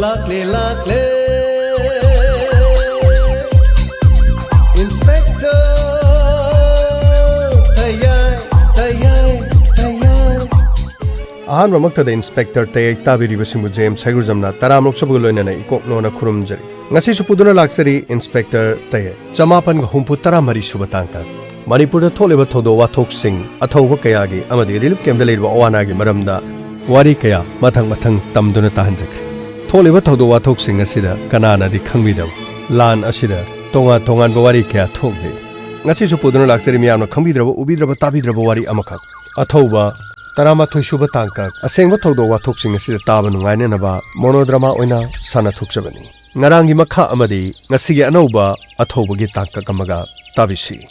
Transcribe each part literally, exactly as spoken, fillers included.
ꯂꯥꯛꯂꯦ, ꯂꯥꯛꯂꯦ, Inspector ꯇꯌꯥꯏ, Tayai, ꯇꯌꯥꯏ꯫ ꯑꯍꯥꯟꯕꯃꯛꯇꯗ Inspector ꯇꯌꯥꯏ ꯇꯥꯕꯤꯔꯤꯕꯁꯤꯡꯕꯨ James ꯍꯩꯒ꯭ꯔꯨꯖꯝꯅ ꯇꯔꯥꯃꯔꯨꯛ ꯁꯨꯕꯒ ꯂꯣꯏꯅꯅ ꯏꯀꯣꯛ ꯅꯣꯟꯅ ꯈꯨꯔꯨꯝꯖꯔꯤ꯫ ꯉꯁꯤꯁꯨ ꯄꯨꯗꯨꯅ ꯂꯥꯛꯆꯔꯤ Inspector ꯇꯌꯥꯏ꯫ ꯆꯃꯥꯄꯟꯒ ꯍꯨꯝꯐꯨ ꯇꯔꯥ ꯃꯔꯤ ꯁꯨꯕ ꯇꯥꯡꯀꯛ꯫ ꯃꯅꯤꯄꯨꯔꯗ ꯊꯣꯛꯂꯤꯕ ꯊꯧꯗꯣꯛ ꯋꯥꯊꯣꯛꯁꯤꯡ, ꯑꯊꯧꯕ ꯀꯌꯥꯒꯤ ꯑꯃꯗꯤ relief camp ꯗ ꯂꯩꯔꯤꯕ ꯑꯋꯥ ꯑꯅꯥꯒꯤ ꯃꯔꯝꯗ ꯋꯥꯔꯤ ꯀꯌꯥ ꯃꯊꯪ ꯃꯊꯪ ꯇꯝꯗꯨꯅ ꯇꯥꯍꯟꯖꯈ꯭ꯔꯦ꯫ ꯊꯣꯛꯂꯤꯕ ꯊꯧꯗꯣꯛ ꯋꯥꯊꯣꯛꯁꯤꯡ ꯑꯁꯤꯗ ꯀꯅꯥꯅꯗꯤ ꯈꯪꯕꯤꯗꯕ ꯂꯥꯟ ꯑꯁꯤꯗ ꯇꯣꯉꯥꯟ ꯇꯣꯉꯥꯟꯕ ꯋꯥꯔꯤ ꯀꯌꯥ ꯊꯣꯛꯂꯤ꯫ ꯉꯁꯤꯁꯨ ꯄꯨꯗꯨꯅ ꯂꯥꯛꯆꯔꯤ ꯃꯤꯌꯥꯝꯅ ꯈꯪꯕꯤꯗ꯭ꯔꯕ, ꯎꯕꯤꯗ꯭ꯔꯕ, ꯇꯥꯕꯤꯗ꯭ꯔꯕ ꯋꯥꯔꯤ ꯑꯃꯈꯛ꯫ ꯑꯊꯧꯕ ꯇꯔꯥꯃꯥꯊꯣꯏ ꯁꯨꯕ ꯇꯥꯡꯀꯛ꯫ ꯑꯁꯦꯡꯕ ꯊꯧꯗꯣꯛ ꯋꯥꯊꯣꯛꯁꯤꯡ ꯑꯁꯤꯗ ꯇꯥꯕ ꯅꯨꯡꯉꯥꯏꯅꯅꯕ monodrama ꯑꯣꯏꯅ ꯁꯥꯟꯅꯊꯣꯛꯆꯕꯅꯤ꯫ ꯉꯔꯥꯡꯒꯤ ꯃꯈꯥ ꯑꯃꯗꯤ ꯉꯁꯤꯒꯤ ꯑꯅꯧꯕ ꯑꯊꯧꯕꯒꯤ ꯇꯥꯡꯀꯛ ꯑꯃꯒ ꯇꯥꯕꯤꯁꯤ꯫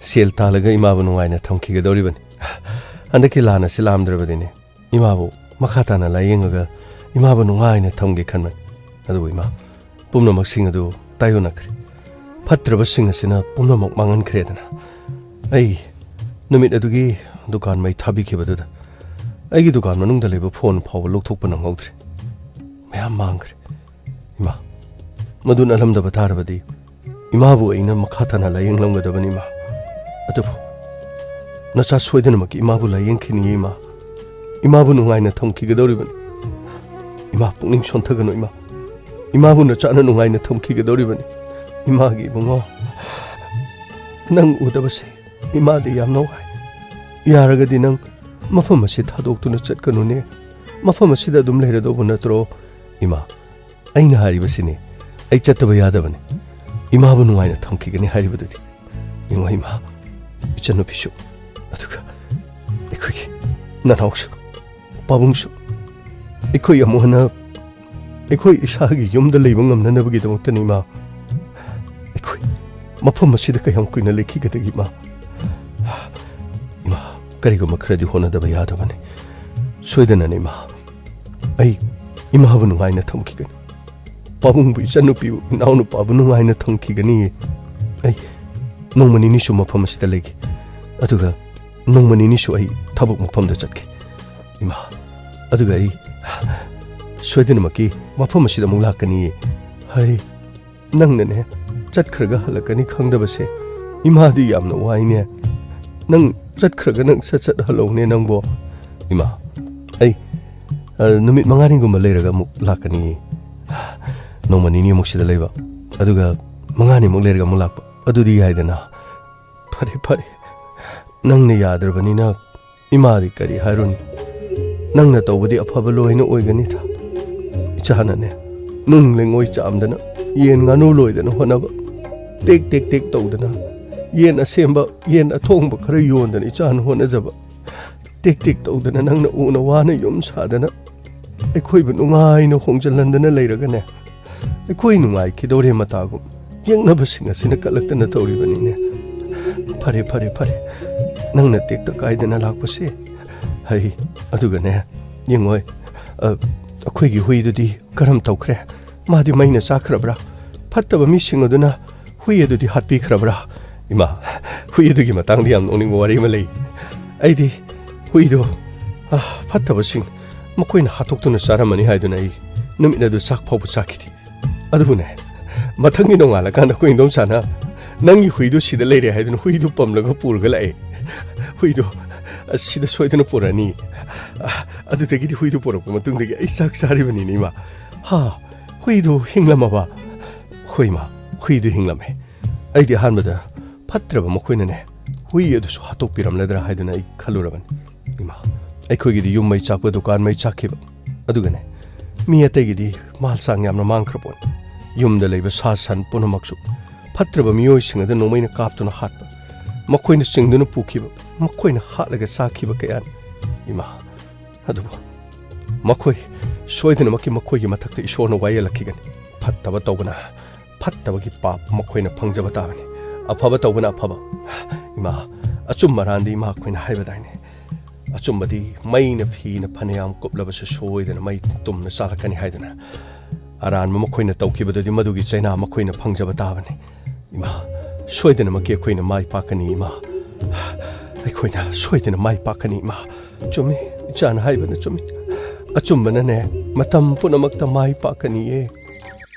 ꯁꯦꯜ ꯇꯥꯜꯂꯒ ꯏꯃꯥꯕꯨ ꯅꯨꯡꯉꯥꯏꯅ ꯊꯝꯈꯤꯒꯗꯧꯔꯤꯕꯅꯤ꯫ ꯍꯟꯗꯛꯀꯤ ꯂꯥꯟ ꯑꯁꯤ ꯂꯥꯝꯗ꯭ꯔꯕꯗꯤꯅꯦ, ꯏꯃꯥꯕꯨ ꯃꯈꯥ ꯇꯥꯅ ꯂꯥꯌꯦꯡꯉꯒ ꯏꯃꯥꯕꯨ ꯅꯨꯡꯉꯥꯏꯅ ꯊꯝꯒꯦ ꯈꯟꯕꯅꯤ꯫ ꯑꯗꯨꯕꯨ ꯏꯃꯥ, ꯄꯨꯝꯅꯃꯛꯁꯤꯡ ꯑꯗꯨ ꯇꯥꯏꯑꯣꯟꯅꯈ꯭ꯔꯦ꯫ ꯐꯠꯇ꯭ꯔꯕꯁꯤꯡ ꯑꯁꯤꯅ ꯄꯨꯝꯅꯃꯛ ꯃꯥꯡꯍꯟꯈ꯭ꯔꯦꯗꯅ꯫ ꯑꯩ ꯅꯨꯃꯤꯠ ꯑꯗꯨꯒꯤ ꯗꯨꯀꯥꯟ ꯃꯩ ꯊꯥꯕꯤꯈꯤꯕꯗꯨꯗ ꯑꯩꯒꯤ ꯗꯨꯀꯥꯟ ꯃꯅꯨꯡꯗ ꯂꯩꯕ ꯐꯣꯟ ꯐꯥꯎꯕ ꯂꯧꯊꯣꯛꯄ ꯅꯪꯍꯧꯗ꯭ꯔꯦ꯫ ꯃꯌꯥꯝ ꯃꯥꯡꯈ꯭ꯔꯦ꯫ ꯏꯃꯥ, ꯃꯗꯨ ꯅꯠꯂꯝꯗꯕ ꯇꯥꯔꯕꯗꯤ ꯏꯃꯥꯕꯨ ꯑꯩꯅ ꯃꯈꯥ ꯇꯥꯅ ꯂꯥꯌꯦꯡꯂꯝꯒꯗꯕꯅꯤ, ꯏꯃꯥ꯫ ꯑꯗꯨꯕꯨ ꯅꯆꯥ ꯁꯣꯏꯗꯅꯃꯛꯀꯤ ꯏꯃꯥꯕꯨ ꯂꯥꯌꯦꯡꯈꯤꯅꯤꯌꯦ, ꯏꯃꯥ꯫ ꯏꯃꯥꯕꯨ ꯅꯨꯡꯉꯥꯏꯅ ꯊꯝꯈꯤꯒꯗꯧꯔꯤꯕꯅꯤ꯫ ꯏꯃꯥ, ꯄꯨꯛꯅꯤꯡ ꯁꯣꯟꯊꯒꯅꯨ, ꯏꯃꯥ꯫ ꯏꯃꯥꯕꯨ ꯅꯆꯥꯅ ꯅꯨꯡꯉꯥꯏꯅ ꯊꯝꯈꯤꯒꯗꯧꯔꯤꯕꯅꯤ꯫ ꯏꯃꯥꯒꯤ ꯏꯕꯨꯡꯉꯣ, ꯅꯪ ꯎꯗꯕꯁꯦ ꯏꯃꯥꯗꯤ ꯌꯥꯝꯅ ꯋꯥꯏ꯫ ꯌꯥꯔꯒꯗꯤ ꯅꯪ ꯃꯐꯝ ꯑꯁꯤ ꯊꯥꯗꯣꯛꯇꯨꯅ ꯆꯠꯀꯅꯨꯅꯦ꯫ ꯃꯐꯝ ꯑꯁꯤꯗ ꯑꯗꯨꯝ ꯂꯩꯔꯗꯧꯕ ꯅꯠꯇ꯭ꯔꯣ? ꯏꯃꯥ, ꯑꯩꯅ ꯍꯥꯏꯔꯤꯕꯁꯤꯅꯤ, ꯑꯩ ꯆꯠꯇꯕ ꯌꯥꯗꯕꯅꯤ꯫ ꯏꯃꯥꯕꯨ ꯅꯨꯡꯉꯥꯏꯅ ꯊꯝꯈꯤꯒꯅꯤ ꯍꯥꯏꯔꯤꯕꯗꯨꯗꯤ꯫ ꯌꯦꯡꯉꯣ ꯏꯃꯥ, ꯏꯆꯟꯅꯨꯄꯤꯁꯨ, ꯑꯗꯨꯒ ꯑꯩꯈꯣꯏꯒꯤ ꯅꯅꯥꯎꯁꯨ, ꯄꯥꯕꯨꯡꯁꯨ, ꯑꯩꯈꯣꯏ ꯑꯃꯨꯛ ꯍꯟꯅ ꯑꯩꯈꯣꯏ ꯏꯁꯥꯒꯤ ꯌꯨꯝꯗ ꯂꯩꯕ ꯉꯝꯅꯅꯕꯒꯤꯗꯃꯛꯇꯅꯤ, ꯏꯃꯥ꯫ ꯑꯩꯈꯣꯏ ꯃꯐꯝ ꯑꯁꯤꯗ ꯀꯌꯥꯝ ꯀꯨꯏꯅ ꯂꯩꯈꯤꯒꯗꯒꯦ, ꯏꯃꯥ? ꯏꯃꯥ, ꯀꯔꯤꯒꯨꯝꯕ ꯈꯔꯗꯤ ꯍꯣꯠꯅꯗꯕ ꯌꯥꯗꯕꯅꯤ꯫ ꯁꯣꯏꯗꯅꯅꯤ, ꯏꯃꯥ꯫ ꯑꯩ ꯏꯃꯥꯕꯨ ꯅꯨꯡꯉꯥꯏꯅ ꯊꯝꯈꯤꯒꯅꯤ꯫ ꯄꯥꯕꯨꯡꯕꯨ, ꯏꯆꯟꯅꯨꯄꯤꯕꯨ, ꯏꯅꯥꯎꯅꯨꯄꯥꯕꯨ ꯅꯨꯡꯉꯥꯏꯅ ꯊꯝꯈꯤꯒꯅꯤ꯫ ꯑꯩ ꯅꯣꯡꯃ ꯅꯤꯅꯤꯁꯨ ꯃꯐꯝ ꯑꯁꯤꯗ ꯂꯩꯒꯦ꯫ ꯑꯗꯨꯒ ꯅꯣꯡꯃ ꯅꯤꯅꯤꯁꯨ ꯑꯩ ꯊꯕꯛ ꯃꯐꯝꯗ ꯆꯠꯀꯦ꯫ ꯏꯃꯥ, ꯑꯗꯨꯒ ꯑꯩ ꯁꯣꯏꯗꯅꯃꯛꯀꯤ ꯃꯐꯝ ꯑꯁꯤꯗ ꯑꯃꯨꯛ ꯂꯥꯛꯀꯅꯤꯌꯦ꯫ ꯍꯩ, ꯅꯪꯅꯅꯦ ꯆꯠꯈ꯭ꯔꯒ ꯍꯜꯂꯛꯀꯅꯤ ꯈꯪꯗꯕꯁꯦ ꯏꯃꯥꯗꯤ ꯌꯥꯝꯅ ꯋꯥꯏꯅꯦ꯫ ꯅꯪ ꯆꯠꯈ꯭ꯔꯒ ꯅꯪ ꯁꯠ ꯁꯠ ꯍꯜꯂꯛꯎꯅꯦ ꯅꯪꯕꯣ꯫ ꯏꯃꯥ, ꯑꯩ, ꯑ, ꯅꯨꯃꯤꯠ ꯃꯉꯥꯅꯤꯒꯨꯝꯕ ꯂꯩꯔꯒ ꯑꯃꯨꯛ ꯂꯥꯛꯀꯅꯤꯌꯦ꯫ ꯅꯣꯡꯃ ꯅꯤꯅꯤ ꯑꯃꯨꯛ ꯁꯤꯗ ꯂꯩꯕ, ꯑꯗꯨꯒ ꯃꯉꯥꯅꯤꯃꯨꯛ ꯂꯩꯔꯒ ꯑꯃꯨꯛ ꯂꯥꯛꯄ, ꯑꯗꯨꯗꯤ ꯌꯥꯏꯗꯅ?" "ꯐꯔꯦ, ꯐꯔꯦ, ꯅꯪꯅ ꯌꯥꯗ꯭ꯔꯕꯅꯤꯅ ꯏꯃꯥꯗꯤ ꯀꯔꯤ ꯍꯥꯏꯔꯨꯅꯤ? ꯅꯪꯅ ꯇꯧꯕꯗꯤ ꯑꯐꯕ ꯂꯣꯏꯅ ꯑꯣꯏꯒꯅꯤꯗ꯫ ꯏꯆꯥꯅꯅꯦ ꯅꯨꯡ ꯂꯩꯉꯣꯏ ꯆꯥꯝꯗꯅ, ꯌꯦꯟ ꯉꯥꯅꯨ ꯂꯣꯏꯗꯅ ꯍꯣꯠꯅꯕ, ꯇꯦꯛ ꯇꯦꯛ ꯇꯦꯛ ꯇꯧꯗꯅ, ꯌꯦꯟ ꯑꯁꯦꯝꯕ, ꯌꯦꯟ ꯑꯊꯣꯡꯕ ꯈꯔ ꯌꯣꯟꯗꯅ ꯏꯆꯥꯅ ꯍꯣꯠꯅꯖꯕ, ꯇꯦꯛ ꯇꯦꯛ ꯇꯧꯗꯅ ꯅꯪꯅ ꯎꯅ ꯋꯥꯅ ꯌꯨꯝ ꯁꯥꯗꯅ ꯑꯩꯈꯣꯏꯕꯨ ꯅꯨꯡꯉꯥꯏꯅ ꯍꯣꯡꯖꯤꯜꯍꯟꯗꯅ ꯂꯩꯔꯒꯅꯦ, ꯑꯩꯈꯣꯏ ꯅꯨꯡꯉꯥꯏꯈꯤꯗꯧꯔꯦ ꯃꯇꯥꯒꯨꯝ ꯌꯦꯛꯅꯕꯁꯤꯡ ꯑꯁꯤꯅ ꯀꯠꯂꯛꯇꯅ ꯇꯧꯔꯤꯕꯅꯤꯅꯦ꯫ ꯐꯔꯦ, ꯐꯔꯦ, ꯐꯔꯦ, ꯅꯪꯅ ꯇꯦꯛꯇ ꯀꯥꯏꯗꯅ ꯂꯥꯛꯄꯁꯦ꯫ ꯍꯩ, ꯑꯗꯨꯒꯅꯦ, ꯌꯦꯡꯉꯣꯏ, ꯑ, ꯑꯩꯈꯣꯏꯒꯤ ꯍꯨꯏꯗꯨꯗꯤ ꯀꯔꯝ ꯇꯧꯈ꯭ꯔꯦ? ꯃꯥꯗꯤ ꯃꯩꯅ ꯆꯥꯈ꯭ꯔꯕ꯭ꯔꯥ? ꯐꯠꯇꯕ ꯃꯤꯁꯤꯡ ꯑꯗꯨꯅ ꯍꯨꯏ ꯑꯗꯨꯗꯤ ꯍꯥꯠꯄꯤꯈ꯭ꯔꯕ꯭ꯔꯥ?" "ꯏꯃꯥ, ꯍꯨꯏ ꯑꯗꯨꯒꯤ ꯃꯇꯥꯡꯗ ꯌꯥꯝ ꯅꯣꯛꯅꯤꯡꯕ ꯋꯥꯔꯤ ꯑꯃ ꯂꯩ꯫ ꯑꯩꯗꯤ ꯍꯨꯏꯗꯣ, ꯑ, ꯐꯠꯇꯕꯁꯤꯡ ꯃꯈꯣꯏꯅ ꯍꯥꯠꯇꯣꯛꯇꯨꯅ ꯆꯥꯔꯝꯃꯅꯤ ꯍꯥꯏꯗꯨꯅ ꯑꯩ ꯅꯨꯃꯤꯠ ꯑꯗꯨ ꯆꯥꯛ ꯐꯥꯎꯕ ꯆꯥꯈꯤꯗꯦ꯫ ꯑꯗꯨꯕꯨꯅꯦ, ꯃꯊꯪꯒꯤ ꯅꯣꯡꯉꯥꯜꯂꯀꯥꯟꯗ ꯑꯩꯈꯣꯏ ꯏꯟꯗꯣꯝꯆꯥꯅ ꯅꯪꯒꯤ ꯍꯨꯏꯗꯣ ꯁꯤꯗ ꯂꯩꯔꯦ ꯍꯥꯏꯗꯨꯅ ꯍꯨꯏꯗꯣ ꯄꯝꯂꯒ ꯄꯨꯔꯒ ꯂꯥꯛꯑꯦ꯫ ꯍꯨꯏꯗꯣ, ꯑ, ꯁꯤꯗ ꯁꯣꯏꯗꯅ ꯄꯨꯔꯛꯑꯅꯤ꯫ ꯑ, ꯑꯗꯨꯗꯒꯤꯗꯤ ꯍꯨꯏꯗꯣ ꯄꯨꯔꯛꯄ ꯃꯇꯨꯡꯗꯒꯤ ꯑꯩ ꯆꯥꯛ ꯆꯥꯔꯤꯕꯅꯤꯅꯦ, ꯏꯃꯥ꯫ ꯍꯥ, ꯍꯨꯏꯗꯣ ꯍꯤꯡꯂꯝꯃꯕ?" "ꯍꯣꯏ, ꯏꯃꯥ, ꯍꯨꯏꯗꯣ ꯍꯤꯡꯂꯝꯃꯦ꯫ ꯑꯩꯗꯤ ꯑꯍꯥꯟꯕꯗ ꯐꯠꯇ꯭ꯔꯕ ꯃꯈꯣꯏꯅꯅꯦ, ꯍꯨꯏ ꯑꯗꯨꯁꯨ ꯍꯥꯠꯇꯣꯛꯄꯤꯔꯝꯂꯗ꯭ꯔꯥ ꯍꯥꯏꯗꯨꯅ ꯑꯩ ꯈꯜꯂꯨꯔꯕꯅꯤ꯫ ꯏꯃꯥ, ꯑꯩꯈꯣꯏꯒꯤꯗꯤ ꯌꯨꯝ ꯃꯩ ꯆꯥꯛꯄ, ꯗꯨꯀꯥꯟ ꯃꯩ ꯆꯥꯛꯈꯤꯕ, ꯑꯗꯨꯒꯅꯦ, ꯃꯤ ꯑꯇꯩꯒꯤꯗꯤ ꯃꯥꯜ ꯆꯥꯡ ꯌꯥꯝꯅ ꯃꯥꯡꯈ꯭ꯔ ꯄꯣꯠꯅꯤ꯫ ꯌꯨꯝꯗ ꯂꯩꯕ ꯁꯥ ꯁꯟ ꯄꯨꯝꯅꯃꯛꯁꯨ ꯐꯠꯇ꯭ꯔꯕ ꯃꯤꯑꯣꯏꯁꯤꯡ ꯑꯗꯨ ꯅꯣꯡꯃꯩꯅ ꯀꯥꯞꯇꯨꯅ ꯍꯥꯠꯄ, ꯃꯈꯣꯏꯅ ꯆꯤꯡꯗꯨꯅ ꯄꯨꯈꯤꯕ, ꯃꯈꯣꯏꯅ ꯍꯥꯠꯂꯒ ꯆꯥꯈꯤꯕ ꯀꯌꯥꯅꯤ꯫ ꯏꯃꯥ, ꯑꯗꯨꯕꯨ ꯃꯈꯣꯏ ꯁꯣꯏꯗꯅꯃꯛꯀꯤ ꯃꯈꯣꯏꯒꯤ ꯃꯊꯛꯇ ꯏꯁꯣꯔꯅ ꯋꯥꯌꯦꯜꯂꯛꯈꯤꯒꯅꯤ꯫ ꯐꯠꯇꯕ ꯇꯧꯕꯅ ꯐꯠꯇꯕꯒꯤ ꯄꯥꯞ ꯃꯈꯣꯏꯅ ꯐꯪꯖꯕ ꯇꯥꯕꯅꯤ꯫ ꯑꯐꯕ ꯇꯧꯕꯅ ꯑꯐꯕ꯫ ꯏꯃꯥ, ꯑꯆꯨꯝꯕ ꯑꯔꯥꯟꯗꯤ ꯏꯃꯥ ꯑꯩꯈꯣꯏꯅ ꯍꯥꯏꯕꯗꯥꯏꯅꯦ꯫ ꯑꯆꯨꯝꯕꯗꯤ ꯃꯩꯅ ꯐꯤꯅ ꯐꯅꯌꯥꯝ ꯀꯨꯞꯂꯕꯁꯨ ꯁꯣꯏꯗꯅ ꯃꯩ ꯇꯨꯝꯅ ꯆꯥꯂꯛꯀꯅꯤ ꯍꯥꯏꯗꯅ꯫ ꯑꯔꯥꯟꯕ ꯃꯈꯣꯏꯅ ꯇꯧꯈꯤꯕꯗꯨꯗꯤ ꯃꯗꯨꯒꯤ ꯆꯩꯅꯥ ꯃꯈꯣꯏꯅ ꯐꯪꯖꯕ ꯇꯥꯕꯅꯤ꯫ ꯏꯃꯥ, ꯁꯣꯏꯗꯅꯃꯛꯀꯤ ꯑꯩꯈꯣꯏꯅ ꯃꯥꯏ ꯄꯥꯛꯀꯅꯤ, ꯏꯃꯥ꯫ ꯑꯩꯈꯣꯏꯅ ꯁꯣꯏꯗꯅ ꯃꯥꯏ ꯄꯥꯛꯀꯅꯤ, ꯏꯃꯥ꯫ ꯆꯨꯝꯃꯤ, ꯏꯆꯥꯅ ꯍꯥꯏꯕꯅ ꯆꯨꯝꯃꯤ꯫ ꯑꯆꯨꯝꯕꯅꯅꯦ, ꯃꯇꯝ ꯄꯨꯝꯅꯃꯛꯇ ꯃꯥꯏ ꯄꯥꯛꯀꯅꯤꯌꯦ꯫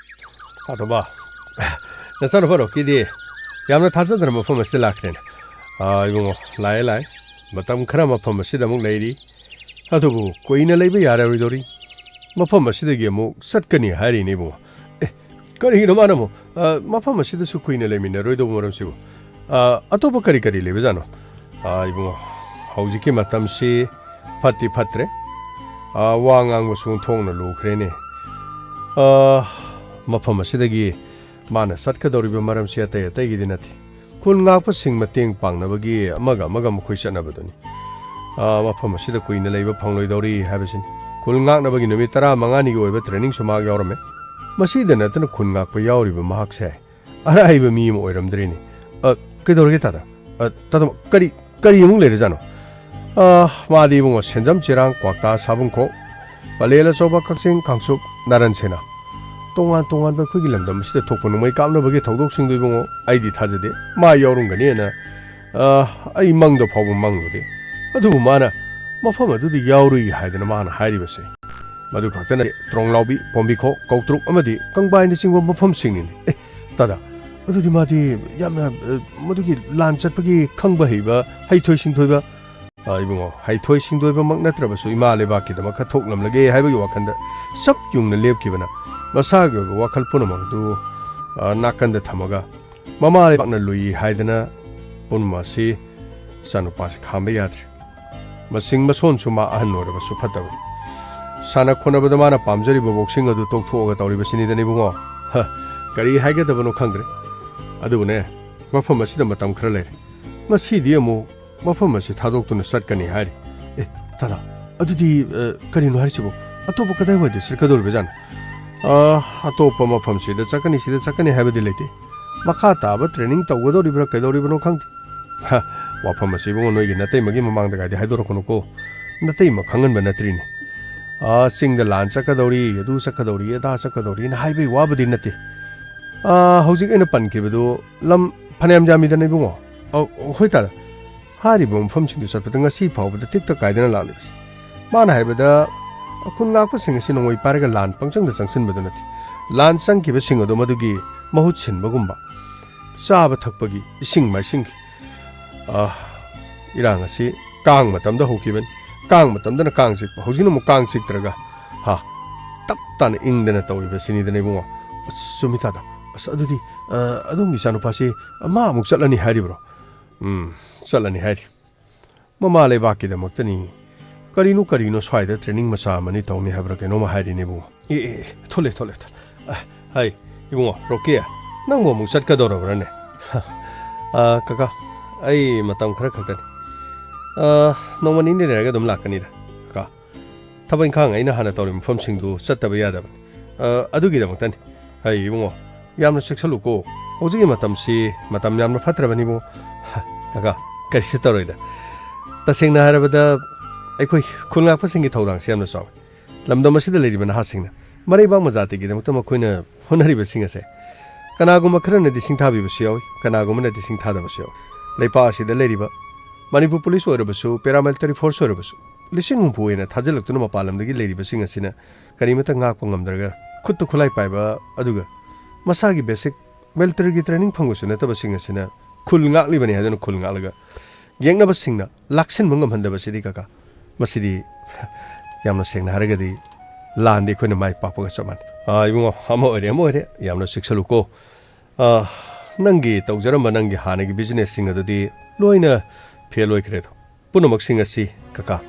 ꯑꯗꯨꯕ, ꯅꯆꯥꯅꯨꯄꯥ ꯔꯣꯀꯤꯗꯤ ꯌꯥꯝꯅ ꯊꯥꯖꯗꯅ ꯃꯐꯝ ꯑꯁꯤꯗ ꯂꯥꯛꯈ꯭ꯔꯦꯅꯦ꯫ ꯑꯥ, ꯏꯕꯨꯡꯉꯣ, ꯂꯥꯛꯑꯦ, ꯂꯥꯛꯑꯦ꯫ ꯃꯇꯝ ꯈꯔ ꯃꯐꯝ ꯑꯁꯤꯗ ꯑꯃꯨꯛ ꯂꯩꯔꯤ꯫ ꯑꯗꯨꯕꯨ ꯀꯨꯏꯅ ꯂꯩꯕ ꯌꯥꯔꯔꯣꯏꯗꯧꯔꯤ꯫ ꯃꯐꯝ ꯑꯁꯤꯗꯒꯤ ꯑꯃꯨꯛ ꯆꯠꯀꯅꯤ ꯍꯥꯏꯔꯤꯅꯦ, ꯏꯕꯨꯡꯉꯣ꯫ ꯑꯦ, ꯀꯔꯤꯒꯤꯅꯣ ꯃꯥꯅ ꯑꯃꯨꯛ, ꯑ, ꯃꯐꯝ ꯑꯁꯤꯗꯁꯨ ꯀꯨꯏꯅ ꯂꯩꯃꯤꯟꯅꯔꯣꯏꯗꯧꯕ ꯃꯔꯝꯁꯤꯕꯨ? ꯑ, ꯑꯇꯣꯞꯄ ꯀꯔꯤ ꯀꯔꯤ ꯂꯩꯕꯖꯥꯠꯅꯣ? ꯑ, ꯏꯕꯨꯡꯉꯣ, ꯍꯧꯖꯤꯛꯀꯤ ꯃꯇꯝꯁꯤ ꯐꯠꯇꯤ ꯐꯠꯇ꯭ꯔꯦ꯫ ꯑ, ꯋꯥ ꯉꯥꯡꯕꯁꯨ ꯑꯣꯟꯊꯣꯛꯅ ꯂꯨꯈ꯭ꯔꯦꯅꯦ꯫ ꯑ, ꯃꯐꯝ ꯑꯁꯤꯗꯒꯤ ꯃꯥꯅ ꯆꯠꯀꯗꯧꯔꯤꯕ ꯃꯔꯝꯁꯤ ꯑꯇꯩ ꯑꯇꯩꯒꯤꯗꯤ ꯅꯠꯇꯦ꯫ ꯈꯨꯟ ꯉꯥꯛꯄꯁꯤꯡ ꯃꯇꯦꯡ ꯄꯥꯡꯅꯕꯒꯤ ꯑꯃꯒ ꯑꯃꯒ ꯃꯈꯣꯏ ꯆꯠꯅꯕꯗꯨꯅꯤ꯫ ꯑ, ꯃꯐꯝ ꯑꯁꯤꯗ ꯀꯨꯏꯅ ꯂꯩꯕ ꯐꯪꯂꯣꯏꯗꯧꯔꯤ ꯍꯥꯏꯕꯁꯤꯅꯤ꯫ ꯈꯨꯟ ꯉꯥꯛꯅꯕꯒꯤ ꯅꯨꯃꯤꯠ ꯇꯔꯥꯃꯉꯥꯅꯤꯒꯤ ꯑꯣꯏꯕ trainingꯁꯨ ꯃꯍꯥꯛ ꯌꯥꯎꯔꯝꯃꯦ꯫ ꯃꯁꯤꯗ ꯅꯠꯇꯅ ꯈꯨꯟ ꯉꯥꯛꯄ ꯌꯥꯎꯔꯤꯕ ꯃꯍꯥꯛꯁꯦ ꯑꯔꯥꯏꯕ ꯃꯤ ꯑꯃ ꯑꯣꯏꯔꯝꯗ꯭ꯔꯤꯅꯤ꯫ ꯑ, ꯀꯩꯗꯧꯔꯒꯦ ꯇꯥꯗ? ꯑ, ꯇꯥꯗ, ꯀꯔꯤ, ꯀꯔꯤ ꯑꯃꯨꯛ ꯂꯩꯔꯖꯥꯠꯅꯣ? ꯑ, ꯃꯥꯗꯤ ꯏꯕꯨꯡꯉꯣ ꯁꯦꯟꯖꯝ ꯆꯦꯔꯥꯡ, ꯀ꯭ꯋꯥꯛꯇꯥ ꯁꯥꯕꯨꯡꯈꯣꯛ, ꯄꯂꯦꯜ ꯑꯆꯧꯕ, ꯀꯛꯆꯤꯡ ꯀꯥꯡꯆꯨꯞ, ꯅꯥꯔꯟ ꯁꯦꯅꯥ, ꯇꯣꯉꯥꯟ ꯇꯣꯉꯥꯟꯕ ꯑꯩꯈꯣꯏꯒꯤ ꯂꯝꯗꯝ ꯑꯁꯤꯗ ꯊꯣꯛꯄ ꯅꯣꯡꯃꯩ ꯀꯥꯞꯅꯕꯒꯤ ꯊꯧꯗꯣꯛꯁꯤꯡꯗꯣ ꯏꯕꯨꯡꯉꯣ ꯑꯩꯗꯤ ꯊꯥꯖꯗꯦ꯫ ꯃꯥ ꯌꯥꯎꯔꯝꯒꯅꯤꯅ, ꯑ, ꯑꯩ ꯃꯪꯗ ꯐꯥꯎꯕ ꯃꯪꯂꯨꯗꯦ꯫ ꯑꯗꯨꯕꯨ ꯃꯥꯅ ꯃꯐꯝ ꯑꯗꯨꯗ ꯌꯥꯎꯔꯨꯏ ꯍꯥꯏꯗꯅ ꯃꯥꯅ ꯍꯥꯏꯔꯤꯕꯁꯦ, ꯃꯗꯨ ꯈꯛꯇ ꯅꯠꯇꯦ, ꯇ꯭ꯔꯣꯡꯂꯥꯎꯕꯤ, ꯄꯣꯝꯕꯤꯈꯣꯛ, ꯀꯧꯇ꯭ꯔꯨꯛ ꯑꯃꯗꯤ ꯀꯪꯕꯥꯏꯅꯆꯤꯡꯕ ꯃꯐꯝꯁꯤꯡꯅꯤꯅꯦ꯫ ꯑꯦ, ꯇꯥꯗ, ꯑꯗꯨꯗꯤ ꯃꯥꯗꯤ ꯌꯥꯝꯅ, ꯑ, ꯃꯗꯨꯒꯤ ꯂꯥꯟ ꯆꯠꯄꯒꯤ ꯈꯪꯕ ꯍꯩꯕ, ꯍꯩꯊꯣꯏ ꯁꯤꯡꯊꯣꯏꯕ, ꯑ, ꯏꯕꯨꯡꯉꯣ, ꯍꯩꯊꯣꯏ ꯁꯤꯡꯊꯣꯏꯕꯃꯛ ꯅꯠꯇ꯭ꯔꯕꯁꯨ ꯏꯃꯥ ꯂꯩꯕꯥꯛꯀꯤꯗꯃꯛ ꯈꯔ ꯊꯣꯛꯂꯝꯂꯒꯦ ꯍꯥꯏꯕꯒꯤ ꯋꯥꯈꯜꯗ ꯆꯞ ꯌꯨꯡꯅ ꯂꯦꯞꯈꯤꯕꯅ ꯃꯁꯥꯒꯤ ꯑꯣꯏꯕ ꯋꯥꯈꯜ ꯄꯨꯝꯅꯃꯛ ꯑꯗꯨ, ꯑ, ꯅꯥꯀꯟꯗ ꯊꯝꯃꯒ ꯃꯃꯥ ꯂꯩꯕꯥꯛꯅ ꯂꯨꯏ ꯍꯥꯏꯗꯅ ꯄꯨꯝꯅꯃꯛ ꯑꯁꯤ ꯏꯆꯥꯅꯨꯄꯥꯁꯤ ꯈꯥꯝꯕ ꯌꯥꯗ꯭ꯔꯦ꯫ ꯃꯁꯤꯡ ꯃꯁꯣꯟꯁꯨ ꯃꯥ ꯑꯍꯟ ꯑꯣꯏꯔꯕꯁꯨ ꯐꯠꯇꯕꯅꯤ꯫ ꯁꯥꯟꯅ ꯈꯣꯠꯅꯕꯗ ꯃꯥꯅ ꯄꯥꯝꯖꯔꯤꯕ boxing ꯑꯗꯨ ꯇꯣꯛꯊꯣꯛꯑꯒ ꯇꯧꯔꯤꯕꯁꯤꯅꯤꯗꯅ ꯏꯕꯨꯡꯉꯣ꯫ ꯍ, ꯀꯔꯤ ꯍꯥꯏꯒꯗꯕꯅꯣ ꯈꯪꯗ꯭ꯔꯦ꯫ ꯑꯗꯨꯕꯨꯅꯦ, ꯃꯐꯝ ꯑꯁꯤꯗ ꯃꯇꯝ ꯈꯔ ꯂꯩꯔꯦ꯫ ꯉꯁꯤꯗꯤ ꯑꯃꯨꯛ ꯃꯐꯝ ꯑꯁꯤ ꯊꯥꯗꯣꯛꯇꯨꯅ ꯆꯠꯀꯅꯤ ꯍꯥꯏꯔꯤ꯫ ꯑꯦ, ꯇꯥꯗ, ꯑꯗꯨꯗꯤ, ꯑ, ꯀꯔꯤꯅꯣ ꯍꯥꯏꯔꯤꯁꯤꯕꯣ? ꯑꯇꯣꯞꯄ ꯀꯗꯥꯏꯋꯥꯏꯗ ꯆꯠꯀꯗꯧꯔꯤꯕꯖꯥꯠꯅꯣ? ꯑ, ꯑꯇꯣꯞꯄ ꯃꯐꯝꯁꯤꯗ ꯆꯠꯀꯅꯤ, ꯁꯤꯗ ꯆꯠꯀꯅꯤ ꯍꯥꯏꯕꯗꯤ ꯂꯩꯇꯦ꯫ ꯃꯈꯥ ꯇꯥꯕ training ꯇꯧꯒꯗꯧꯔꯤꯕ꯭ꯔꯥ ꯀꯩꯗꯧꯔꯤꯕꯅꯣ ꯈꯪꯗꯦ꯫ ꯍ, ꯋꯥꯐꯝ ꯑꯁꯤ ꯏꯕꯨꯡꯉꯣ ꯅꯣꯏꯒꯤ ꯅꯇꯩꯃꯒꯤ ꯃꯃꯥꯡꯗꯒꯥꯏꯗꯤ ꯍꯥꯏꯗꯣꯔꯛꯀꯅꯨꯀꯣ꯫ ꯅꯇꯩꯃ ꯈꯪꯍꯟꯕ ꯅꯠꯇ꯭ꯔꯤꯅꯦ꯫ ꯑ, ꯆꯤꯡꯗ ꯂꯥꯟ ꯆꯠꯀꯗꯧꯔꯤ, ꯑꯗꯨ ꯆꯠꯀꯗꯧꯔꯤ, ꯑꯗꯥ ꯆꯠꯀꯗꯧꯔꯤꯅ ꯍꯥꯏꯕꯒꯤ ꯋꯥꯕꯨꯗꯤ ꯅꯠꯇꯦ꯫ ꯑ, ꯍꯧꯖꯤꯛ ꯑꯩꯅ ꯄꯟꯈꯤꯕꯗꯨ ꯂꯝ ꯐꯅꯌꯥꯝ ꯌꯥꯝꯃꯤꯗꯅ ꯏꯕꯨꯡꯉꯣ꯫ ꯑ, ꯍꯣꯏ ꯇꯥꯗ꯫ ꯍꯥꯏꯔꯤꯕ ꯃꯐꯝꯁꯤꯡꯗꯨ ꯆꯠꯄꯗ ꯉꯁꯤ ꯐꯥꯎꯕꯗ ꯇꯦꯛꯇ ꯀꯥꯏꯗꯅ ꯂꯥꯛꯂꯤꯕꯁꯤ꯫ ꯃꯥꯅ ꯍꯥꯏꯕꯗ, ꯈꯨꯟ ꯉꯥꯛꯄꯁꯤꯡ ꯑꯁꯤ ꯅꯣꯡꯃꯩ ꯄꯥꯏꯔꯒ ꯂꯥꯟ ꯄꯪꯆꯪꯗ ꯆꯪꯁꯤꯟꯕꯗꯨ ꯅꯠꯇꯦ꯫ ꯂꯥꯟ ꯆꯪꯈꯤꯕꯁꯤꯡ ꯑꯗꯨ ꯃꯗꯨꯒꯤ ꯃꯍꯨꯠ ꯁꯤꯟꯕꯒꯨꯝꯕ, ꯆꯥꯕ ꯊꯛꯄꯒꯤ, ꯏꯁꯤꯡ ꯃꯥꯏꯁꯤꯡꯒꯤ, ꯑ, ꯏꯔꯥꯡ ꯑꯁꯤ ꯀꯥꯡ ꯃꯇꯝꯗ ꯍꯧꯈꯤꯕꯅꯤ꯫ ꯀꯥꯡ ꯃꯇꯝꯗꯅ ꯀꯥꯡ ꯆꯤꯛꯄ, ꯍꯧꯖꯤꯛꯅ ꯑꯃꯨꯛ ꯀꯥꯡ ꯆꯤꯛꯇ꯭ꯔꯒ, ꯍꯥ, ꯇꯞ ꯇꯥꯅ ꯏꯪꯗꯅ ꯇꯧꯔꯤꯕꯁꯤꯅꯤꯗꯅ ꯏꯕꯨꯡꯉꯣ꯫ ꯑꯁ, ꯆꯨꯝꯃꯤ ꯇꯥꯗ꯫ ꯑꯁ, ꯑꯗꯨꯗꯤ, ꯑ, ꯑꯗꯣꯝꯒꯤ ꯏꯆꯥꯅꯨꯄꯥꯁꯤ ꯃꯥ ꯑꯃꯨꯛ ꯆꯠꯂꯅꯤ ꯍꯥꯏꯔꯤꯕ꯭ꯔꯣ? ꯎꯝ, ꯆꯠꯂꯅꯤ ꯍꯥꯏꯔꯤ꯫ ꯃꯃꯥ ꯂꯩꯕꯥꯛꯀꯤꯗꯃꯛꯇꯅꯤ꯫ ꯀꯔꯤꯅꯣ ꯀꯔꯤꯅꯣ ꯁ꯭ꯋꯥꯏꯗ training ꯃꯆꯥ ꯑꯃꯅꯤ ꯇꯧꯅꯤ ꯍꯥꯏꯕ꯭ꯔꯥ ꯀꯩꯅꯣꯝꯃ ꯍꯥꯏꯔꯤꯅꯦ ꯏꯕꯨꯡꯉꯣ꯫ ꯑꯦ, ꯑꯦ, ꯑꯦ, ꯊꯣꯛꯂꯦ, ꯊꯣꯛꯂꯦ, ꯊꯣꯛꯂꯦ꯫ ꯑ, ꯍꯥꯏ, ꯏꯕꯨꯡꯉꯣ, ꯔꯣꯀꯤ, ꯅꯪꯕꯨ ꯑꯃꯨꯛ ꯆꯠꯀꯗꯧꯔꯕ꯭ꯔꯥꯅꯦ? ꯑ, ꯀꯀꯥ, ꯑꯩ ꯃꯇꯝ ꯈꯔ ꯈꯛꯇꯅꯤ꯫ ꯑ, ꯅꯣꯡꯃ ꯅꯤꯅꯤ ꯂꯩꯔꯒ ꯑꯗꯨꯝ ꯂꯥꯛꯀꯅꯤꯗ, ꯀꯀꯥ꯫ ꯊꯕꯛ ꯏꯪꯈꯥꯡ ꯑꯩꯅ ꯍꯥꯟꯅ ꯇꯧꯔꯤꯕ ꯃꯐꯝꯁꯤꯡꯗꯨ ꯆꯠꯇꯕ ꯌꯥꯗꯕꯅꯤ꯫ ꯑ, ꯑꯗꯨꯒꯤꯗꯃꯛꯇꯅꯤ꯫ ꯍꯩ, ꯏꯕꯨꯡꯉꯣ, ꯌꯥꯝꯅ ꯆꯦꯛꯁꯜꯂꯨꯀꯣ꯫ ꯍꯧꯖꯤꯛꯀꯤ ꯃꯇꯝꯁꯤ ꯃꯇꯝ ꯌꯥꯝꯅ ꯐꯠꯇ꯭ꯔꯕꯅꯤ, ꯏꯕꯨꯡꯉꯣ꯫ ꯀꯀꯥ, ꯀꯔꯤꯁꯨ ꯇꯧꯔꯣꯏꯗ꯫ ꯇꯁꯦꯡꯅ ꯍꯥꯏꯔꯕꯗ, ꯑꯩꯈꯣꯏ ꯈꯨꯜ ꯉꯥꯛꯄꯁꯤꯡꯒꯤ ꯊꯧꯗꯥꯡꯁꯤ ꯌꯥꯝꯅ ꯆꯥꯎꯏ꯫ ꯂꯝꯗꯝ ꯑꯁꯤꯗ ꯂꯩꯔꯤꯕ ꯅꯍꯥꯁꯤꯡꯅ ꯃꯔꯩꯕꯥꯛ ꯃꯖꯥꯇꯤꯒꯤꯗꯃꯛꯇ ꯃꯈꯣꯏꯅ ꯍꯣꯠꯅꯔꯤꯕꯁꯤꯡ ꯑꯁꯦ ꯀꯅꯥꯒꯨꯝꯕ ꯈꯔꯅꯗꯤ ꯁꯤꯡꯊꯥꯕꯤꯕꯁꯨ ꯌꯥꯎꯏ, ꯀꯅꯥꯒꯨꯝꯕꯅꯗꯤ ꯁꯤꯡꯊꯥꯗꯕꯁꯨ ꯌꯥꯎꯏ꯫ ꯂꯩꯄꯥꯛ ꯑꯁꯤꯗ ꯂꯩꯔꯤꯕ ꯃꯅꯤꯄꯨꯔ ꯄꯨꯂꯤꯁ ꯑꯣꯏꯔꯕꯁꯨ, paramilitary force ꯑꯣꯏꯔꯕꯁꯨ, ꯂꯤꯁꯤꯡ ꯍꯨꯝꯐꯨ ꯍꯦꯟꯅ ꯊꯥꯖꯤꯜꯂꯛꯇꯨꯅ ꯃꯄꯥꯟ ꯂꯝꯗꯒꯤ ꯂꯩꯔꯤꯕꯁꯤꯡ ꯑꯁꯤꯅ ꯀꯔꯤꯃꯠꯇ ꯉꯥꯛꯄ ꯉꯝꯗ꯭ꯔꯒ, ꯈꯨꯠꯇ ꯈꯨꯠꯂꯥꯏ ꯄꯥꯏꯕ ꯑꯗꯨꯒ ꯃꯁꯥꯒꯤ basic militaryꯒꯤ training ꯐꯪꯕꯁꯨ ꯅꯠꯇꯕꯁꯤꯡ ꯑꯁꯤꯅ ꯈꯨꯜ ꯉꯥꯛꯂꯤꯕꯅꯤ ꯍꯥꯏꯗꯨꯅ ꯈꯨꯜ ꯉꯥꯛꯂꯒ, ꯌꯦꯛꯅꯕꯁꯤꯡꯅ ꯂꯥꯛꯁꯤꯟꯕ ꯉꯝꯍꯟꯗꯕꯁꯤꯗꯤ, ꯀꯀꯥ, ꯃꯁꯤꯗꯤ ꯌꯥꯝꯅ ꯁꯦꯡꯅ ꯍꯥꯏꯔꯒꯗꯤ ꯂꯥꯟꯗꯤ ꯑꯩꯈꯣꯏꯅ ꯃꯥꯏ ꯄꯥꯛꯄꯒ ꯆꯞ ꯃꯥꯟꯅꯩ꯫ ꯑꯥ, ꯏꯕꯨꯡꯉꯣ, ꯑꯃ ꯑꯣꯏꯔꯦ, ꯑꯃ ꯑꯣꯏꯔꯦ, ꯌꯥꯝꯅ ꯆꯦꯛꯁꯜꯂꯨꯀꯣ꯫ ꯑꯥ, ꯅꯪꯒꯤ ꯇꯧꯖꯔꯝꯕ ꯅꯪꯒꯤ ꯍꯥꯟꯅꯒꯤ businessꯁꯤꯡ ꯑꯗꯨꯗꯤ ꯂꯣꯏꯅ fail ꯑꯣꯏꯈ꯭ꯔꯦꯗꯣ꯫ ꯄꯨꯝꯅꯃꯛꯁꯤꯡ ꯑꯁꯤ, ꯀꯀꯥ,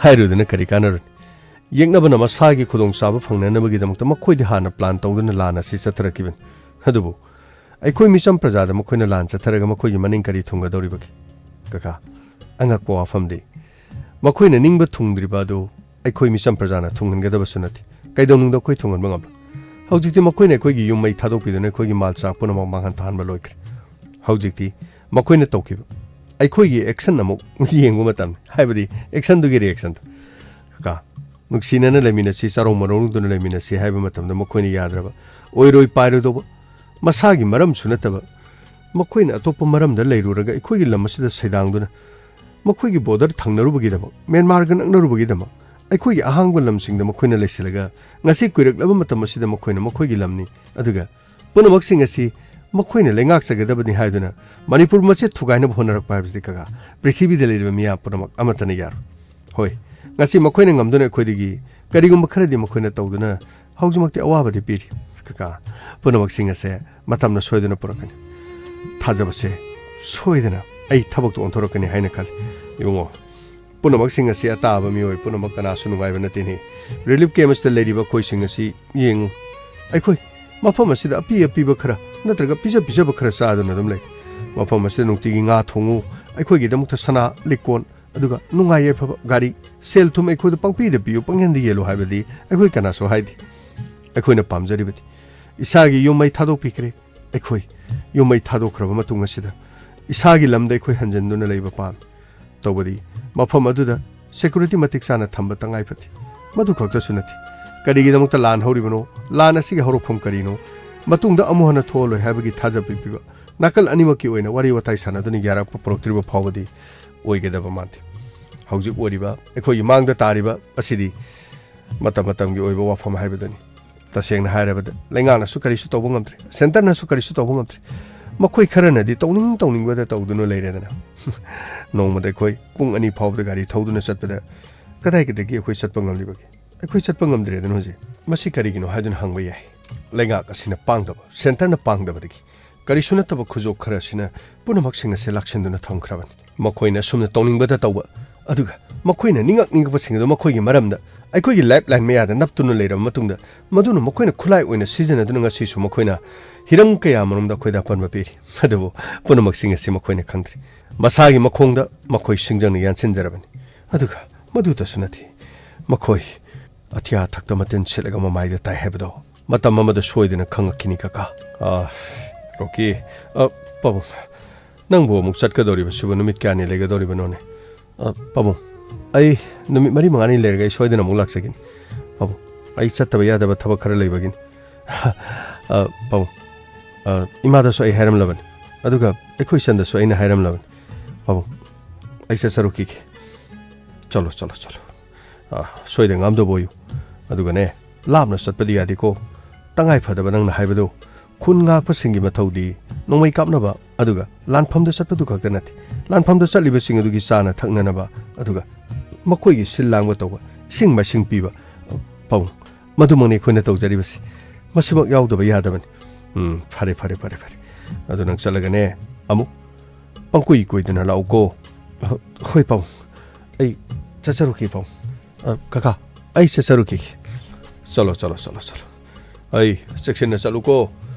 ꯍꯥꯏꯔꯨꯗꯅ ꯀꯔꯤ ꯀꯥꯟꯅꯔꯨꯅꯤ? ꯌꯦꯛꯅꯕꯅ ꯃꯁꯥꯒꯤ ꯈꯨꯗꯣꯡꯆꯥꯕ ꯐꯪꯅꯅꯕꯒꯤꯗꯃꯛꯇ ꯃꯈꯣꯏꯗꯤ ꯍꯥꯟꯅ plan ꯇꯧꯗꯨꯅ ꯂꯥꯟ ꯑꯁꯤ ꯆꯠꯊꯔꯛꯈꯤꯕꯅꯤ꯫ ꯑꯗꯨꯕꯨ ꯑꯩꯈꯣꯏ ꯃꯤꯆꯝ ꯄ꯭ꯔꯖꯥꯗ ꯃꯈꯣꯏꯅ ꯂꯥꯟ ꯆꯠꯊꯔꯒ ꯃꯈꯣꯏꯒꯤ ꯃꯅꯤꯡ ꯀꯔꯤ ꯊꯨꯡꯒꯗꯧꯔꯤꯕꯒꯦ? ꯀꯀꯥ, ꯑꯉꯛꯄ ꯋꯥꯐꯝꯗꯤ, ꯃꯈꯣꯏꯅ ꯅꯤꯡꯕ ꯊꯨꯡꯗ꯭ꯔꯤꯕ ꯑꯗꯨ ꯑꯩꯈꯣꯏ ꯃꯤꯆꯝ ꯄ꯭ꯔꯖꯥꯅ ꯊꯨꯡꯍꯟꯒꯗꯕꯁꯨ ꯅꯠꯇꯦ꯫ ꯀꯩꯗꯧꯅꯨꯡꯗ ꯑꯩꯈꯣꯏ ꯊꯨꯡꯍꯟꯕ ꯉꯝꯂꯣꯏ꯫ ꯍꯧꯖꯤꯛꯇꯤ ꯃꯈꯣꯏꯅ ꯑꯩꯈꯣꯏꯒꯤ ꯌꯨꯝ ꯃꯩ ꯊꯥꯗꯣꯛꯄꯤꯗꯨꯅ ꯑꯩꯈꯣꯏꯒꯤ ꯃꯥꯜ ꯆꯥꯛ ꯄꯨꯝꯅꯃꯛ ꯃꯥꯡꯍꯟ ꯇꯥꯍꯟꯕ ꯂꯣꯏꯈ꯭ꯔꯦ꯫ ꯍꯧꯖꯤꯛꯇꯤ ꯃꯈꯣꯏꯅ ꯇꯧꯈꯤꯕ ꯑꯩꯈꯣꯏꯒꯤ action ꯑꯃꯨꯛ ꯌꯦꯡꯕ ꯃꯇꯝꯅꯤ, ꯍꯥꯏꯕꯗꯤ actionꯗꯨꯒꯤ reactionꯗꯣ꯫ ꯀꯀꯥ, ꯅꯨꯡꯁꯤꯅꯅ ꯂꯩꯃꯤꯟꯅꯁꯤ, ꯆꯥꯔꯣꯡ ꯃꯔꯣꯡꯗꯨꯅ ꯂꯩꯃꯤꯟꯅꯁꯤ ꯍꯥꯏꯕ ꯃꯇꯝꯗ ꯃꯈꯣꯏꯅ ꯌꯥꯗ꯭ꯔꯕ, ꯑꯣꯏꯔꯣꯏ ꯄꯥꯏꯔꯣꯏꯗꯧꯕ, ꯃꯁꯥꯒꯤ ꯃꯔꯝꯁꯨ ꯅꯠꯇꯕ, ꯃꯈꯣꯏꯅ ꯑꯇꯣꯞꯄ ꯃꯔꯝꯗ ꯂꯩꯔꯨꯔꯒ ꯑꯩꯈꯣꯏꯒꯤ ꯂꯝ ꯑꯁꯤꯗ ꯁꯩꯗꯥꯡꯗꯨꯅ ꯃꯈꯣꯏꯒꯤ border ꯊꯪꯅꯔꯨꯕꯒꯤꯗꯃꯛ, ꯃ꯭ꯌꯥꯟꯃꯥꯔꯒ ꯅꯛꯅꯔꯨꯕꯒꯤꯗꯃꯛ, ꯑꯩꯈꯣꯏꯒꯤ ꯑꯍꯥꯡꯕ ꯂꯝꯁꯤꯡꯗ ꯃꯈꯣꯏꯅ ꯂꯩꯁꯤꯜꯂꯒ ꯉꯁꯤ ꯀꯨꯏꯔꯛꯂꯕ ꯃꯇꯝ ꯑꯁꯤꯗ ꯃꯈꯣꯏꯅ ꯃꯈꯣꯏꯒꯤ ꯂꯝꯅꯤ, ꯑꯗꯨꯒ ꯄꯨꯝꯅꯃꯛꯁꯤꯡ ꯑꯁꯤ ꯃꯈꯣꯏꯅ ꯂꯩꯉꯥꯛꯆꯒꯗꯕꯅꯤ ꯍꯥꯏꯗꯨꯅ ꯃꯅꯤꯄꯨꯔ ꯃꯆꯦꯠ ꯊꯨꯒꯥꯏꯅꯕ ꯍꯣꯠꯅꯔꯛꯄ ꯍꯥꯏꯕꯁꯤꯗꯤ, ꯀꯀꯥ, ꯄ꯭ꯔꯤꯊꯤꯕꯤꯗ ꯂꯩꯔꯤꯕ ꯃꯤꯌꯥꯝ ꯄꯨꯝꯅꯃꯛ ꯑꯃꯠꯇꯅ ꯌꯥꯔꯣꯏ꯫ ꯍꯣꯏ, ꯉꯁꯤ ꯃꯈꯣꯏꯅ ꯉꯝꯗꯨꯅ ꯑꯩꯈꯣꯏꯗꯒꯤ ꯀꯔꯤꯒꯨꯝꯕ ꯈꯔꯗꯤ ꯃꯈꯣꯏꯅ ꯇꯧꯗꯨꯅ ꯍꯧꯖꯤꯛꯃꯛꯇꯤ ꯑꯋꯥꯕꯗꯤ ꯄꯤꯔꯤ, ꯀꯀꯥ꯫ ꯄꯨꯝꯅꯃꯛꯁꯤꯡ ꯑꯁꯦ ꯃꯇꯝꯅ ꯁꯣꯏꯗꯅ ꯄꯨꯔꯛꯀꯅꯤ꯫ ꯊꯥꯖꯕꯁꯦ ꯁꯣꯏꯗꯅ ꯑꯩ ꯊꯕꯛꯇ ꯑꯣꯟꯊꯣꯔꯛꯀꯅꯤ ꯍꯥꯏꯅ ꯈꯜꯂꯤ꯫ ꯏꯕꯨꯡꯉꯣ, ꯄꯨꯝꯅꯃꯛꯁꯤꯡ ꯑꯁꯤ ꯑꯇꯥꯕ ꯃꯤꯑꯣꯏ ꯄꯨꯝꯅꯃꯛ ꯀꯅꯥꯁꯨ ꯅꯨꯡꯉꯥꯏꯕ ꯅꯠꯇꯦꯅꯦ꯫ ꯔꯤꯂꯤꯐ ꯀꯦꯝꯞ ꯑꯁꯤꯗ ꯂꯩꯔꯤꯕ ꯑꯩꯈꯣꯏꯁꯤꯡ ꯑꯁꯤ ꯌꯦꯡꯉꯨ꯫ ꯑꯩꯈꯣꯏ ꯃꯐꯝ ꯑꯁꯤꯗ ꯑꯄꯤ ꯑꯄꯤꯕ ꯈꯔ ꯅꯠꯇ꯭ꯔꯒ ꯄꯤꯖ ꯄꯤꯖꯕ ꯈꯔ ꯆꯥꯗꯨꯅ ꯑꯗꯨꯝ ꯂꯩ꯫ ꯃꯐꯝ ꯑꯁꯤꯗ ꯅꯨꯡꯇꯤꯒꯤ ꯉꯥ ꯊꯣꯡꯉꯨ, ꯑꯩꯈꯣꯏꯒꯤꯗꯃꯛꯇ ꯁꯅꯥ, ꯂꯤꯛꯀꯣꯟ, ꯑꯗꯨꯒ ꯅꯨꯡꯉꯥꯏ ꯌꯥꯏꯐꯕ ꯒꯥꯔꯤ, ꯁꯦꯜ ꯊꯨꯝ ꯑꯩꯈꯣꯏꯗ ꯄꯪꯄꯤꯗ ꯄꯤꯌꯨ, ꯄꯪꯍꯦꯟꯗ ꯌꯦꯜꯂꯨ ꯍꯥꯏꯕꯗꯤ ꯑꯩꯈꯣꯏ ꯀꯅꯥꯁꯨ ꯍꯥꯏꯗꯦ꯫ ꯑꯩꯈꯣꯏꯅ ꯄꯥꯝꯖꯔꯤꯕꯗꯤ ꯏꯁꯥꯒꯤ ꯌꯨꯝ ꯃꯩ ꯊꯥꯗꯣꯛꯄꯤꯈ꯭ꯔꯦ꯫ ꯑꯩꯈꯣꯏ ꯌꯨꯝ ꯃꯩ ꯊꯥꯗꯣꯛꯈ꯭ꯔꯕ ꯃꯇꯨꯡ ꯑꯁꯤꯗ ꯏꯁꯥꯒꯤ ꯂꯝꯗ ꯑꯩꯈꯣꯏ ꯍꯟꯖꯤꯟꯗꯨꯅ ꯂꯩꯕ ꯄꯥꯝꯃꯤ꯫ ꯇꯧꯕꯗꯤ ꯃꯐꯝ ꯑꯗꯨꯗ ꯁꯦꯀ꯭ꯌꯨꯔꯤꯇꯤ ꯃꯇꯤꯛ ꯆꯥꯅ ꯊꯝꯕ ꯇꯉꯥꯏ ꯐꯗꯦ꯫ ꯃꯗꯨ ꯈꯛꯇꯁꯨ ꯅꯠꯇꯦ, ꯀꯔꯤꯒꯤꯗꯃꯛꯇ ꯂꯥꯟ ꯍꯧꯔꯤꯕꯅꯣ, ꯂꯥꯟ ꯑꯁꯤꯒꯤ ꯍꯧꯔꯛꯐꯝ ꯀꯔꯤꯅꯣ, ꯃꯇꯨꯡꯗ ꯑꯃꯨꯛ ꯍꯟꯅ ꯊꯣꯛꯍꯜꯂꯣꯏ ꯍꯥꯏꯕꯒꯤ ꯊꯥꯖꯕ ꯄꯤꯕ, ꯅꯥꯀꯜ ꯑꯅꯤꯃꯛꯀꯤ ꯑꯣꯏꯅ ꯋꯥꯔꯤ ꯋꯥꯇꯥꯏ ꯁꯥꯟꯅꯗꯨꯅ ꯌꯥꯔꯛꯄ ꯄꯨꯔꯛꯇ꯭ꯔꯤꯕ ꯐꯥꯎꯕꯗꯤ ꯑꯣꯏꯒꯗꯕ ꯃꯥꯟꯗꯦ꯫ ꯍꯧꯖꯤꯛ ꯑꯣꯏꯔꯤꯕ, ꯑꯩꯈꯣꯏꯒꯤ ꯃꯥꯡꯗ ꯇꯥꯔꯤꯕ ꯑꯁꯤꯗꯤ ꯃꯇꯝ ꯃꯇꯝꯒꯤ ꯑꯣꯏꯕ ꯋꯥꯐꯝ ꯍꯥꯏꯕꯗꯨꯅꯤ꯫ ꯇꯁꯦꯡꯅ ꯍꯥꯏꯔꯕꯗ, ꯂꯩꯉꯥꯛꯅꯁꯨ ꯀꯔꯤꯁꯨ ꯇꯧꯕ ꯉꯝꯗ꯭ꯔꯦ, ꯁꯦꯟꯇꯔꯅꯁꯨ ꯀꯔꯤꯁꯨ ꯇꯧꯕ ꯉꯝꯗ꯭ꯔꯦ꯫ ꯃꯈꯣꯏ ꯈꯔꯅꯗꯤ ꯇꯧꯅꯤꯡ ꯇꯧꯅꯤꯡꯕꯗ ꯇꯧꯗꯨꯅ ꯂꯩꯔꯦꯗꯅ꯫ ꯅꯣꯡꯃꯗ ꯑꯩꯈꯣꯏ ꯄꯨꯡ ꯑꯅꯤ ꯐꯥꯎꯕꯗ ꯒꯥꯔꯤ ꯊꯧꯗꯨꯅ ꯆꯠꯄꯗ ꯀꯗꯥꯏꯗꯒꯤ ꯑꯩꯈꯣꯏ ꯆꯠꯄ ꯉꯝꯂꯤꯕꯒꯦ? ꯑꯩꯈꯣꯏ ꯆꯠꯄ ꯉꯝꯗ꯭ꯔꯦꯗꯅ ꯍꯧꯖꯤꯛ꯫ ꯃꯁꯤ ꯀꯔꯤꯒꯤꯅꯣ ꯍꯥꯏꯗꯨꯅ ꯍꯪꯕ ꯌꯥꯏ꯫ ꯂꯩꯉꯥꯛ ꯑꯁꯤꯅ ꯄꯥꯡꯗꯕ, ꯁꯦꯟꯇꯔꯅ ꯄꯥꯡꯗꯕꯗꯒꯤ꯫ ꯀꯔꯤꯁꯨ ꯅꯠꯇꯕ ꯈꯨꯖꯣꯞ ꯈꯔ ꯑꯁꯤꯅ ꯄꯨꯝꯅꯃꯛꯁꯤꯡ ꯑꯁꯦ ꯂꯥꯛꯁꯤꯟꯗꯨꯅ ꯊꯝꯈ꯭ꯔꯕꯅꯤ꯫ ꯃꯈꯣꯏꯅ ꯑꯁꯨꯝꯅ ꯇꯧꯅꯤꯡꯕꯗ ꯇꯧꯕ, ꯑꯗꯨꯒ ꯃꯈꯣꯏꯅ ꯅꯤꯡꯉꯛ ꯅꯤꯡꯉꯛꯄꯁꯤꯡ ꯑꯗꯨ ꯃꯈꯣꯏꯒꯤ ꯃꯔꯝꯗ ꯑꯩꯈꯣꯏꯒꯤ ꯂꯥꯏꯐ ꯂꯥꯏꯟ ꯃꯌꯥꯗ ꯅꯞꯇꯨꯅ ꯂꯩꯔꯕ ꯃꯇꯨꯡꯗ, ꯃꯗꯨꯅ ꯃꯈꯣꯏꯅ ꯈꯨꯠꯂꯥꯏ ꯑꯣꯏꯅ ꯁꯤꯖꯤꯟꯅꯗꯨꯅ ꯉꯁꯤꯁꯨ ꯃꯈꯣꯏꯅ ꯍꯤꯔꯝ ꯀꯌꯥ ꯃꯔꯨꯝꯗ ꯑꯩꯈꯣꯏꯗ ꯑꯄꯟꯕ ꯄꯤꯔꯤ꯫ ꯑꯗꯨꯕꯨ ꯄꯨꯝꯅꯃꯛꯁꯤꯡ ꯑꯁꯤ ꯃꯈꯣꯏꯅ ꯈꯪꯗ꯭ꯔꯤ꯫ ꯃꯁꯥꯒꯤ ꯃꯈꯣꯡꯗ ꯃꯈꯣꯏ ꯁꯤꯡꯖꯪꯅ ꯌꯥꯟꯁꯤꯟꯖꯔꯕꯅꯤ꯫ ꯑꯗꯨꯒ ꯃꯗꯨꯇꯁꯨ ꯅꯠꯇꯦ, ꯃꯈꯣꯏ ꯑꯇꯤꯌꯥ ꯊꯛꯇ ꯃꯇꯤꯟ ꯁꯤꯠꯂꯒ ꯃꯃꯥꯏꯗ ꯇꯥꯏ ꯍꯥꯏꯕꯗꯣ ꯃꯇꯝ ꯑꯃꯗ ꯁꯣꯏꯗꯅ ꯈꯪꯉꯛꯈꯤꯅꯤ, ꯀꯀꯥ꯫ ꯑꯥ, ꯔꯣꯀꯤ, ꯑ, ꯄꯥꯕꯨꯡ, ꯅꯪꯕꯨ ꯑꯃꯨꯛ ꯆꯠꯀꯗꯧꯔꯤꯕꯁꯤꯕꯨ ꯅꯨꯃꯤꯠ ꯀꯌꯥꯅꯤ ꯂꯩꯒꯗꯧꯔꯤꯕꯅꯣꯅꯦ? ꯑ, ꯄꯥꯕꯨꯡ, ꯑꯩ ꯅꯨꯃꯤꯠ ꯃꯔꯤ ꯃꯉꯥꯅꯤ ꯂꯩꯔꯒ ꯑꯩ ꯁꯣꯏꯗꯅ ꯑꯃꯨꯛ ꯂꯥꯛꯆꯒꯅꯤ꯫ ꯄꯥꯕꯨꯡ, ꯑꯩ ꯆꯠꯇꯕ ꯌꯥꯗꯕ ꯊꯕꯛ ꯈꯔ ꯂꯩꯕꯒꯤꯅꯤ꯫ ꯑ, ꯄꯥꯕꯨꯡ, ꯑ, ꯏꯃꯥꯗꯁꯨ ꯑꯩ ꯍꯥꯏꯔꯝꯂꯕꯅꯤ, ꯑꯗꯨꯒ ꯑꯩꯈꯣꯏ ꯏꯆꯟꯗꯁꯨ ꯑꯩꯅ ꯍꯥꯏꯔꯝꯂꯕꯅꯤ꯫ ꯄꯥꯕꯨꯡ, ꯑꯩ ꯆꯠꯆꯔꯨꯈꯤꯒꯦ꯫ ꯆꯠꯂꯣ, ꯆꯠꯂꯣ, ꯆꯠꯂꯣ꯫ ꯑ, ꯁꯣꯏꯗ ꯉꯥꯝꯗꯕ ꯑꯣꯏꯌꯨ꯫ ꯑꯗꯨꯒꯅꯦ, ꯂꯥꯞꯅ ꯆꯠꯄꯗꯤ ꯌꯥꯗꯦꯀꯣ꯫ ꯇꯉꯥꯏ ꯐꯗꯕ ꯅꯪꯅ ꯍꯥꯏꯕꯗꯨ, ꯈꯨꯟ ꯉꯥꯛꯄꯁꯤꯡꯒꯤ ꯃꯊꯧꯗꯤ ꯅꯣꯡꯃꯩ ꯀꯥꯞꯅꯕ ꯑꯗꯨꯒ ꯂꯥꯟꯐꯝꯗ ꯆꯠꯄꯗꯨ ꯈꯛꯇ ꯅꯠꯇꯦ꯫ ꯂꯥꯟꯐꯝꯗ ꯆꯠꯂꯤꯕꯁꯤꯡ ꯑꯗꯨꯒꯤ ꯆꯥꯅ ꯊꯛꯅꯅꯕ ꯑꯗꯨꯒ ꯃꯈꯣꯏꯒꯤ ꯁꯤꯜ ꯂꯥꯡꯕ ꯇꯧꯕ, ꯏꯁꯤꯡ ꯃꯥꯏꯁꯤꯡ ꯄꯤꯕ, ꯄꯥꯕꯨꯡ, ꯃꯗꯨꯃꯛꯅꯤ ꯑꯩꯈꯣꯏꯅ ꯇꯧꯖꯔꯤꯕꯁꯤ꯫ ꯃꯁꯤꯃꯛ ꯌꯥꯎꯗꯕ ꯌꯥꯗꯕꯅꯤ꯫ ꯎꯝ, ꯐꯔꯦ, ꯐꯔꯦ, ꯐꯔꯦ, ꯐꯔꯦ꯫ ꯑꯗꯨ ꯅꯪ ꯆꯠꯂꯒꯅꯦ, ꯑꯃꯨꯛ ꯄꯪꯀꯨꯏ ꯀꯨꯏꯗꯅ ꯂꯥꯛꯎꯀꯣ꯫ ꯍꯣꯏ, ꯄꯥꯕꯨꯡ꯫ ꯑꯩ ꯆꯠꯆꯔꯨꯒꯦ, ꯄꯥꯕꯨꯡ꯫ ꯑ, ꯀꯀꯥ, ꯑꯩ ꯆꯠꯆꯔꯨꯈꯤꯒꯦ꯫ ꯆꯠꯂꯣ, ꯆꯠꯂꯣ, ꯆꯠꯂꯣ, ꯆꯠꯂꯣ꯫ ꯑꯩ ꯆꯦꯛꯁꯤꯟꯅ ꯆꯠꯂꯨꯀꯣ꯫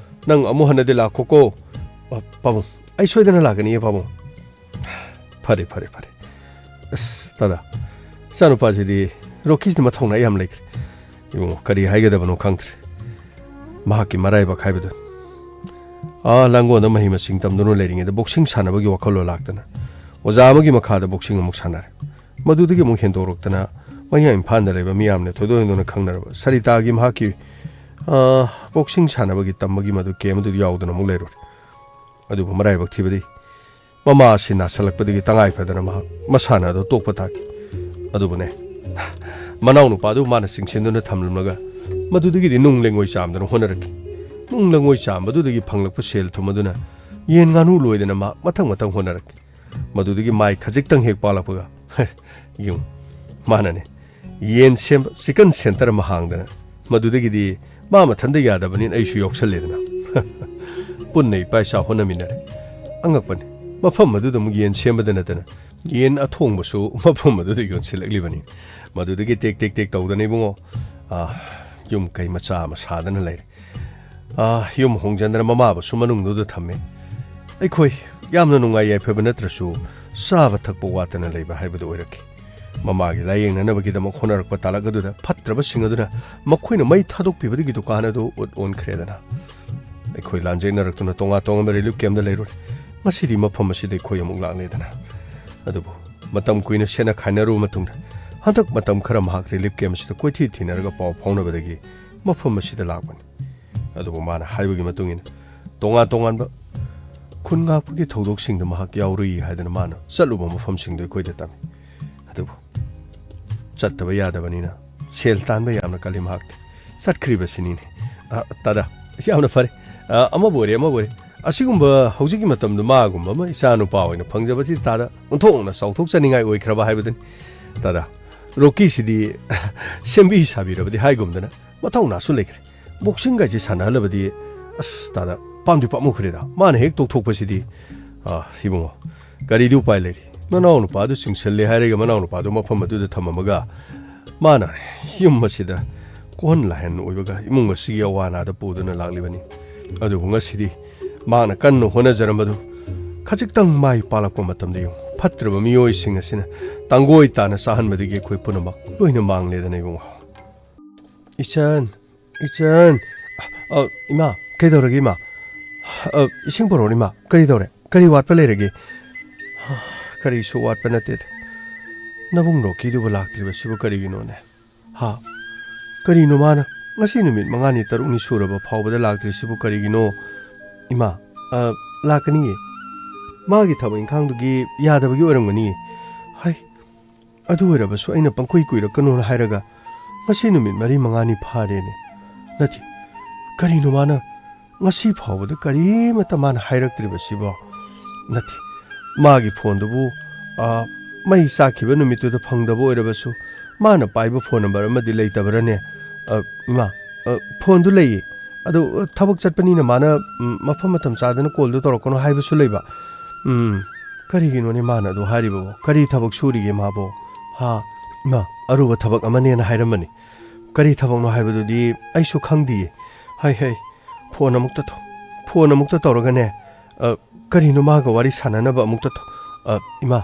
ꯅꯪ ꯑꯃꯨꯛ ꯍꯟꯅꯗꯤ ꯂꯥꯛꯈꯣꯀꯣ꯫ ꯑ, ꯄꯥꯕꯨꯡ, ꯑꯩ ꯁꯣꯏꯗꯅ ꯂꯥꯛꯀꯅꯤꯌꯦ, ꯄꯥꯕꯨꯡ꯫ ꯐꯔꯦ, ꯐꯔꯦ, ꯐꯔꯦ꯫ ꯑꯁ, ꯗꯥꯗꯥ, ꯏꯆꯥꯅꯨꯄꯥꯁꯤꯗꯤ, ꯔꯣꯀꯤꯁꯤꯗꯤ ꯃꯊꯧꯅꯥ ꯌꯥꯝ ꯂꯩꯈ꯭ꯔꯦ꯫ ꯏꯕꯨꯡꯉꯣ, ꯀꯔꯤ ꯍꯥꯏꯒꯗꯕꯅꯣ ꯈꯪꯗ꯭ꯔꯦ꯫ ꯃꯍꯥꯛꯀꯤ ꯃꯔꯥꯏꯕꯛ ꯍꯥꯏꯕꯗꯨ꯫ ꯑꯥ, ꯂꯥꯡꯒꯣꯜꯗ ꯃꯍꯩ ꯃꯁꯤꯡ ꯇꯝꯗꯨꯅ ꯂꯩꯔꯤꯉꯩꯗ ꯕꯣꯛꯁꯤꯡ ꯁꯥꯟꯅꯕꯒꯤ ꯋꯥꯈꯜꯂꯣꯟ ꯂꯥꯛꯇꯅ ꯑꯣꯖꯥ ꯑꯃꯒꯤ ꯃꯈꯥꯗ ꯕꯣꯛꯁꯤꯡ ꯑꯃꯨꯛ ꯁꯥꯟꯅꯔꯦ꯫ ꯃꯗꯨꯗꯒꯤ ꯑꯃꯨꯛ ꯍꯦꯟꯗꯣꯔꯛꯇꯅ ꯃꯌꯥꯡ ꯏꯝꯐꯥꯜꯗ ꯂꯩꯕ ꯃꯤꯌꯥꯝꯅ ꯊꯣꯏꯗꯣꯛ ꯍꯦꯟꯗꯣꯛꯅ ꯈꯪꯅꯔꯕ ꯁꯔꯤꯇꯥꯒꯤ ꯃꯍꯥꯛꯀꯤ, ꯑꯥ, ꯕꯣꯛꯁꯤꯡ ꯁꯥꯟꯅꯕꯒꯤ ꯇꯝꯕꯒꯤ ꯃꯗꯨ ꯀꯦꯝ ꯑꯗꯨꯗ ꯌꯥꯎꯗꯨꯅ ꯑꯃꯨꯛ ꯂꯩꯔꯨꯔꯦ꯫ ꯑꯗꯨꯕꯨ ꯃꯔꯥꯏꯕꯛ ꯊꯤꯕꯗꯤ ꯃꯃꯥ ꯑꯁꯤ ꯅꯥꯁꯜꯂꯛꯄꯗꯒꯤ ꯇꯉꯥꯏ ꯐꯗꯅ ꯃꯍꯥꯛ ꯃꯁꯥꯟꯅ ꯑꯗꯨ ꯇꯣꯛꯄ ꯇꯥꯈꯤ꯫ ꯑꯗꯨꯕꯨꯅꯦ, ꯃꯅꯥꯎꯅꯨꯄꯥꯗꯨ ꯃꯥꯅ ꯆꯤꯡꯁꯤꯟꯗꯨꯅ ꯊꯝꯂꯝꯂꯒ ꯃꯗꯨꯗꯒꯤꯗꯤ ꯅꯨꯡ ꯂꯩꯉꯣꯏ ꯆꯥꯝꯗꯅ ꯍꯣꯠꯅꯔꯛꯈꯤ꯫ ꯅꯨꯡ ꯂꯩꯉꯣꯏ ꯆꯥꯝꯕꯗꯨꯗꯒꯤ ꯐꯪꯂꯛꯄ ꯁꯦꯜ ꯊꯨꯝ ꯑꯗꯨꯅ ꯌꯦꯟ ꯉꯥꯅꯨ ꯂꯣꯏꯗꯅ ꯃꯍꯥꯛ ꯃꯊꯪ ꯃꯊꯪ ꯍꯣꯠꯅꯔꯛꯈꯤ꯫ ꯃꯗꯨꯗꯒꯤ ꯃꯥꯏ ꯈꯖꯤꯛꯇꯪ ꯍꯦꯛ ꯄꯥꯛꯂꯛꯄꯒ, ꯌꯦꯡꯉꯨ, ꯃꯥꯅꯅꯦ, ꯌꯦꯟ ꯁꯦꯝꯕ ꯆꯤꯀꯟ ꯁꯦꯟꯇꯔ ꯑꯃ ꯍꯥꯡꯗꯅ, ꯃꯗꯨꯗꯒꯤꯗꯤ ꯃꯥ ꯃꯊꯟꯇ ꯌꯥꯗꯕꯅꯤꯅ ꯑꯩꯁꯨ ꯌꯥꯎꯁꯜꯂꯦꯗꯅ꯫ ꯄꯨꯟꯅ ꯏꯄꯥ ꯏꯆꯥ ꯍꯣꯠꯅꯃꯤꯟꯅꯔꯦ꯫ ꯑꯉꯛꯄꯅꯤ, ꯃꯐꯝ ꯑꯗꯨꯗ ꯑꯃꯨꯛ ꯌꯦꯟ ꯁꯦꯝꯕꯗ ꯅꯠꯇꯅ ꯌꯦꯟ ꯑꯊꯣꯡꯕꯁꯨ ꯃꯐꯝ ꯑꯗꯨꯗ ꯌꯣꯟꯁꯤꯜꯂꯛꯂꯤꯕꯅꯤ꯫ ꯃꯗꯨꯗꯒꯤ ꯇꯦꯛ ꯇꯦꯛ ꯇꯦꯛ ꯇꯧꯗꯅ ꯏꯕꯨꯡꯉꯣ, ꯑꯥ, ꯌꯨꯝ ꯀꯩ ꯃꯆꯥ ꯑꯃ ꯁꯥꯗꯅ ꯂꯩꯔꯦ꯫ ꯑꯥ, ꯌꯨꯝ ꯍꯣꯡꯖꯤꯟꯗꯅ ꯃꯃꯥꯕꯨꯁꯨ ꯃꯅꯨꯡꯗꯨꯗ ꯊꯝꯃꯦ꯫ ꯑꯩꯈꯣꯏ ꯌꯥꯝꯅ ꯅꯨꯡꯉꯥꯏ ꯌꯥꯏꯐꯕ ꯅꯠꯇ꯭ꯔꯁꯨ ꯆꯥꯕ ꯊꯛꯄ ꯋꯥꯠꯇꯅ ꯂꯩꯕ ꯍꯥꯏꯕꯗꯨ ꯑꯣꯏꯔꯛꯈꯤ꯫ ꯃꯃꯥꯒꯤ ꯂꯥꯏꯌꯦꯡꯅꯅꯕꯒꯤꯗꯃꯛ ꯍꯣꯠꯅꯔꯛꯄ ꯇꯥꯂꯛ ꯑꯗꯨꯗ ꯐꯠꯇ꯭ꯔꯕꯁꯤꯡ ꯑꯗꯨꯅ ꯃꯈꯣꯏꯅ ꯃꯩ ꯊꯥꯗꯣꯛꯄꯤꯕꯗꯒꯤ ꯗꯨꯀꯥꯟ ꯑꯗꯨ ꯎꯠ ꯑꯣꯟꯈ꯭ꯔꯦꯗꯅ꯫ ꯑꯩꯈꯣꯏ ꯂꯥꯟꯖꯦꯟꯅꯔꯛꯇꯨꯅ ꯇꯣꯉꯥꯟ ꯇꯣꯉꯥꯟꯕ ꯔꯤꯂꯤꯐ ꯀꯦꯝꯗ ꯂꯩꯔꯨꯔꯦ꯫ ꯉꯁꯤꯗꯤ ꯃꯐꯝ ꯑꯁꯤꯗ ꯑꯩꯈꯣꯏ ꯑꯃꯨꯛ ꯂꯥꯛꯂꯦꯗꯅ꯫ ꯑꯗꯨꯕꯨ ꯃꯇꯝ ꯀꯨꯏꯅ ꯁꯦꯠꯅ ꯈꯥꯏꯅꯔꯨꯕ ꯃꯇꯨꯡꯗ ꯍꯟꯗꯛ ꯃꯇꯝ ꯈꯔ ꯃꯍꯥꯛ ꯔꯤꯂꯤꯐ ꯀꯦꯝ ꯑꯁꯤꯗ ꯀꯣꯏꯊꯤ ꯊꯤꯅꯔꯒ ꯄꯥꯎ ꯐꯥꯎꯅꯕꯗꯒꯤ ꯃꯐꯝ ꯑꯁꯤꯗ ꯂꯥꯛꯄꯅꯤ꯫ ꯑꯗꯨꯕꯨ ꯃꯥꯅ ꯍꯥꯏꯕꯒꯤ ꯃꯇꯨꯡ ꯏꯟꯅ ꯇꯣꯉꯥꯟ ꯇꯣꯉꯥꯟꯕ ꯈꯨꯟ ꯉꯥꯛꯄꯒꯤ ꯊꯧꯗꯣꯛꯁꯤꯡꯗ ꯃꯍꯥꯛ ꯌꯥꯎꯔꯨꯏ ꯍꯥꯏꯗꯅ ꯃꯥꯅ ꯆꯠꯂꯨꯕ ꯃꯐꯝꯁꯤꯡꯗꯨ ꯑꯩꯈꯣꯏꯗ ꯇꯝꯃꯤ꯫ ꯑꯗꯨꯕꯨ ꯆꯠꯇꯕ ꯌꯥꯗꯕꯅꯤꯅ ꯁꯦꯜ ꯇꯥꯟꯕ ꯌꯥꯝꯅ ꯀꯜꯂꯤ ꯃꯍꯥꯛꯇꯤ꯫ ꯆꯠꯈ꯭ꯔꯤꯕꯁꯤꯅꯤꯅꯦ꯫ ꯑ, ꯇꯥꯗ, ꯌꯥꯝꯅ ꯐꯔꯦ꯫ ꯑ, ꯑꯃꯕꯨ ꯑꯣꯏꯔꯦ, ꯑꯃꯕꯨ ꯑꯣꯏꯔꯦ꯫ ꯑꯁꯤꯒꯨꯝꯕ ꯍꯧꯖꯤꯛꯀꯤ ꯃꯇꯝꯗ ꯃꯥꯒꯨꯝꯕ ꯑꯃ ꯏꯆꯥ ꯅꯨꯄꯥ ꯑꯣꯏꯅ ꯐꯪꯖꯕꯁꯤ ꯇꯥꯗ ꯑꯣꯟꯊꯣꯛꯅ ꯆꯥꯎꯊꯣꯛꯆꯅꯤꯡꯉꯥꯏ ꯑꯣꯏꯈ꯭ꯔꯕ ꯍꯥꯏꯕꯗꯨꯅꯤ꯫ ꯇꯥꯗ, ꯔꯣꯀꯤꯁꯤꯗꯤ ꯁꯦꯝꯕꯤ ꯁꯥꯕꯤꯔꯕꯗꯤ ꯍꯥꯏꯒꯨꯝꯗꯅ ꯃꯊꯧꯅꯥꯁꯨ ꯂꯩꯈ꯭ꯔꯦ꯫ ꯕꯣꯛꯁꯤꯡꯒꯥꯏꯁꯦ ꯁꯥꯟꯅꯍꯜꯂꯕꯗꯤ, ꯑꯁ, ꯇꯥꯗ, ꯄꯥꯝꯗꯤ ꯄꯥꯝꯃꯨꯈ꯭ꯔꯦꯗ꯫ ꯃꯥꯅ ꯍꯦꯛ ꯇꯣꯛꯊꯣꯛꯄꯁꯤꯗꯤ, ꯑ, ꯏꯕꯨꯡꯉꯣ, ꯀꯔꯤꯗꯤ ꯎꯄꯥꯏ ꯂꯩꯔꯤ? ꯃꯅꯥꯎ ꯅꯨꯄꯥꯗꯨ ꯆꯤꯡꯁꯤꯜꯂꯦ ꯍꯥꯏꯔꯒ ꯃꯅꯥꯎ ꯅꯨꯄꯥꯗꯨ ꯃꯐꯝ ꯑꯗꯨꯗ ꯊꯝꯃꯝꯃꯒ ꯃꯥꯅ ꯌꯨꯝ ꯑꯁꯤꯗ ꯀꯣꯟ ꯂꯥꯏꯍꯟ ꯑꯣꯏꯕꯒ ꯏꯃꯨꯡ ꯑꯁꯤꯒꯤ ꯑꯋꯥ ꯑꯅꯥꯗ ꯄꯨꯗꯨꯅ ꯂꯥꯛꯂꯤꯕꯅꯤ꯫ ꯑꯗꯨꯕꯨ ꯉꯁꯤꯗꯤ ꯃꯥꯅ ꯀꯟꯅ ꯍꯣꯠꯅꯖꯔꯝꯕꯗꯨ ꯈꯖꯤꯛꯇꯪ ꯃꯥꯏ ꯄꯥꯛꯂꯛꯄ ꯃꯇꯝꯗ ꯌꯦꯡꯉꯨ, ꯐꯠꯇ꯭ꯔꯕ ꯃꯤꯑꯣꯏꯁꯤꯡ ꯑꯁꯤꯅ ꯇꯥꯡꯒꯣꯏ ꯇꯥꯅ ꯆꯥꯍꯟꯕꯗꯒꯤ ꯑꯩꯈꯣꯏ ꯄꯨꯝꯅꯃꯛ ꯂꯣꯏꯅ ꯃꯥꯡꯂꯦꯗꯅ ꯏꯕꯨꯡꯉꯣ꯫ ꯏꯆꯟ, ꯏꯆꯟ꯫ ꯑ, ꯏꯃꯥ, ꯀꯩꯗꯧꯔꯒꯦ, ꯏꯃꯥ? ꯑ, ꯏꯁꯤꯡ ꯄꯨꯔꯛꯑꯣ, ꯏꯃꯥ꯫ ꯀꯔꯤ ꯇꯧꯔꯦ? ꯀꯔꯤ ꯋꯥꯠꯄ ꯂꯩꯔꯒꯦ? ꯀꯔꯤꯁꯨ ꯋꯥꯠꯄ ꯅꯠꯇꯦꯗ꯫ ꯅꯕꯨꯡ ꯔꯣꯀꯤꯗꯨꯕꯨ ꯂꯥꯛꯇ꯭ꯔꯤꯕꯁꯤꯕꯨ ꯀꯔꯤꯒꯤꯅꯣꯅꯦ? ꯍꯥ? ꯀꯔꯤꯅꯣ ꯃꯥꯅ? ꯉꯁꯤ ꯅꯨꯃꯤꯠ ꯃꯉꯥꯅꯤ, ꯇꯔꯨꯛꯅꯤ ꯁꯨꯔꯕ ꯐꯥꯎꯕꯗ ꯂꯥꯛꯇ꯭ꯔꯤꯁꯤꯕꯨ ꯀꯔꯤꯒꯤꯅꯣ? ꯏꯃꯥ, ꯑ, ꯂꯥꯛꯀꯅꯤꯌꯦ꯫ ꯃꯥꯒꯤ ꯊꯕꯛ ꯏꯪꯈꯥꯡꯗꯨꯒꯤ ꯌꯥꯗꯕꯒꯤ ꯑꯣꯏꯔꯝꯒꯅꯤꯌꯦ꯫ ꯍꯥꯏ, ꯑꯗꯨ ꯑꯣꯏꯔꯕꯁꯨ ꯑꯩꯅ ꯄꯪꯀꯨꯏ ꯀꯨꯏꯔꯛꯀꯅꯣꯅ ꯍꯥꯏꯔꯒ ꯉꯁꯤ ꯅꯨꯃꯤꯠ ꯃꯔꯤ ꯃꯉꯥꯅꯤ ꯐꯥꯔꯦꯅꯦ꯫ ꯅꯠꯇꯦ, ꯀꯔꯤꯅꯣ ꯃꯥꯅ ꯉꯁꯤ ꯐꯥꯎꯕꯗ ꯀꯔꯤꯃꯠꯇ ꯃꯥꯅ ꯍꯥꯏꯔꯛꯇ꯭ꯔꯤꯕꯁꯤꯕꯣ? ꯅꯠꯇꯦ, ꯃꯥꯒꯤ ꯐꯣꯟꯗꯨꯕꯨ, ꯑ, ꯃꯩ ꯆꯥꯛꯈꯤꯕ ꯅꯨꯃꯤꯠꯇꯨꯗ ꯐꯪꯗꯕ ꯑꯣꯏꯔꯕꯁꯨ ꯃꯥꯅ ꯄꯥꯏꯕ ꯐꯣꯟ ꯅꯝꯕꯔ ꯑꯃꯗꯤ ꯂꯩꯇꯕꯔꯅꯦ? ꯑ, ꯏꯃꯥ, ꯑ, ꯐꯣꯟꯗꯨ ꯂꯩꯌꯦ꯫ ꯑꯗꯨ, ꯑ, ꯊꯕꯛ ꯆꯠꯄꯅꯤꯅ ꯃꯥꯅ, ꯎꯝ, ꯃꯐꯝ ꯃꯇꯝ ꯆꯥꯗꯅ ꯀꯣꯜꯗꯨ ꯇꯧꯔꯛꯀꯅꯨ ꯍꯥꯏꯕꯁꯨ ꯂꯩꯕ꯫ ꯎꯝ, ꯀꯔꯤꯒꯤꯅꯣꯅꯦ ꯃꯥꯅ ꯑꯗꯨ ꯍꯥꯏꯔꯤꯕꯕꯣ? ꯀꯔꯤ ꯊꯕꯛ ꯁꯨꯔꯤꯒꯦ ꯃꯥꯕꯣ? ꯍꯥ? ꯏꯃꯥ, ꯑꯔꯨꯕ ꯊꯕꯛ ꯑꯃꯅꯦꯅ ꯍꯥꯏꯔꯝꯕꯅꯤ꯫ ꯀꯔꯤ ꯊꯕꯛꯅꯣ ꯍꯥꯏꯕꯗꯨꯗꯤ ꯑꯩꯁꯨ ꯈꯪꯗꯤꯌꯦ꯫ ꯍꯩ, ꯍꯩ, ꯐꯣꯟ ꯑꯃꯨꯛꯇ ꯇꯧ-, ꯐꯣꯟ ꯑꯃꯨꯛꯇ ꯇꯧꯔꯒꯅꯦ, ꯑ, ꯀꯔꯤꯅꯣ ꯃꯥꯒ ꯋꯥꯔꯤ ꯁꯥꯟꯅꯅꯕ ꯑꯃꯨꯛꯇ ꯇꯧ-, ꯑ, ꯏꯃꯥ,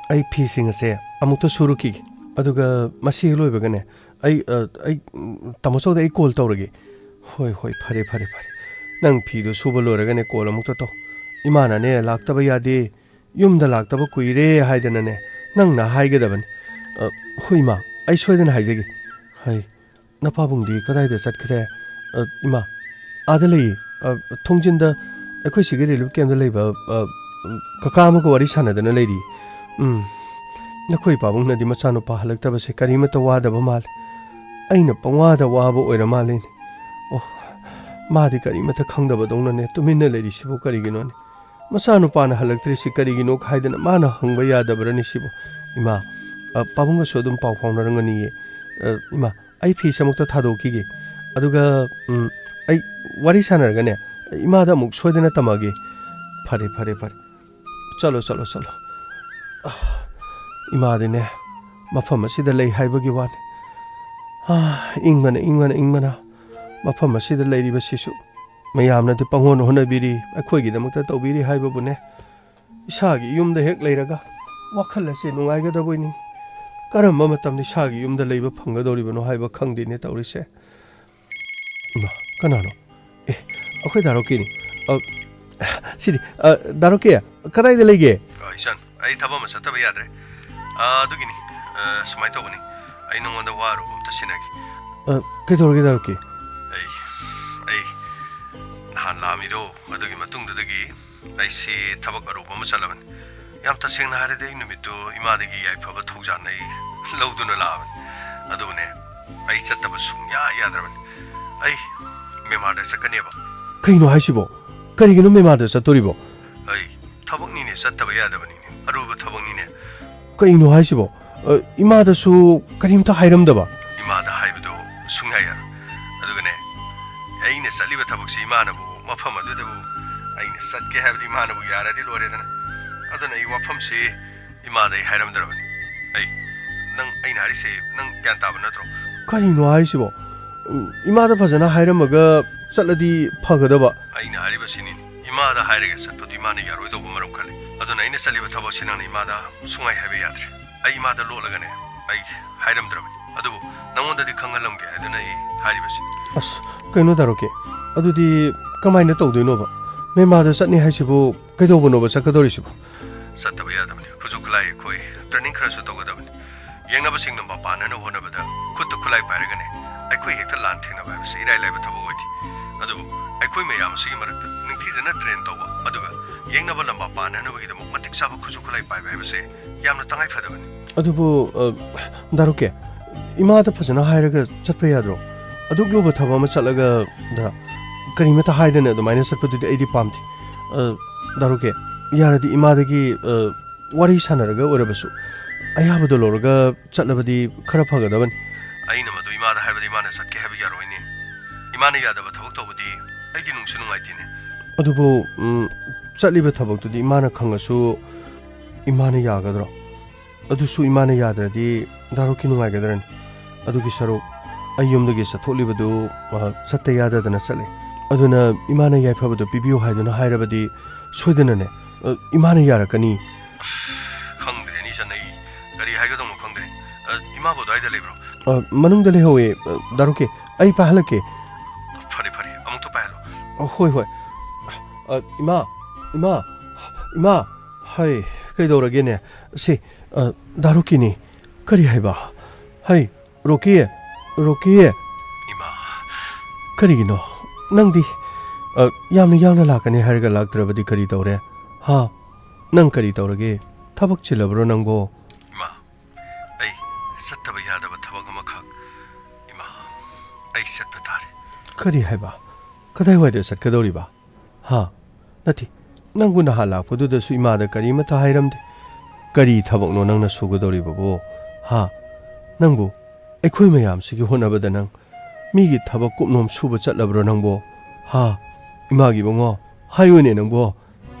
ꯑꯩ ꯐꯤꯁꯤꯡ ꯑꯁꯦ ꯑꯃꯨꯛꯇ ꯁꯨꯔꯨꯈꯤꯒꯦ꯫ ꯑꯗꯨꯒ ꯃꯁꯤ ꯍꯦꯛ ꯂꯣꯏꯕꯒꯅꯦ, ꯑꯩ, ꯑ, ꯑꯩ, ꯎꯝ, ꯇꯥꯃꯣ ꯆꯧꯗ ꯑꯩ ꯀꯣꯜ ꯇꯧꯔꯒꯦ꯫ ꯍꯣꯏ, ꯍꯣꯏ, ꯐꯔꯦ, ꯐꯔꯦ, ꯐꯔꯦ꯫ ꯅꯪ ꯐꯤꯗꯣ ꯁꯨꯕ ꯂꯣꯏꯔꯒꯅꯦ ꯀꯣꯜ ꯑꯃꯨꯛꯇ ꯇꯧ꯫ ꯏꯃꯥꯅꯅꯦ ꯂꯥꯛꯇꯕ ꯌꯥꯗꯦ, ꯌꯨꯝꯗ ꯂꯥꯛꯇꯕ ꯀꯨꯏꯔꯦ ꯍꯥꯏꯗꯅꯅꯦ ꯅꯪꯅ ꯍꯥꯏꯒꯗꯕꯅꯤ꯫ ꯑ, ꯍꯣꯏ ꯏꯃꯥ, ꯑꯩ ꯁꯣꯏꯗꯅ ꯍꯥꯏꯖꯒꯦ꯫ ꯍꯩ, ꯅꯄꯥꯕꯨꯡꯗꯤ ꯀꯗꯥꯏꯗ ꯆꯠꯈ꯭ꯔꯦ? ꯑ, ꯏꯃꯥ, ꯑꯥꯗ ꯂꯩꯌꯦ꯫ ꯑ, ꯊꯣꯡꯖꯤꯟꯗ ꯑꯩꯈꯣꯏ ꯁꯤꯒꯤ ꯔꯤꯂꯤꯐ ꯀꯦꯝꯗ ꯂꯩꯕ, ꯑ, ꯀꯀꯥ ꯑꯃꯒ ꯋꯥꯔꯤ ꯁꯥꯟꯅꯗꯅ ꯂꯩꯔꯤ꯫ ꯎꯝ, ꯅꯈꯣꯏ ꯄꯥꯕꯨꯡꯅꯗꯤ ꯃꯆꯥꯅꯨꯄꯥ ꯍꯜꯂꯛꯇꯕꯁꯦ ꯀꯔꯤꯃꯠꯇ ꯋꯥꯗꯕ ꯃꯥꯜꯂꯦ꯫ ꯑꯩꯅ ꯄꯪꯋꯥꯗ ꯋꯥꯕ ꯑꯣꯏꯔ ꯃꯥꯜꯂꯦꯅꯦ꯫ ꯑꯣ, ꯃꯥꯗꯤ ꯀꯔꯤꯃꯠꯇ ꯈꯪꯗꯕꯗꯧꯅꯅꯦ ꯇꯨꯃꯤꯟꯅ ꯂꯩꯔꯤꯁꯤꯕꯨ ꯀꯔꯤꯒꯤꯅꯣꯅꯦ? ꯃꯆꯥꯅꯨꯄꯥꯅ ꯍꯜꯂꯛꯇ꯭ꯔꯤꯁꯤ ꯀꯔꯤꯒꯤꯅꯣ ꯍꯥꯏꯗꯅ ꯃꯥꯅ ꯍꯪꯕ ꯌꯥꯗꯕ꯭ꯔꯅꯤ ꯁꯤꯕꯨ? ꯏꯃꯥ, ꯑ, ꯄꯥꯕꯨꯡꯒꯁꯨ ꯑꯗꯨꯝ ꯄꯥꯎ ꯐꯥꯎꯅꯔꯝꯒꯅꯤꯌꯦ꯫ ꯑ, ꯏꯃꯥ, ꯑꯩ ꯐꯤꯁꯦ ꯑꯃꯨꯛꯇ ꯊꯥꯗꯣꯛꯈꯤꯒꯦ꯫ ꯑꯗꯨꯒ, ꯎꯝ, ꯑꯩ ꯋꯥꯔꯤ ꯁꯥꯟꯅꯔꯒꯅꯦ, ꯏꯃꯥꯗ ꯑꯃꯨꯛ ꯁꯣꯏꯗꯅ ꯇꯝꯃꯛꯑꯒꯦ꯫ ꯐꯔꯦ, ꯐꯔꯦ, ꯐꯔꯦ꯫ ꯆꯠꯂꯣ, ꯆꯠꯂꯣ, ꯆꯠꯂꯣ꯫ ꯑ, ꯏꯃꯥꯗꯤꯅꯦ, ꯃꯐꯝ ꯑꯁꯤꯗ ꯂꯩ ꯍꯥꯏꯕꯒꯤ ꯋꯥꯅꯤ꯫ ꯑ, ꯏꯪꯕꯅ, ꯏꯪꯕꯅ, ꯏꯪꯕꯅ꯫ ꯃꯐꯝ ꯑꯁꯤꯗ ꯂꯩꯔꯤꯕꯁꯤꯁꯨ ꯃꯌꯥꯝꯅꯗꯤ ꯄꯪꯍꯣꯠ ꯍꯣꯠꯅꯕꯤꯔꯤ, ꯑꯩꯈꯣꯏꯒꯤꯗꯃꯛꯇ ꯇꯧꯕꯤꯔꯤ ꯍꯥꯏꯕꯕꯨꯅꯦ꯫ ꯏꯁꯥꯒꯤ ꯌꯨꯝꯗ ꯍꯦꯛ ꯂꯩꯔꯒ ꯋꯥꯈꯜ ꯑꯁꯦ ꯅꯨꯡꯉꯥꯏꯒꯗꯕꯣꯏ ꯅꯤꯡꯏ꯫ ꯀꯔꯝꯕ ꯃꯇꯝꯗ ꯏꯁꯥꯒꯤ ꯌꯨꯝꯗ ꯂꯩꯕ ꯐꯪꯒꯗꯧꯔꯤꯕꯅꯣ ꯍꯥꯏꯕ ꯈꯪꯗꯦꯅꯦ ꯇꯧꯔꯤꯁꯦ꯫ ꯏꯃꯥ, ꯀꯅꯥꯅꯣ? ꯑꯦ, ꯑꯩꯈꯣꯏ ꯗꯥ ꯔꯣꯀꯦꯅꯤ꯫ ꯑ, ꯁꯤꯗꯤ, ꯑ, ꯗꯥ ꯔꯣꯀꯦ, ꯀꯗꯥꯏꯗ ꯂꯩꯒꯦ? ꯑ, ꯏꯆꯟ, ꯑꯩ ꯊꯕꯛ ꯑꯃ ꯆꯠꯇꯕ ꯌꯥꯗ꯭ꯔꯦ꯫ ꯑ, ꯑꯗꯨꯒꯤꯅꯤ, ꯑ, ꯁꯨꯃꯥꯏꯅ ꯇꯧꯕꯅꯤ, ꯑꯩ ꯅꯉꯣꯟꯗ ꯋꯥ ꯑꯔꯨꯕ ꯑꯝꯇ ꯁꯤꯟꯅꯒꯦ꯫ ꯑ, ꯀꯩꯗꯧꯔꯒꯦ ꯗꯥ ꯔꯣꯀꯦ? ꯑꯩ, ꯑꯩ ꯅꯍꯥꯟ ꯂꯥꯛꯑꯝꯃꯤꯗꯣ, ꯑꯗꯨꯒꯤ ꯃꯇꯨꯡꯗꯨꯗꯒꯤ ꯑꯩꯁꯤ ꯊꯕꯛ ꯑꯔꯨꯕ ꯑꯃ ꯆꯠꯂꯕꯅꯤ꯫ ꯌꯥꯝ ꯇꯁꯦꯡꯅ ꯍꯥꯏꯔꯗꯤ, ꯑꯩ ꯅꯨꯃꯤꯠꯇꯨ ꯏꯃꯥꯗꯒꯤ ꯌꯥꯏꯐꯕ ꯊꯧꯖꯥꯟ ꯑꯩ ꯂꯧꯗꯨꯅ ꯂꯥꯛꯑꯕꯅꯤ꯫ ꯑꯗꯨꯕꯨꯅꯦ, ꯑꯩ ꯆꯠꯇꯕ ꯁꯨꯡꯌꯥ ꯌꯥꯗ꯭ꯔꯕꯅꯤ꯫ ꯑꯩ ꯃꯦꯟꯃꯥꯔꯗ ꯆꯠꯀꯅꯦꯕ꯫ ꯀꯩꯅꯣ ꯍꯥꯏꯁꯤꯕꯣ? ꯀꯔꯤꯒꯤꯅꯣ ꯃꯦꯟꯃꯥꯔꯗ ꯆꯠꯇꯣꯔꯤꯕꯣ? ꯑꯩ ꯊꯕꯛꯅꯤꯅꯦ, ꯆꯠꯇꯕ ꯌꯥꯗꯕꯅꯤꯅꯦ, ꯑꯔꯨꯕ ꯊꯕꯛꯅꯤꯅꯦ꯫ ꯀꯩꯅꯣ ꯍꯥꯏꯁꯤꯕꯣ? ꯑ, ꯏꯃꯥꯗꯁꯨ ꯀꯔꯤꯝꯇ ꯍꯥꯏꯔꯝꯗꯕ? ꯏꯃꯥꯗ ꯍꯥꯏꯕꯗꯣ ꯁꯨꯡꯌꯥ ꯌꯥꯔꯣꯏ꯫ ꯑꯗꯨꯒꯅꯦ, ꯑꯩꯅ ꯆꯠꯂꯤꯕ ꯊꯕꯛꯁꯤ ꯏꯃꯥꯅꯕꯨ, ꯃꯐꯝ ꯑꯗꯨꯗꯕꯨ ꯑꯩꯅ ꯆꯠꯀꯦ ꯍꯥꯏꯕꯗꯤ ꯏꯃꯥꯅꯕꯨ ꯌꯥꯔꯗꯤ ꯂꯣꯏꯔꯦꯗꯅ꯫ ꯑꯗꯨꯅ ꯑꯩ ꯋꯥꯐꯝꯁꯤ ꯏꯃꯥꯗ ꯑꯩ ꯍꯥꯏꯔꯝꯗ꯭ꯔꯕꯅꯤ꯫ ꯑꯩ, ꯅꯪ, ꯑꯩꯅ ꯍꯥꯏꯔꯤꯁꯦ ꯅꯪ ꯒ꯭ꯌꯥꯟ ꯇꯥꯕ ꯅꯠꯇ꯭ꯔꯣ? ꯀꯔꯤꯅꯣ ꯍꯥꯏꯁꯤꯕꯣ? ꯎꯝ, ꯏꯃꯥꯗ ꯐꯖꯅ ꯍꯥꯏꯔꯝꯃꯒ ꯆꯠꯂꯗꯤ ꯐꯒꯗꯕ꯫ ꯑꯩꯅ ꯍꯥꯏꯔꯤꯕꯁꯤꯅꯤ, ꯏꯃꯥꯗ ꯍꯥꯏꯔꯒ ꯆꯠꯄꯗꯨ ꯏꯃꯥꯅ ꯌꯥꯔꯣꯏꯗꯧꯕ ꯃꯔꯝ ꯈꯔ ꯂꯩ꯫ ꯑꯗꯨꯅ ꯑꯩꯅ ꯆꯠꯂꯤꯕ ꯊꯕꯛꯁꯤ ꯅꯪꯅ ꯏꯃꯥꯗ ꯁꯨꯡꯍꯥꯏ ꯍꯥꯏꯕ ꯌꯥꯗ꯭ꯔꯦ꯫ ꯑꯩ ꯏꯃꯥꯗ ꯂꯣꯠꯂꯒꯅꯦ, ꯑꯩ ꯍꯥꯏꯔꯝꯗ꯭ꯔꯕꯅꯤ꯫ ꯑꯗꯨꯕꯨ ꯅꯉꯣꯟꯗꯗꯤ ꯈꯪꯍꯜꯂꯝꯒꯦ ꯍꯥꯏꯗꯨꯅ ꯑꯩ ꯍꯥꯏꯔꯤꯕꯁꯤꯅꯤ꯫ ꯑꯁ, ꯀꯩꯅꯣ ꯗꯥ ꯔꯣꯀꯦ, ꯑꯗꯨꯗꯤ ꯀꯃꯥꯏꯅ ꯇꯧꯗꯣꯏꯅꯣꯕ? ꯃꯦꯟꯃꯥꯔꯗ ꯆꯠꯅꯤ ꯍꯥꯏꯁꯤꯕꯨ ꯀꯩꯗꯧꯕꯅꯣꯕ ꯆꯠꯀꯗꯧꯔꯤꯁꯤꯕꯣ? ꯆꯠꯇꯕ ꯌꯥꯗꯕꯅꯤ꯫ ꯈꯨꯠꯁꯨ ꯈꯨꯠꯂꯥꯏ ꯑꯩꯈꯣꯏ training ꯈꯔꯁꯨ ꯇꯧꯒꯗꯕꯅꯤ꯫ ꯌꯦꯡꯅꯕꯁꯤꯡꯅ ꯃꯄꯥꯟꯅꯅꯕ ꯍꯣꯠꯅꯕꯗ ꯈꯨꯠꯇ ꯈꯨꯠꯂꯥꯏ ꯄꯥꯏꯔꯒꯅꯦ, ꯑꯩꯈꯣꯏ ꯍꯦꯛꯇ ꯂꯥꯟ ꯊꯦꯡꯅꯕ ꯍꯥꯏꯕꯁꯤ ꯏꯔꯥꯏ ꯂꯥꯏꯕ ꯊꯕꯛ ꯑꯣꯏꯗꯦ꯫ ꯑꯗꯨꯕꯨ ꯑꯩꯈꯣꯏ ꯃꯌꯥꯝ ꯑꯁꯤꯒꯤ ꯃꯔꯛꯇ ꯅꯤꯡꯊꯤꯖꯅ train ꯇꯧꯕ, ꯑꯗꯨꯒ ꯌꯦꯡꯅꯕ ꯂꯝꯕꯥ ꯄꯥꯟꯅꯅꯕꯒꯤꯗꯃꯛ ꯃꯇꯤꯛ ꯆꯥꯕ ꯈꯨꯠꯁꯨ ꯈꯨꯠꯂꯥꯏ ꯄꯥꯏꯕ ꯍꯥꯏꯕꯁꯦ ꯌꯥꯝꯅ ꯇꯉꯥꯏ ꯐꯗꯕꯅꯤ꯫ ꯑꯗꯨꯕꯨ, ꯑ, ꯗꯥ ꯔꯣꯀꯦ, ꯏꯃꯥꯗ ꯐꯖꯅ ꯍꯥꯏꯔꯒ ꯆꯠꯄ ꯌꯥꯗ꯭ꯔꯣ? ꯑꯗꯨꯛ ꯂꯨꯕ ꯊꯕꯛ ꯑꯃ ꯆꯠꯂꯒ, ꯗ, ꯀꯔꯤꯃꯠꯇ ꯍꯥꯏꯗꯅ ꯑꯗꯨꯃꯥꯏꯅ ꯆꯠꯄꯗꯨꯗꯤ ꯑꯩꯗꯤ ꯄꯥꯝꯗꯦ꯫ ꯑ, ꯗꯥ ꯔꯣꯀꯦ, ꯌꯥꯔꯗꯤ ꯏꯃꯥꯗꯒꯤ, ꯑ, ꯋꯥꯔꯤ ꯁꯥꯟꯅꯔꯒ ꯑꯣꯏꯔꯕꯁꯨ ꯑꯌꯥꯕꯗꯣ ꯂꯧꯔꯒ ꯆꯠꯂꯕꯗꯤ ꯈꯔ ꯐꯒꯗꯕꯅꯤ꯫ ꯑꯩꯅ ꯃꯗꯨ ꯏꯃꯥꯗ ꯍꯥꯏꯕꯗꯤ ꯏꯃꯥꯅ ꯆꯠꯀꯦ ꯍꯥꯏꯕ ꯌꯥꯔꯣꯏꯅꯦ꯫ ꯏꯃꯥꯅ ꯌꯥꯗꯕ ꯊꯕꯛ ꯇꯧꯕꯗꯤ ꯑꯩꯗꯤ ꯅꯨꯡꯁꯨ ꯅꯨꯡꯉꯥꯏꯇꯦꯅꯦ꯫ ꯑꯗꯨꯕꯨ, ꯎꯝ, ꯆꯠꯂꯤꯕ ꯊꯕꯛꯇꯨꯗꯤ ꯏꯃꯥꯅ ꯈꯪꯉꯁꯨ ꯏꯃꯥꯅ ꯌꯥꯒꯗ꯭ꯔꯣ? ꯑꯗꯨꯁꯨ ꯏꯃꯥꯅ ꯌꯥꯗ꯭ꯔꯗꯤ ꯗꯥ ꯔꯣꯀꯤ ꯅꯨꯡꯉꯥꯏꯒꯗ꯭ꯔꯅꯤ? ꯑꯗꯨꯒꯤ ꯁꯔꯨꯛ ꯑꯩ ꯌꯨꯝꯗꯒꯤ ꯆꯠꯊꯣꯛꯂꯤꯕꯗꯨ, ꯑ, ꯆꯠꯇ ꯌꯥꯗꯗꯅ ꯆꯠꯂꯦ꯫ ꯑꯗꯨꯅ ꯏꯃꯥꯅ ꯌꯥꯏꯐꯕꯗꯨ ꯄꯤꯕꯤꯌꯨ ꯍꯥꯏꯗꯨꯅ ꯍꯥꯏꯔꯕꯗꯤ ꯁꯣꯏꯗꯅꯅꯦ, ꯑ, ꯏꯃꯥꯅ ꯌꯥꯔꯛꯀꯅꯤ꯫ ꯑꯁ, ꯈꯪꯗ꯭ꯔꯦꯅꯦ ꯏꯆꯟ, ꯑꯩ ꯀꯔꯤ ꯍꯥꯏꯒꯗꯧꯅꯣ ꯈꯪꯗ꯭ꯔꯦ꯫ ꯑ, ꯏꯃꯥꯕꯨ ꯑꯗꯨꯋꯥꯏꯗ ꯂꯩꯕ꯭ꯔꯣ? ꯑ, ꯃꯅꯨꯡꯗ ꯂꯩꯍꯧꯋꯦ, ꯑ, ꯗꯥ ꯔꯣꯀꯤ꯫ ꯑꯩ ꯄꯥꯏꯍꯜꯂꯛꯀꯦ꯫ ꯐꯔꯦ, ꯐꯔꯦ, ꯑꯃꯨꯛꯇ ꯄꯥꯏꯍꯜꯂꯣ꯫ ꯑ, ꯍꯣꯏ, ꯍꯣꯏ꯫ ꯑ, ꯏꯃꯥ, ꯏꯃꯥ, ꯏꯃꯥ꯫ ꯍꯩ, ꯀꯩꯗꯧꯔꯒꯦꯅꯦ? ꯁꯤ, ꯑ, ꯗꯥ ꯔꯣꯀꯤꯅꯤ꯫ ꯀꯔꯤ ꯍꯥꯏꯕ? ꯍꯩ, ꯔꯣꯀꯤ, ꯔꯣꯀꯤ꯫ ꯏꯃꯥ꯫ ꯀꯔꯤꯒꯤꯅꯣ? ꯅꯪꯗꯤ, ꯑ, ꯌꯥꯝꯅ ꯌꯥꯡꯅ ꯂꯥꯛꯀꯅꯤ ꯍꯥꯏꯔꯒ ꯂꯥꯛꯇ꯭ꯔꯕꯗꯤ ꯀꯔꯤ ꯇꯧꯔꯦ? ꯍꯥ? ꯅꯪ ꯀꯔꯤ ꯇꯧꯔꯒꯦ? ꯊꯕꯛ ꯆꯤꯜꯂꯕ꯭ꯔꯣ ꯅꯪꯕꯣ? ꯏꯃꯥ, ꯑꯩ ꯆꯠꯇꯕ ꯌꯥꯗꯕ ꯊꯕꯛ ꯑꯃꯈꯛ꯫ ꯏꯃꯥ, ꯑꯩ ꯆꯠꯄ ꯇꯥꯔꯦ꯫ ꯀꯔꯤ ꯍꯥꯏꯕ? ꯀꯗꯥꯏꯋꯥꯏꯗ ꯆꯠꯀꯗꯧꯔꯤꯕ? ꯍꯥ? ꯅꯠꯇꯦ, ꯅꯪꯕꯨ ꯅꯍꯥꯟ ꯂꯥꯛꯄꯗꯨꯗꯁꯨ ꯏꯃꯥꯗ ꯀꯔꯤꯃꯠꯇ ꯍꯥꯏꯔꯝꯗꯦ꯫ ꯀꯔꯤ ꯊꯕꯛꯅꯣ ꯅꯪꯅ ꯁꯨꯒꯗꯧꯔꯤꯕꯕꯨ? ꯍꯥ? ꯅꯪꯕꯨ ꯑꯩꯈꯣꯏ ꯃꯌꯥꯝꯁꯤꯒꯤ ꯍꯣꯠꯅꯕꯗ ꯅꯪ ꯃꯤꯒꯤ ꯊꯕꯛ ꯀꯨꯞꯅꯣꯝ ꯁꯨꯕ ꯆꯠꯂꯕ꯭ꯔꯣ ꯅꯪꯕꯣ? ꯍꯥ? ꯏꯃꯥꯒꯤ ꯏꯕꯨꯡꯉꯣ, ꯍꯥꯏꯌꯨꯅꯦ ꯅꯪꯕꯣ꯫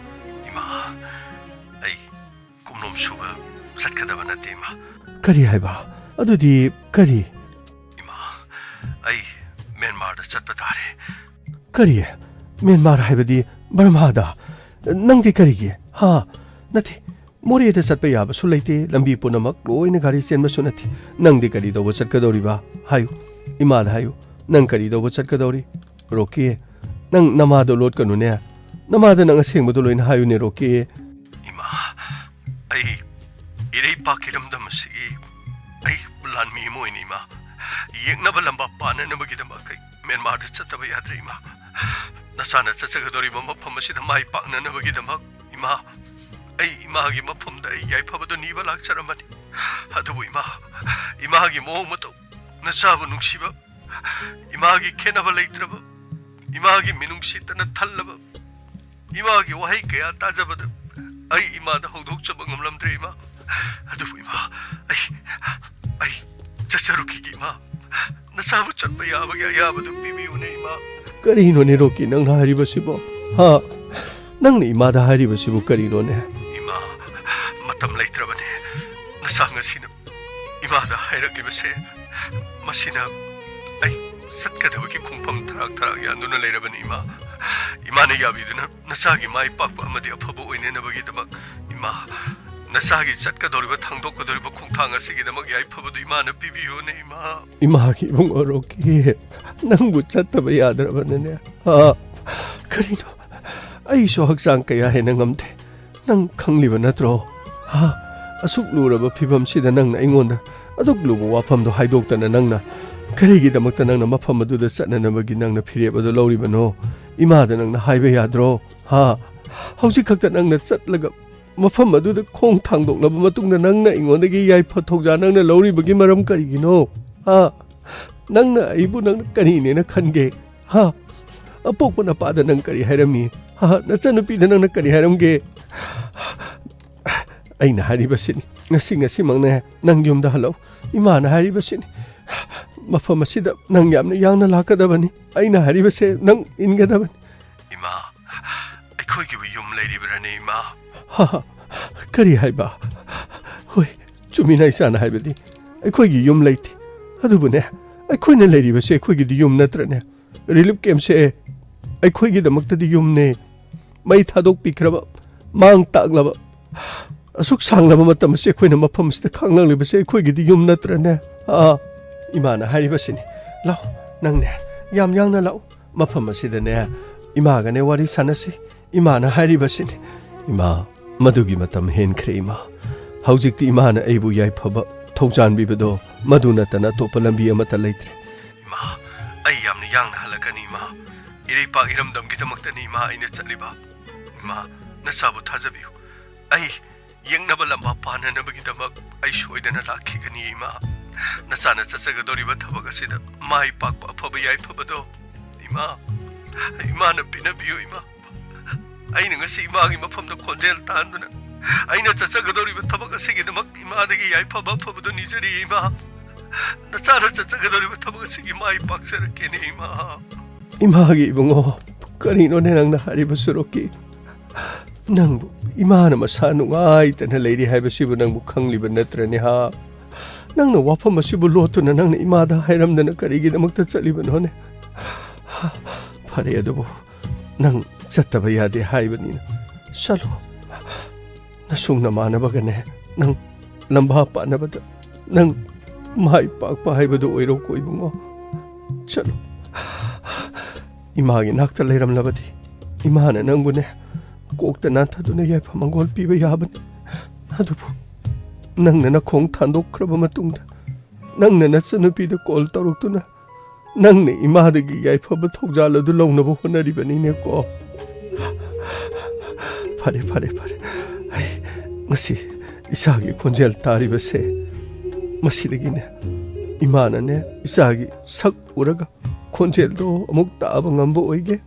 ꯏꯃꯥ, ꯑꯩ ꯀꯨꯞꯅꯣꯝ ꯁꯨꯕ ꯆꯠꯀꯗꯕ ꯅꯠꯇꯦ, ꯏꯃꯥ꯫ ꯀꯔꯤ ꯍꯥꯏꯕ? ꯑꯗꯨꯗꯤ ꯀꯔꯤ? ꯏꯃꯥ, ꯑꯩ ꯃ꯭ꯌꯥꯟꯃꯥꯔꯗ ꯆꯠꯄ ꯇꯥꯔꯦ꯫ ꯀꯔꯤ? ꯃ꯭ꯌꯥꯟꯃꯥꯔ ꯍꯥꯏꯕꯗꯤ ꯕꯔꯃꯥꯗ? ꯅꯪꯗꯤ ꯀꯔꯤꯒꯤ? ꯍꯥ? ꯅꯠꯇꯦ, ꯃꯣꯔꯦꯗ ꯆꯠꯄ ꯌꯥꯕꯁꯨ ꯂꯩꯇꯦ, ꯂꯝꯕꯤ ꯄꯨꯝꯅꯃꯛ ꯂꯣꯏꯅ ꯒꯥꯔꯤ ꯆꯦꯟꯕꯁꯨ ꯅꯠꯇꯦ꯫ ꯅꯪꯗꯤ ꯀꯔꯤ ꯇꯧꯕ ꯆꯠꯀꯗꯧꯔꯤꯕ? ꯍꯥꯏꯌꯨ, ꯏꯃꯥꯗ ꯍꯥꯏꯌꯨ, ꯅꯪ ꯀꯔꯤ ꯇꯧꯕ ꯆꯠꯀꯗꯧꯔꯤ? ꯔꯣꯀꯤ, ꯅꯪ ꯅꯃꯥꯗꯣ ꯂꯣꯠꯀꯅꯨꯅꯦ꯫ ꯅꯃꯥꯗ ꯅꯪ ꯑꯁꯦꯡꯕꯗꯣ ꯂꯣꯏꯅ ꯍꯥꯏꯌꯨꯅꯦ, ꯔꯣꯀꯤ꯫ ꯏꯃꯥ, ꯑꯩ ꯏꯔꯩꯄꯥꯛ ꯏꯔꯝꯗꯝ ꯑꯁꯤꯒꯤ ꯑꯩ ꯂꯥꯟꯃꯤ ꯑꯃ ꯑꯣꯏꯅ, ꯏꯃꯥ, ꯌꯦꯛꯅꯕ ꯂꯝꯕꯥ ꯄꯥꯟꯅꯅꯕꯒꯤꯗꯃꯛ ꯑꯩ ꯃ꯭ꯌꯥꯟꯃꯥꯔꯗ ꯆꯠꯇꯕ ꯌꯥꯗ꯭ꯔꯦ, ꯏꯃꯥ꯫ ꯅꯆꯥꯅ ꯆꯠꯆꯒꯗꯧꯔꯤꯕ ꯃꯐꯝ ꯑꯁꯤꯗ ꯃꯥꯏ ꯄꯥꯛꯅꯅꯕꯒꯤꯗꯃꯛ, ꯏꯃꯥ, ꯑꯩ ꯏꯃꯥꯒꯤ ꯃꯐꯝꯗ ꯑꯩ ꯌꯥꯏꯐꯕꯗꯨ ꯅꯤꯕ ꯂꯥꯛꯆꯔꯝꯕꯅꯤ꯫ ꯑꯗꯨꯕꯨ ꯏꯃꯥ, ꯏꯃꯥꯒꯤ ꯃꯑꯣꯡ ꯃꯇꯧ, ꯅꯆꯥꯕꯨ ꯅꯨꯡꯁꯤꯕ, ꯏꯃꯥꯒꯤ ꯈꯦꯠꯅꯕ ꯂꯩꯇ꯭ꯔꯕ, ꯏꯃꯥꯒꯤ ꯃꯤꯅꯨꯡꯁꯤꯇꯅ ꯊꯜꯂꯕ, ꯏꯃꯥꯒꯤ ꯋꯥꯍꯩ ꯀꯌꯥ ꯇꯥꯖꯕꯗ ꯑꯩ ꯏꯃꯥꯗ ꯍꯧꯗꯣꯛꯆꯕ ꯉꯝꯂꯝꯗ꯭ꯔꯦ, ꯏꯃꯥ꯫ ꯑꯗꯨꯕꯨ ꯏꯃꯥ, ꯑꯩ, ꯑꯩ ꯆꯠꯆꯔꯨꯈꯤꯒꯦ, ꯏꯃꯥ꯫ ꯅꯆꯥꯕꯨ ꯆꯠꯄ ꯌꯥꯕꯒꯤ ꯑꯌꯥꯕꯗꯨ ꯄꯤꯕꯤꯌꯨꯅꯦ, ꯏꯃꯥ꯫ ꯀꯔꯤꯅꯣꯅꯦ, ꯔꯣꯀꯤ, ꯅꯪꯅ ꯍꯥꯏꯔꯤꯕꯁꯤꯕꯣ? ꯍꯥ? ꯅꯪꯅ ꯏꯃꯥꯗ ꯍꯥꯏꯔꯤꯕꯁꯤꯕꯨ ꯀꯔꯤꯅꯣꯅꯦ? ꯏꯃꯥ, ꯃꯇꯝ ꯂꯩꯇ꯭ꯔꯕꯅꯦ꯫ ꯅꯆꯥ ꯉꯁꯤꯅ ꯏꯃꯥꯗ ꯍꯥꯏꯔꯛꯂꯤꯕꯁꯦ, ꯃꯁꯤꯅ ꯑꯩ ꯆꯠꯀꯗꯕꯒꯤ ꯈꯣꯡꯐꯝ ꯊꯔꯥꯛ ꯊꯔꯥꯛ ꯌꯥꯟꯗꯨꯅ ꯂꯩꯔꯕꯅꯤ, ꯏꯃꯥ꯫ ꯏꯃꯥꯅ ꯌꯥꯕꯤꯗꯨꯅ ꯅꯆꯥꯒꯤ ꯃꯥꯏ ꯄꯥꯛꯄ ꯑꯃꯗꯤ ꯑꯐꯕ ꯑꯣꯏꯅꯅꯕꯒꯤꯗꯃꯛ, ꯏꯃꯥ, ꯅꯆꯥꯒꯤ ꯆꯠꯀꯗꯧꯔꯤꯕ, ꯊꯥꯡꯗꯣꯛꯀꯗꯧꯔꯤꯕ ꯈꯣꯡꯊꯥꯡ ꯑꯁꯤꯒꯤꯗꯃꯛ ꯌꯥꯏꯐꯕꯗꯨ ꯏꯃꯥꯅ ꯄꯤꯕꯤꯌꯨꯅꯦ, ꯏꯃꯥ꯫ ꯏꯃꯥꯒꯤ ꯏꯕꯨꯡꯉꯣ ꯔꯣꯀꯤ, ꯅꯪꯕꯨ ꯆꯠꯇꯕ ꯌꯥꯗ꯭ꯔꯕꯅꯅꯦ꯫ ꯑꯥ, ꯀꯔꯤꯅꯣ? ꯑꯩꯁꯨ ꯍꯛꯆꯥꯡ ꯀꯌꯥ ꯍꯦꯟꯅ ꯉꯝꯗꯦ꯫ ꯅꯪ ꯈꯪꯂꯤꯕ ꯅꯠꯇ꯭ꯔꯣ? ꯍꯥ? ꯑꯁꯨꯛ ꯂꯨꯔꯕ ꯐꯤꯕꯝꯁꯤꯗ ꯅꯪꯅ ꯑꯩꯉꯣꯟꯗ ꯑꯗꯨꯛ ꯂꯨꯕ ꯋꯥꯐꯝꯗꯣ ꯍꯥꯏꯗꯣꯛꯇꯅ ꯅꯪꯅ ꯀꯔꯤꯒꯤꯗꯃꯛꯇ ꯅꯪꯅ ꯃꯐꯝ ꯑꯗꯨꯗ ꯆꯠꯅꯅꯕꯒꯤ ꯅꯪꯅ ꯐꯤꯔꯦꯞ ꯑꯗꯨ ꯂꯧꯔꯤꯕꯅꯣ? ꯏꯃꯥꯗ ꯅꯪꯅ ꯍꯥꯏꯕ ꯌꯥꯗ꯭ꯔꯣ? ꯍꯥ? ꯍꯧꯖꯤꯛ ꯈꯛꯇ ꯅꯪꯅ ꯆꯠꯂꯒ ꯃꯐꯝ ꯑꯗꯨꯗ ꯈꯣꯡ ꯊꯥꯡꯗꯣꯛꯂꯕ ꯃꯇꯨꯡꯗ ꯅꯪꯅ ꯑꯩꯉꯣꯟꯗꯒꯤ ꯌꯥꯏꯐ ꯊꯧꯖꯥꯜ ꯅꯪꯅ ꯂꯧꯔꯤꯕꯒꯤ ꯃꯔꯝ ꯀꯔꯤꯒꯤꯅꯣ? ꯍꯥ? ꯅꯪꯅ ꯑꯩꯕꯨ ꯅꯪꯅ ꯀꯔꯤꯅꯦꯅ ꯈꯟꯒꯦ? ꯍꯥ? ꯑꯄꯣꯛꯄ ꯅꯄꯥꯗ ꯅꯪ ꯀꯔꯤ ꯍꯥꯏꯔꯝꯃꯤ? ꯍꯥ? ꯅꯆꯟꯅꯨꯄꯤꯗ ꯅꯪꯅ ꯀꯔꯤ ꯍꯥꯏꯔꯝꯒꯦ? ꯑꯩꯅ ꯍꯥꯏꯔꯤꯕꯁꯤꯅꯤ, ꯉꯁꯤ, ꯉꯁꯤꯃꯛꯅꯦ ꯅꯪ ꯌꯨꯝꯗ ꯍꯜꯂꯛꯎ꯫ ꯏꯃꯥꯅ ꯍꯥꯏꯔꯤꯕꯁꯤꯅꯤ, ꯃꯐꯝ ꯑꯁꯤꯗ ꯅꯪ ꯌꯥꯝꯅ ꯌꯥꯡꯅ ꯂꯥꯛꯀꯗꯕꯅꯤ꯫ ꯑꯩꯅ ꯍꯥꯏꯔꯤꯕꯁꯦ ꯅꯪ ꯏꯟꯒꯗꯕꯅꯤ꯫ ꯏꯃꯥ, ꯑꯩꯈꯣꯏꯒꯤꯕꯨ ꯌꯨꯝ ꯂꯩꯔꯤꯕ꯭ꯔꯥꯅꯦ, ꯏꯃꯥ? ꯍꯥ, ꯍꯥ, ꯀꯔꯤ ꯍꯥꯏꯕ? ꯍꯣꯏ, ꯆꯨꯝꯃꯤꯅ ꯏꯆꯥꯅ ꯍꯥꯏꯕꯗꯤ ꯑꯩꯈꯣꯏꯒꯤ ꯌꯨꯝ ꯂꯩꯇꯦ꯫ ꯑꯗꯨꯕꯨꯅꯦ, ꯑꯩꯈꯣꯏꯅ ꯂꯩꯔꯤꯕꯁꯦ ꯑꯩꯈꯣꯏꯒꯤꯗꯤ ꯌꯨꯝ ꯅꯠꯇ꯭ꯔꯅꯦ? ꯔꯤꯂꯤꯐ ꯀꯦꯝꯞꯁꯦ ꯑꯩꯈꯣꯏꯒꯤꯗꯃꯛꯇꯗꯤ ꯌꯨꯝꯅꯦ꯫ ꯃꯩ ꯊꯥꯗꯣꯛꯄꯤꯈ꯭ꯔꯕ, ꯃꯥꯡ ꯇꯥꯛꯂꯕ, ꯑꯁꯨꯛ ꯁꯥꯡꯂꯕ ꯃꯇꯝ ꯑꯁꯤ ꯑꯩꯈꯣꯏꯅ ꯃꯐꯝ ꯑꯁꯤꯗ ꯈꯥꯡꯂꯛꯂꯤꯕꯁꯦ ꯑꯩꯈꯣꯏꯒꯤꯗꯤ ꯌꯨꯝ ꯅꯠꯇ꯭ꯔꯅꯦ? ꯑꯥ, ꯏꯃꯥꯅ ꯍꯥꯏꯔꯤꯕꯁꯤꯅꯤ꯫ ꯂꯥꯛꯑꯣ, ꯅꯪꯅꯦ, ꯌꯥꯝ ꯌꯥꯡꯅ ꯂꯥꯛꯑꯣ꯫ ꯃꯐꯝ ꯑꯁꯤꯗꯅꯦ, ꯏꯃꯥꯒꯅꯦ ꯋꯥꯔꯤ ꯁꯥꯟꯅꯁꯤ꯫ ꯏꯃꯥꯅ ꯍꯥꯏꯔꯤꯕꯁꯤꯅꯤ꯫ ꯏꯃꯥ, ꯃꯗꯨꯒꯤ ꯃꯇꯝ ꯍꯦꯟꯈ꯭ꯔꯦ, ꯏꯃꯥ꯫ ꯍꯧꯖꯤꯛꯇꯤ ꯏꯃꯥꯅ ꯑꯩꯕꯨ ꯌꯥꯏꯐꯕ ꯊꯧꯖꯥꯟꯕꯤꯕꯗꯣ ꯃꯗꯨ ꯅꯠꯇꯅ ꯑꯇꯣꯞꯄ ꯂꯝꯕꯤ ꯑꯃꯠꯇ ꯂꯩꯇ꯭ꯔꯦ꯫ ꯏꯃꯥ, ꯑꯩ ꯌꯥꯝꯅ ꯌꯥꯡꯅ ꯍꯜꯂꯛꯀꯅꯤ, ꯏꯃꯥ꯫ ꯏꯔꯩꯄꯥꯛ ꯏꯔꯝꯗꯝꯒꯤꯗꯃꯛꯇꯅꯤ, ꯏꯃꯥ, ꯑꯩꯅ ꯆꯠꯂꯤꯕ꯫ ꯏꯃꯥ, ꯅꯆꯥꯕꯨ ꯊꯥꯖꯕꯤꯌꯨ꯫ ꯑꯩ ꯌꯦꯛꯅꯕ ꯂꯝꯕꯥ ꯄꯥꯟꯅꯅꯕꯒꯤꯗꯃꯛ ꯑꯩ ꯁꯣꯏꯗꯅ ꯂꯥꯛꯈꯤꯒꯅꯤ, ꯏꯃꯥ꯫ ꯅꯆꯥꯅ ꯆꯠꯆꯒꯗꯧꯔꯤꯕ ꯊꯕꯛ ꯑꯁꯤꯗ ꯃꯥꯏ ꯄꯥꯛꯄ, ꯑꯐꯕ ꯌꯥꯏꯐꯕꯗꯣ, ꯏꯃꯥ, ꯏꯃꯥꯅ ꯄꯤꯅꯕꯤꯌꯨ, ꯏꯃꯥ꯫ ꯑꯩꯅ ꯉꯁꯤ ꯏꯃꯥꯒꯤ ꯃꯐꯝꯗ ꯈꯣꯟꯖꯦꯜ ꯇꯥꯍꯟꯗꯨꯅ ꯑꯩꯅ ꯆꯠꯆꯒꯗꯧꯔꯤꯕ ꯊꯕꯛ ꯑꯁꯤꯒꯤꯗꯃꯛ ꯏꯃꯥꯗꯒꯤ ꯌꯥꯏꯐꯕ ꯑꯐꯕꯗꯣ ꯅꯤꯖꯔꯤ, ꯏꯃꯥ꯫ ꯅꯆꯥꯅ ꯆꯠꯆꯒꯗꯧꯔꯤꯕ ꯊꯕꯛ ꯑꯁꯤꯒꯤ ꯃꯥꯏ ꯄꯥꯛꯆꯔꯛꯀꯦꯅꯦ, ꯏꯃꯥ꯫ ꯏꯃꯥꯒꯤ ꯏꯕꯨꯡꯉꯣ, ꯀꯔꯤꯅꯣꯅꯦ ꯅꯪꯅ ꯍꯥꯏꯔꯤꯕ ꯁꯨꯔꯨꯛꯀꯤ? ꯅꯪꯕꯨ ꯏꯃꯥꯅ ꯃꯁꯥ ꯅꯨꯡꯉꯥꯏꯇꯅ ꯂꯩꯔꯤ ꯍꯥꯏꯕꯁꯤꯕꯨ ꯅꯪꯕꯨ ꯈꯪꯂꯤꯕ ꯅꯠꯇ꯭ꯔꯅꯦ, ꯍꯥ? ꯅꯪꯅ ꯋꯥꯐꯝ ꯑꯁꯤꯕꯨ ꯂꯣꯠꯇꯨꯅ ꯅꯪꯅ ꯏꯃꯥꯗ ꯍꯥꯏꯔꯝꯗꯅ ꯀꯔꯤꯒꯤꯗꯃꯛꯇ ꯆꯠꯂꯤꯕꯅꯣꯅꯦ? ꯐꯔꯦ, ꯑꯗꯨꯕꯨ ꯅꯪ ꯆꯠꯇꯕ ꯌꯥꯗꯦ ꯍꯥꯏꯕꯅꯤꯅ ꯆꯠꯂꯣ꯫ ꯅꯁꯨꯡ ꯅꯃꯥꯟꯅꯕꯒꯅꯦ ꯅꯪ ꯂꯝꯕꯥ ꯄꯥꯅꯕꯗ ꯅꯪ ꯃꯥꯏ ꯄꯥꯛꯄ ꯍꯥꯏꯕꯗꯨ ꯑꯣꯏꯔꯣꯀꯣ, ꯏꯕꯨꯡꯉꯣ꯫ ꯆꯠꯂꯣ꯫ ꯏꯃꯥꯒꯤ ꯅꯥꯛꯇ ꯂꯩꯔꯝꯂꯕꯗꯤ ꯏꯃꯥꯅ ꯅꯪꯕꯨꯅꯦ ꯀꯣꯛꯇ ꯅꯥꯟꯊꯗꯨꯅ ꯌꯥꯏꯐ ꯃꯪꯒꯣꯜ ꯄꯤꯕ ꯌꯥꯕꯅꯤ꯫ ꯑꯗꯨꯕꯨ ꯅꯪꯅ ꯅꯈꯣꯡ ꯊꯥꯡꯗꯣꯛꯈ꯭ꯔꯕ ꯃꯇꯨꯡꯗ ꯅꯪꯅ ꯅꯆꯟꯅꯨꯄꯤꯗ ꯀꯣꯜ ꯇꯧꯔꯛꯇꯨꯅ ꯅꯪꯅ ꯏꯃꯥꯗꯒꯤ ꯌꯥꯏꯐꯕ ꯊꯧꯖꯥꯜ ꯑꯗꯨ ꯂꯧꯅꯕ ꯍꯣꯠꯅꯔꯤꯕꯅꯤꯅꯦꯀꯣ꯫ ꯐꯔꯦ, ꯐꯔꯦ, ꯐꯔꯦ꯫ ꯑꯩ ꯉꯁꯤ ꯏꯆꯥꯒꯤ ꯈꯣꯟꯖꯦꯜ ꯇꯥꯔꯤꯕꯁꯦ, ꯃꯁꯤꯗꯒꯤꯅꯦ ꯏꯃꯥꯅꯅꯦ ꯏꯆꯥꯒꯤ ꯁꯛ ꯎꯔꯒ ꯈꯣꯟꯖꯦꯜꯗꯣ ꯑꯃꯨꯛ ꯇꯥꯕ ꯉꯝꯕ ꯑꯣꯏꯒꯦ꯫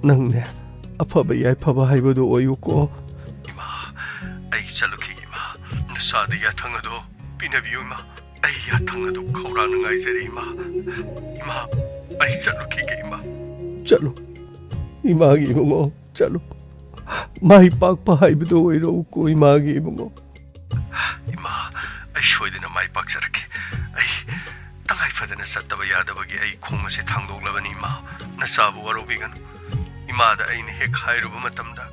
ꯅꯪꯅꯦ ꯑꯐꯕ ꯌꯥꯏꯐꯕ ꯍꯥꯏꯕꯗꯨ ꯑꯣꯏꯌꯨꯀꯣ꯫ ꯏꯃꯥ, ꯑꯩ ꯆꯠꯂꯨꯈꯤꯒꯦ, ꯏꯃꯥ꯫ ꯅꯁꯥꯗ ꯌꯥꯊꯪ ꯑꯗꯣ ꯄꯤꯅꯕꯤꯌꯨ, ꯏꯃꯥ꯫ ꯑꯩ ꯌꯥꯊꯪ ꯑꯗꯨ ꯈꯧꯔꯥꯡꯅ ꯉꯥꯏꯖꯔꯤ, ꯏꯃꯥ꯫ ꯏꯃꯥ, ꯑꯩ ꯆꯠꯂꯨꯈꯤꯒꯦ, ꯏꯃꯥ꯫ ꯆꯠꯂꯨ, ꯏꯃꯥꯒꯤ ꯏꯕꯨꯡꯉꯣ, ꯆꯠꯂꯨ꯫ ꯃꯥꯏ ꯄꯥꯛꯄ ꯍꯥꯏꯕꯗꯨ ꯑꯣꯏꯔꯛꯎꯀꯣ, ꯏꯃꯥꯒꯤ ꯏꯕꯨꯡꯉꯣ꯫ ꯏꯃꯥ, ꯑꯩ ꯁꯣꯏꯗꯅ ꯃꯥꯏ ꯄꯥꯛꯆꯔꯛꯀꯦ꯫ ꯑꯩ ꯇꯉꯥꯏ ꯐꯗꯅ ꯆꯠꯇꯕ ꯌꯥꯗꯕꯒꯤ ꯑꯩ ꯈꯣꯡ ꯑꯁꯤ ꯊꯥꯡꯗꯣꯛꯂꯕꯅꯤ, ꯏꯃꯥ꯫ ꯅꯆꯥꯕꯨ ꯋꯥꯔꯧꯕꯤꯒꯅꯨ꯫ ꯏꯃꯥꯗ ꯑꯩꯅ ꯍꯦꯛ ꯍꯥꯏꯔꯨꯕ ꯃꯇꯝꯗ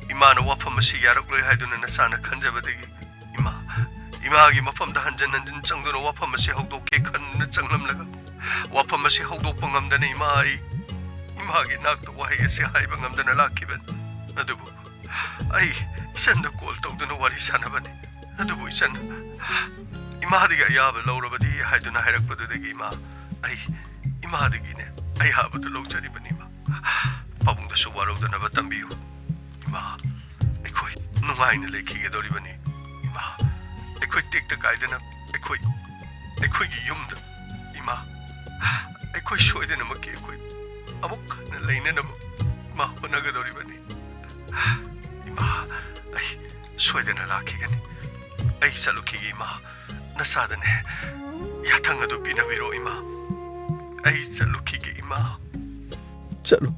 ꯏꯃꯥꯅ ꯋꯥꯐꯝ ꯑꯁꯤ ꯌꯥꯔꯛꯂꯣꯏ ꯍꯥꯏꯗꯨꯅ ꯅꯆꯥꯅ ꯈꯟꯖꯕꯗꯒꯤ ꯏꯃꯥ, ꯏꯃꯥꯒꯤ ꯃꯐꯝꯗ ꯍꯟꯖꯤꯟ ꯍꯟꯖꯤꯟ ꯆꯪꯗꯨꯅ ꯋꯥꯐꯝ ꯑꯁꯤ ꯍꯧꯗꯣꯛꯀꯦ ꯈꯟꯗꯨꯅ ꯆꯪꯂꯝꯂꯒ ꯋꯥꯐꯝ ꯑꯁꯤ ꯍꯧꯗꯣꯛꯄ ꯉꯝꯗꯅ ꯏꯃꯥ ꯑꯩ ꯏꯃꯥꯒꯤ ꯅꯥꯛꯇ ꯋꯥꯍꯩ ꯑꯁꯤ ꯍꯥꯏꯕ ꯉꯝꯗꯅ ꯂꯥꯛꯈꯤꯕꯅꯤ꯫ ꯑꯗꯨꯕꯨ ꯑꯩ ꯏꯆꯟꯗ ꯀꯣꯜ ꯇꯧꯗꯨꯅ ꯋꯥꯔꯤ ꯁꯥꯟꯅꯕꯅꯤ꯫ ꯑꯗꯨꯕꯨ ꯏꯆꯟ ꯏꯃꯥꯗꯒꯤ ꯑꯌꯥꯕ ꯂꯧꯔꯕꯗꯤ ꯍꯥꯏꯗꯨꯅ ꯍꯥꯏꯔꯛꯄꯗꯨꯗꯒꯤ ꯏꯃꯥ ꯑꯩ ꯏꯃꯥꯗꯒꯤꯅꯦ ꯑꯌꯥꯕꯗꯨ ꯂꯧꯖꯔꯤꯕꯅꯤ, ꯏꯃꯥ꯫ ꯄꯥꯕꯨꯡꯗꯁꯨ ꯋꯥꯔꯧꯗꯅꯕ ꯇꯝꯕꯤꯌꯨ, ꯏꯃꯥ꯫ ꯑꯩꯈꯣꯏ ꯅꯨꯡꯉꯥꯏꯅ ꯂꯩꯈꯤꯒꯗꯧꯔꯤꯕꯅꯤ꯫ ꯏꯃꯥ, ꯑꯩꯈꯣꯏ ꯇꯦꯛꯇ ꯀꯥꯏꯗꯅ ꯑꯩꯈꯣꯏ, ꯑꯩꯈꯣꯏꯒꯤ ꯌꯨꯝꯗ, ꯏꯃꯥ, ꯑꯩꯈꯣꯏ ꯁꯣꯏꯗꯅꯃꯛꯀꯤ ꯑꯩꯈꯣꯏ ꯑꯃꯨꯛ ꯍꯟꯅ ꯂꯩꯅꯅꯕ, ꯏꯃꯥ, ꯍꯣꯠꯅꯒꯗꯧꯔꯤꯕꯅꯤ꯫ ꯏꯃꯥ, ꯑꯩ ꯁꯣꯏꯗꯅ ꯂꯥꯛꯈꯤꯒꯅꯤ꯫ ꯑꯩ ꯆꯠꯂꯨꯈꯤꯒꯦ, ꯏꯃꯥ꯫ ꯅꯁꯥꯗꯅꯦ ꯌꯥꯊꯪ ꯑꯗꯨ ꯄꯤꯅꯕꯤꯔꯣ, ꯏꯃꯥ꯫ ꯑꯩ ꯆꯠꯂꯨꯈꯤꯒꯦ, ꯏꯃꯥ꯫ ꯆꯠꯂꯨ,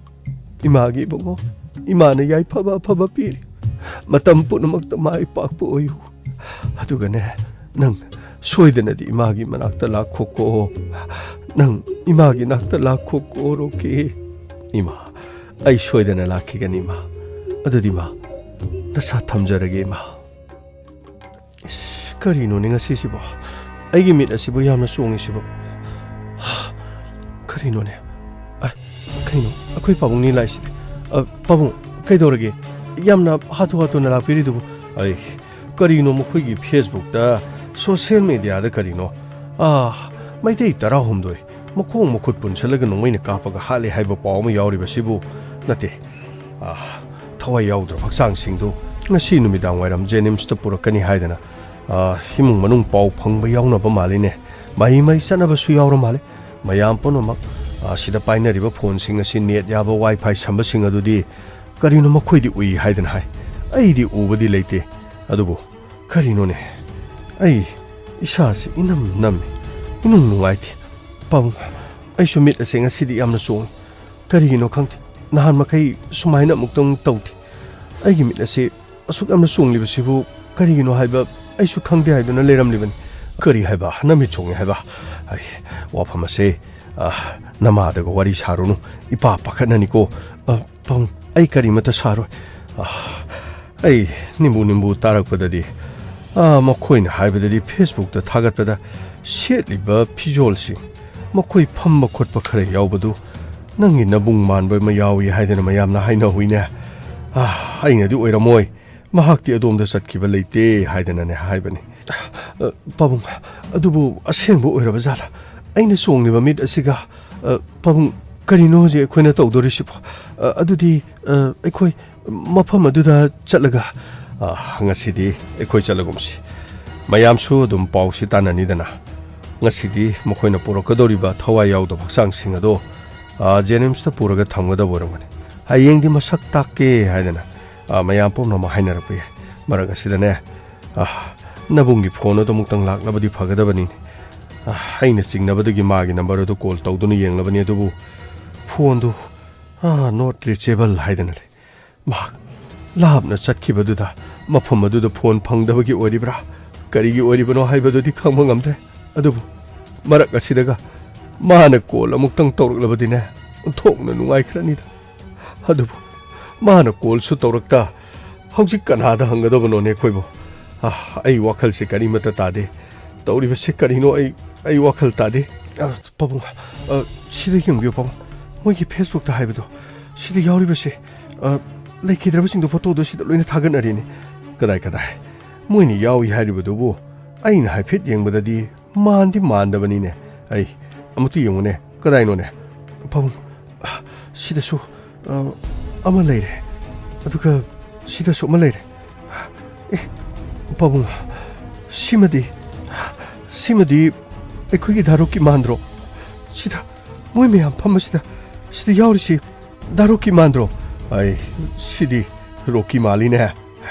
ꯏꯃꯥꯒꯤ ꯏꯕꯨꯡꯉꯣ꯫ ꯏꯃꯥꯅ ꯌꯥꯏꯐꯕ ꯑꯐꯕ ꯄꯤꯔꯤ꯫ ꯃꯇꯝ ꯄꯨꯝꯅꯃꯛꯇ ꯃꯥꯏ ꯄꯥꯛꯄ ꯑꯣꯏꯌꯨ꯫ ꯑꯗꯨꯒꯅꯦ, ꯅꯪ ꯁꯣꯏꯗꯅꯗꯤ ꯏꯃꯥꯒꯤ ꯃꯅꯥꯛꯇ ꯂꯥꯛꯈꯣꯀꯣ꯫ ꯅꯪ ꯏꯃꯥꯒꯤ ꯅꯥꯛꯇ ꯂꯥꯛꯈꯣꯀꯣ, ꯔꯣꯀꯤ꯫ ꯏꯃꯥ, ꯑꯩ ꯁꯣꯏꯗꯅ ꯂꯥꯛꯈꯤꯒꯅꯤ, ꯏꯃꯥ꯫ ꯑꯗꯨꯗꯤ, ꯏꯃꯥ, ꯅꯁꯥ ꯊꯝꯖꯔꯒꯦ, ꯏꯃꯥ꯫ ꯏꯁ, ꯀꯔꯤꯅꯣꯅꯦ ꯉꯁꯤꯁꯤꯕꯣ? ꯑꯩꯒꯤ ꯃꯤꯠ ꯑꯁꯤꯕꯨ ꯌꯥꯝꯅ ꯆꯣꯡꯉꯤꯁꯤꯕꯨ꯫ ꯀꯔꯤꯅꯣꯅꯦ? ꯑ, ꯀꯩꯅꯣ? ꯑꯩꯈꯣꯏ ꯄꯥꯕꯨꯡꯅꯤ ꯂꯥꯛꯏꯁꯤꯗꯤ꯫ ꯑ, ꯄꯥꯕꯨꯡ, ꯀꯩꯗꯧꯔꯒꯦ? ꯌꯥꯝꯅ ꯍꯥꯊꯨ ꯍꯥꯊꯨꯅ ꯂꯥꯛꯄꯤꯔꯤꯗꯨꯕꯨ? ꯑꯩ, ꯀꯔꯤꯅꯣ ꯃꯈꯣꯏꯒꯤ Facebookꯇ, social mediaꯗ ꯀꯔꯤꯅꯣ? ꯑꯥ, ꯃꯩꯇꯩ ꯇꯔꯥꯍꯨꯝꯗꯣꯏ ꯃꯈꯣꯡ ꯃꯈꯨꯠ ꯄꯨꯟꯁꯤꯜꯂꯒ ꯅꯣꯡꯃꯩꯅ ꯀꯥꯞꯄꯒ ꯍꯥꯠꯂꯦ ꯍꯥꯏꯕ ꯄꯥꯎ ꯑꯃ ꯌꯥꯎꯔꯤꯕꯁꯤꯕꯨ? ꯅꯠꯇꯦ꯫ ꯑꯥ, ꯊꯋꯥꯏ ꯌꯥꯎꯗ꯭ꯔꯕ ꯍꯛꯆꯥꯡꯁꯤꯡꯗꯨ ꯉꯁꯤ ꯅꯨꯃꯤꯗꯥꯡ ꯋꯥꯏꯔꯝ ꯖꯦꯅꯤꯝꯁꯇ ꯄꯨꯔꯛꯀꯅꯤ ꯍꯥꯏꯗꯅ, ꯑꯥ, ꯏꯃꯨꯡ ꯃꯅꯨꯡ ꯄꯥꯎ ꯐꯪꯕ ꯌꯥꯎꯅꯕ ꯃꯥꯜꯂꯤꯅꯦ꯫ ꯃꯍꯩ ꯃꯍꯩ ꯆꯠꯅꯕꯁꯨ ꯌꯥꯎꯔ ꯃꯥꯜꯂꯦ꯫ ꯃꯌꯥꯝ ꯄꯨꯝꯅꯃꯛ, ꯑꯥ, ꯁꯤꯗ ꯄꯥꯏꯅꯔꯤꯕ ꯐꯣꯟꯁꯤꯡ ꯑꯁꯤ ꯅꯦꯠ ꯌꯥꯕ ꯋꯥꯏ ꯐꯥꯏ ꯁꯝꯕꯁꯤꯡ ꯑꯗꯨꯗꯤ ꯀꯔꯤꯅꯣ ꯃꯈꯣꯏꯗꯤ ꯎꯏ ꯍꯥꯏꯗꯅ ꯍꯥꯏ꯫ ꯑꯩꯗꯤ ꯎꯕꯗꯤ ꯂꯩꯇꯦ꯫ ꯑꯗꯨꯕꯨ ꯀꯔꯤꯅꯣꯅꯦ? ꯑꯩ ꯏꯁꯥꯁꯤ ꯏꯅꯝ ꯅꯝꯃꯤ, ꯏꯅꯨꯡ ꯅꯨꯡꯉꯥꯏꯇꯦ꯫ ꯄꯥꯕꯨꯡ, ꯑꯩꯁꯨ ꯃꯤꯠ ꯑꯁꯦ ꯉꯁꯤꯗꯤ ꯌꯥꯝꯅ ꯆꯣꯡꯉꯤ꯫ ꯀꯔꯤꯒꯤꯅꯣ ꯈꯪꯗꯦ, ꯅꯍꯥꯟ ꯃꯈꯩ ꯁꯨꯃꯥꯏꯅ ꯑꯃꯨꯛꯇꯪ ꯇꯧꯗꯦ꯫ ꯑꯩꯒꯤ ꯃꯤꯠ ꯑꯁꯤ ꯑꯁꯨꯛ ꯌꯥꯝꯅ ꯆꯣꯡꯂꯤꯕꯁꯤꯕꯨ ꯀꯔꯤꯒꯤꯅꯣ ꯍꯥꯏꯕ ꯑꯩꯁꯨ ꯈꯪꯗꯦ ꯍꯥꯏꯗꯨꯅ ꯂꯩꯔꯝꯂꯤꯕꯅꯤ꯫ ꯀꯔꯤ ꯍꯥꯏꯕ? ꯅꯃꯤꯠ ꯆꯣꯡꯉꯦ ꯍꯥꯏꯕ? ꯑꯩ, ꯋꯥꯐꯝ ꯑꯁꯦ, ꯑ, ꯅꯃꯥꯗꯒ ꯋꯥꯔꯤ ꯁꯥꯔꯨꯅꯨ, ꯏꯄꯥ ꯄꯥꯈꯠꯅꯅꯤꯀꯣ꯫ ꯑ, ꯄꯥꯕꯨꯡ, ꯑꯩ ꯀꯔꯤꯃꯠꯇ ꯁꯥꯔꯣꯏ꯫ ꯑ, ꯑꯩ ꯅꯤꯝꯕꯨ ꯅꯤꯝꯕꯨ ꯇꯥꯔꯛꯄꯗꯗꯤ, ꯑ, ꯃꯈꯣꯏꯅ ꯍꯥꯏꯕꯗꯗꯤ Facebookꯇ ꯊꯥꯒꯠꯄꯗ ꯁꯦꯠꯂꯤꯕ ꯐꯤꯖꯣꯜꯁꯤꯡ, ꯃꯈꯣꯏ ꯐꯝꯕ ꯈꯣꯠꯄ ꯈꯔ ꯌꯥꯎꯕꯗꯨ ꯅꯪꯒꯤ ꯅꯕꯨꯡ ꯃꯥꯟꯕ ꯑꯃ ꯌꯥꯎꯏ ꯍꯥꯏꯗꯅ ꯃꯌꯥꯝꯅ ꯍꯥꯏꯅꯍꯧꯏꯅꯦ꯫ ꯑ, ꯑꯩꯅꯗꯤ ꯑꯣꯏꯔꯝꯃꯣꯏ, ꯃꯍꯥꯛꯇꯤ ꯑꯗꯣꯝꯗ ꯆꯠꯈꯤꯕ ꯂꯩꯇꯦ ꯍꯥꯏꯗꯅꯅꯦ ꯍꯥꯏꯕꯅꯤ꯫ ꯑ, ꯄꯥꯕꯨꯡ, ꯑꯗꯨꯕꯨ ꯑꯁꯦꯡꯕ ꯑꯣꯏꯔꯕ ꯖꯥꯠꯂꯥ? ꯑꯩꯅ ꯆꯣꯡꯂꯤꯕ ꯃꯤꯠ ꯑꯁꯤꯒ, ꯑ, ꯄꯥꯕꯨꯡ, ꯀꯔꯤꯅꯣ ꯍꯧꯖꯤꯛ ꯑꯩꯈꯣꯏꯅ ꯇꯧꯗꯣꯔꯤꯁꯤꯕꯣ? ꯑ, ꯑꯗꯨꯗꯤ, ꯑ, ꯑꯩꯈꯣꯏ ꯃꯐꯝ ꯑꯗꯨꯗ ꯆꯠꯂꯒ ꯑꯥ, ꯉꯁꯤꯗꯤ ꯑꯩꯈꯣꯏ ꯆꯠꯂꯒꯨꯝꯁꯤ꯫ ꯃꯌꯥꯝꯁꯨ ꯑꯗꯨꯝ ꯄꯥꯎꯁꯤ ꯇꯥꯟꯅꯅꯤꯗꯅ꯫ ꯉꯁꯤꯗꯤ ꯃꯈꯣꯏꯅ ꯄꯨꯔꯛꯀꯗꯧꯔꯤꯕ ꯊꯋꯥꯏ ꯌꯥꯎꯗꯕ ꯍꯛꯆꯥꯡꯁꯤꯡ ꯑꯗꯣ, ꯑꯥ, ꯖꯦꯅꯤꯝꯁꯇ ꯄꯨꯔꯒ ꯊꯝꯒꯗꯕ ꯑꯣꯏꯔꯝꯒꯅꯤ꯫ ꯍꯌꯦꯡꯗꯤ ꯃꯁꯛ ꯇꯥꯛꯀꯦ ꯍꯥꯏꯗꯅ, ꯑꯥ, ꯃꯌꯥꯝ ꯄꯨꯝꯅꯃꯛ ꯍꯥꯏꯅꯔꯛꯄ ꯌꯥꯏ꯫ ꯃꯔꯛ ꯑꯁꯤꯗꯅꯦ, ꯑꯥ, ꯅꯕꯨꯡꯒꯤ ꯐꯣꯟ ꯑꯗꯨ ꯑꯃꯨꯛꯇꯪ ꯂꯥꯛꯂꯕꯗꯤ ꯐꯒꯗꯕꯅꯤꯅꯦ꯫ ꯑꯥ, ꯑꯩꯅ ꯆꯤꯡꯅꯕꯗꯒꯤ ꯃꯥꯒꯤ ꯅꯝꯕꯔ ꯑꯗꯨ ꯀꯣꯜ ꯇꯧꯗꯨꯅ ꯌꯦꯡꯂꯕꯅꯤ, ꯑꯗꯨꯕꯨ ꯐꯣꯟꯗꯨ, ꯑꯥ, not reachable ꯍꯥꯏꯗꯅ ꯂꯩ꯫ ꯃꯍꯥꯛ ꯂꯥꯞꯅ ꯆꯠꯈꯤꯕꯗꯨꯗ ꯃꯐꯝ ꯑꯗꯨꯗ ꯐꯣꯟ ꯐꯪꯗꯕꯒꯤ ꯑꯣꯏꯔꯤꯕ꯭ꯔꯥ, ꯀꯔꯤꯒꯤ ꯑꯣꯏꯔꯤꯕꯅꯣ ꯍꯥꯏꯕꯗꯨꯗꯤ ꯈꯪꯕ ꯉꯝꯗ꯭ꯔꯦ꯫ ꯑꯗꯨꯕꯨ ꯃꯔꯛ ꯑꯁꯤꯗꯒ ꯃꯥꯅ ꯀꯣꯜ ꯑꯃꯨꯛꯇꯪ ꯇꯧꯔꯛꯂꯕꯗꯤꯅꯦ, ꯑꯣꯟꯊꯣꯛꯅ ꯅꯨꯡꯉꯥꯏꯈ꯭ꯔꯅꯤꯗ꯫ ꯑꯗꯨꯕꯨ ꯃꯥꯅ ꯀꯣꯜꯁꯨ ꯇꯧꯔꯛꯇ, ꯍꯧꯖꯤꯛ ꯀꯅꯥꯗ ꯍꯪꯒꯗꯕꯅꯣꯅꯦ ꯑꯩꯈꯣꯏꯕꯨ? ꯑꯥ, ꯑꯩ ꯋꯥꯈꯜꯁꯦ ꯀꯔꯤꯃꯠꯇ ꯇꯥꯗꯦ꯫ ꯇꯧꯔꯤꯕꯁꯤ ꯀꯔꯤꯅꯣ? ꯑꯩ, ꯑꯩ ꯋꯥꯈꯜ ꯇꯥꯗꯦ꯫ ꯑ, ꯄꯥꯕꯨꯡ, ꯑ, ꯁꯤꯗ ꯌꯦꯡꯕꯤꯌꯨ, ꯄꯥꯕꯨꯡ꯫ ꯃꯣꯏꯒꯤ Facebook-ꯇ ꯍꯥꯏꯕꯗꯣ, ꯁꯤꯗ ꯌꯥꯎꯔꯤꯕꯁꯦ, ꯑ, ꯂꯩꯈꯤꯗ꯭ꯔꯕꯁꯤꯡꯗꯣ ꯐꯣꯇꯣꯗꯣ ꯁꯤꯗ ꯂꯣꯏꯅ ꯊꯥꯒꯠꯅꯔꯤꯅꯦ꯫ ꯀꯗꯥꯏ, ꯀꯗꯥꯏ? ꯃꯣꯏꯅ ꯌꯥꯎꯏ ꯍꯥꯏꯔꯤꯕꯗꯨꯕꯨ ꯑꯩꯅ ꯍꯥꯏꯐꯦꯠ ꯌꯦꯡꯕꯗꯗꯤ ꯃꯥꯟꯗꯤ ꯃꯥꯟꯗꯕꯅꯤꯅꯦ꯫ ꯑꯩ, ꯑꯃꯨꯛꯇ ꯌꯦꯡꯉꯨꯅꯦ꯫ ꯀꯗꯥꯏꯅꯣꯅꯦ? ꯄꯥꯕꯨꯡ, ꯑ, ꯁꯤꯗꯁꯨ, ꯑ, ꯑꯃ ꯂꯩꯔꯦ꯫ ꯑꯗꯨꯒ ꯁꯤꯗꯁꯨ ꯑꯃ ꯂꯩꯔꯦ꯫ ꯑꯦ, ꯄꯥꯕꯨꯡ, ꯁꯤꯃꯗꯤ, ꯁꯤꯃꯗꯤ ꯑꯩꯈꯣꯏꯒꯤ ꯗꯥ ꯔꯣꯛꯀꯤ ꯃꯥꯟꯗ꯭ꯔꯣ? ꯁꯤꯗ, ꯃꯣꯏ ꯃꯌꯥꯝ ꯐꯝꯕꯁꯤꯗ, ꯁꯤꯗ ꯌꯥꯎꯔꯤꯁꯤ ꯗꯥ ꯔꯣꯛꯀꯤ ꯃꯥꯟꯗ꯭ꯔꯣ? ꯑꯩ, ꯁꯤꯗꯤ ꯔꯣꯛꯀꯤ ꯃꯥꯜꯂꯤꯅꯦ꯫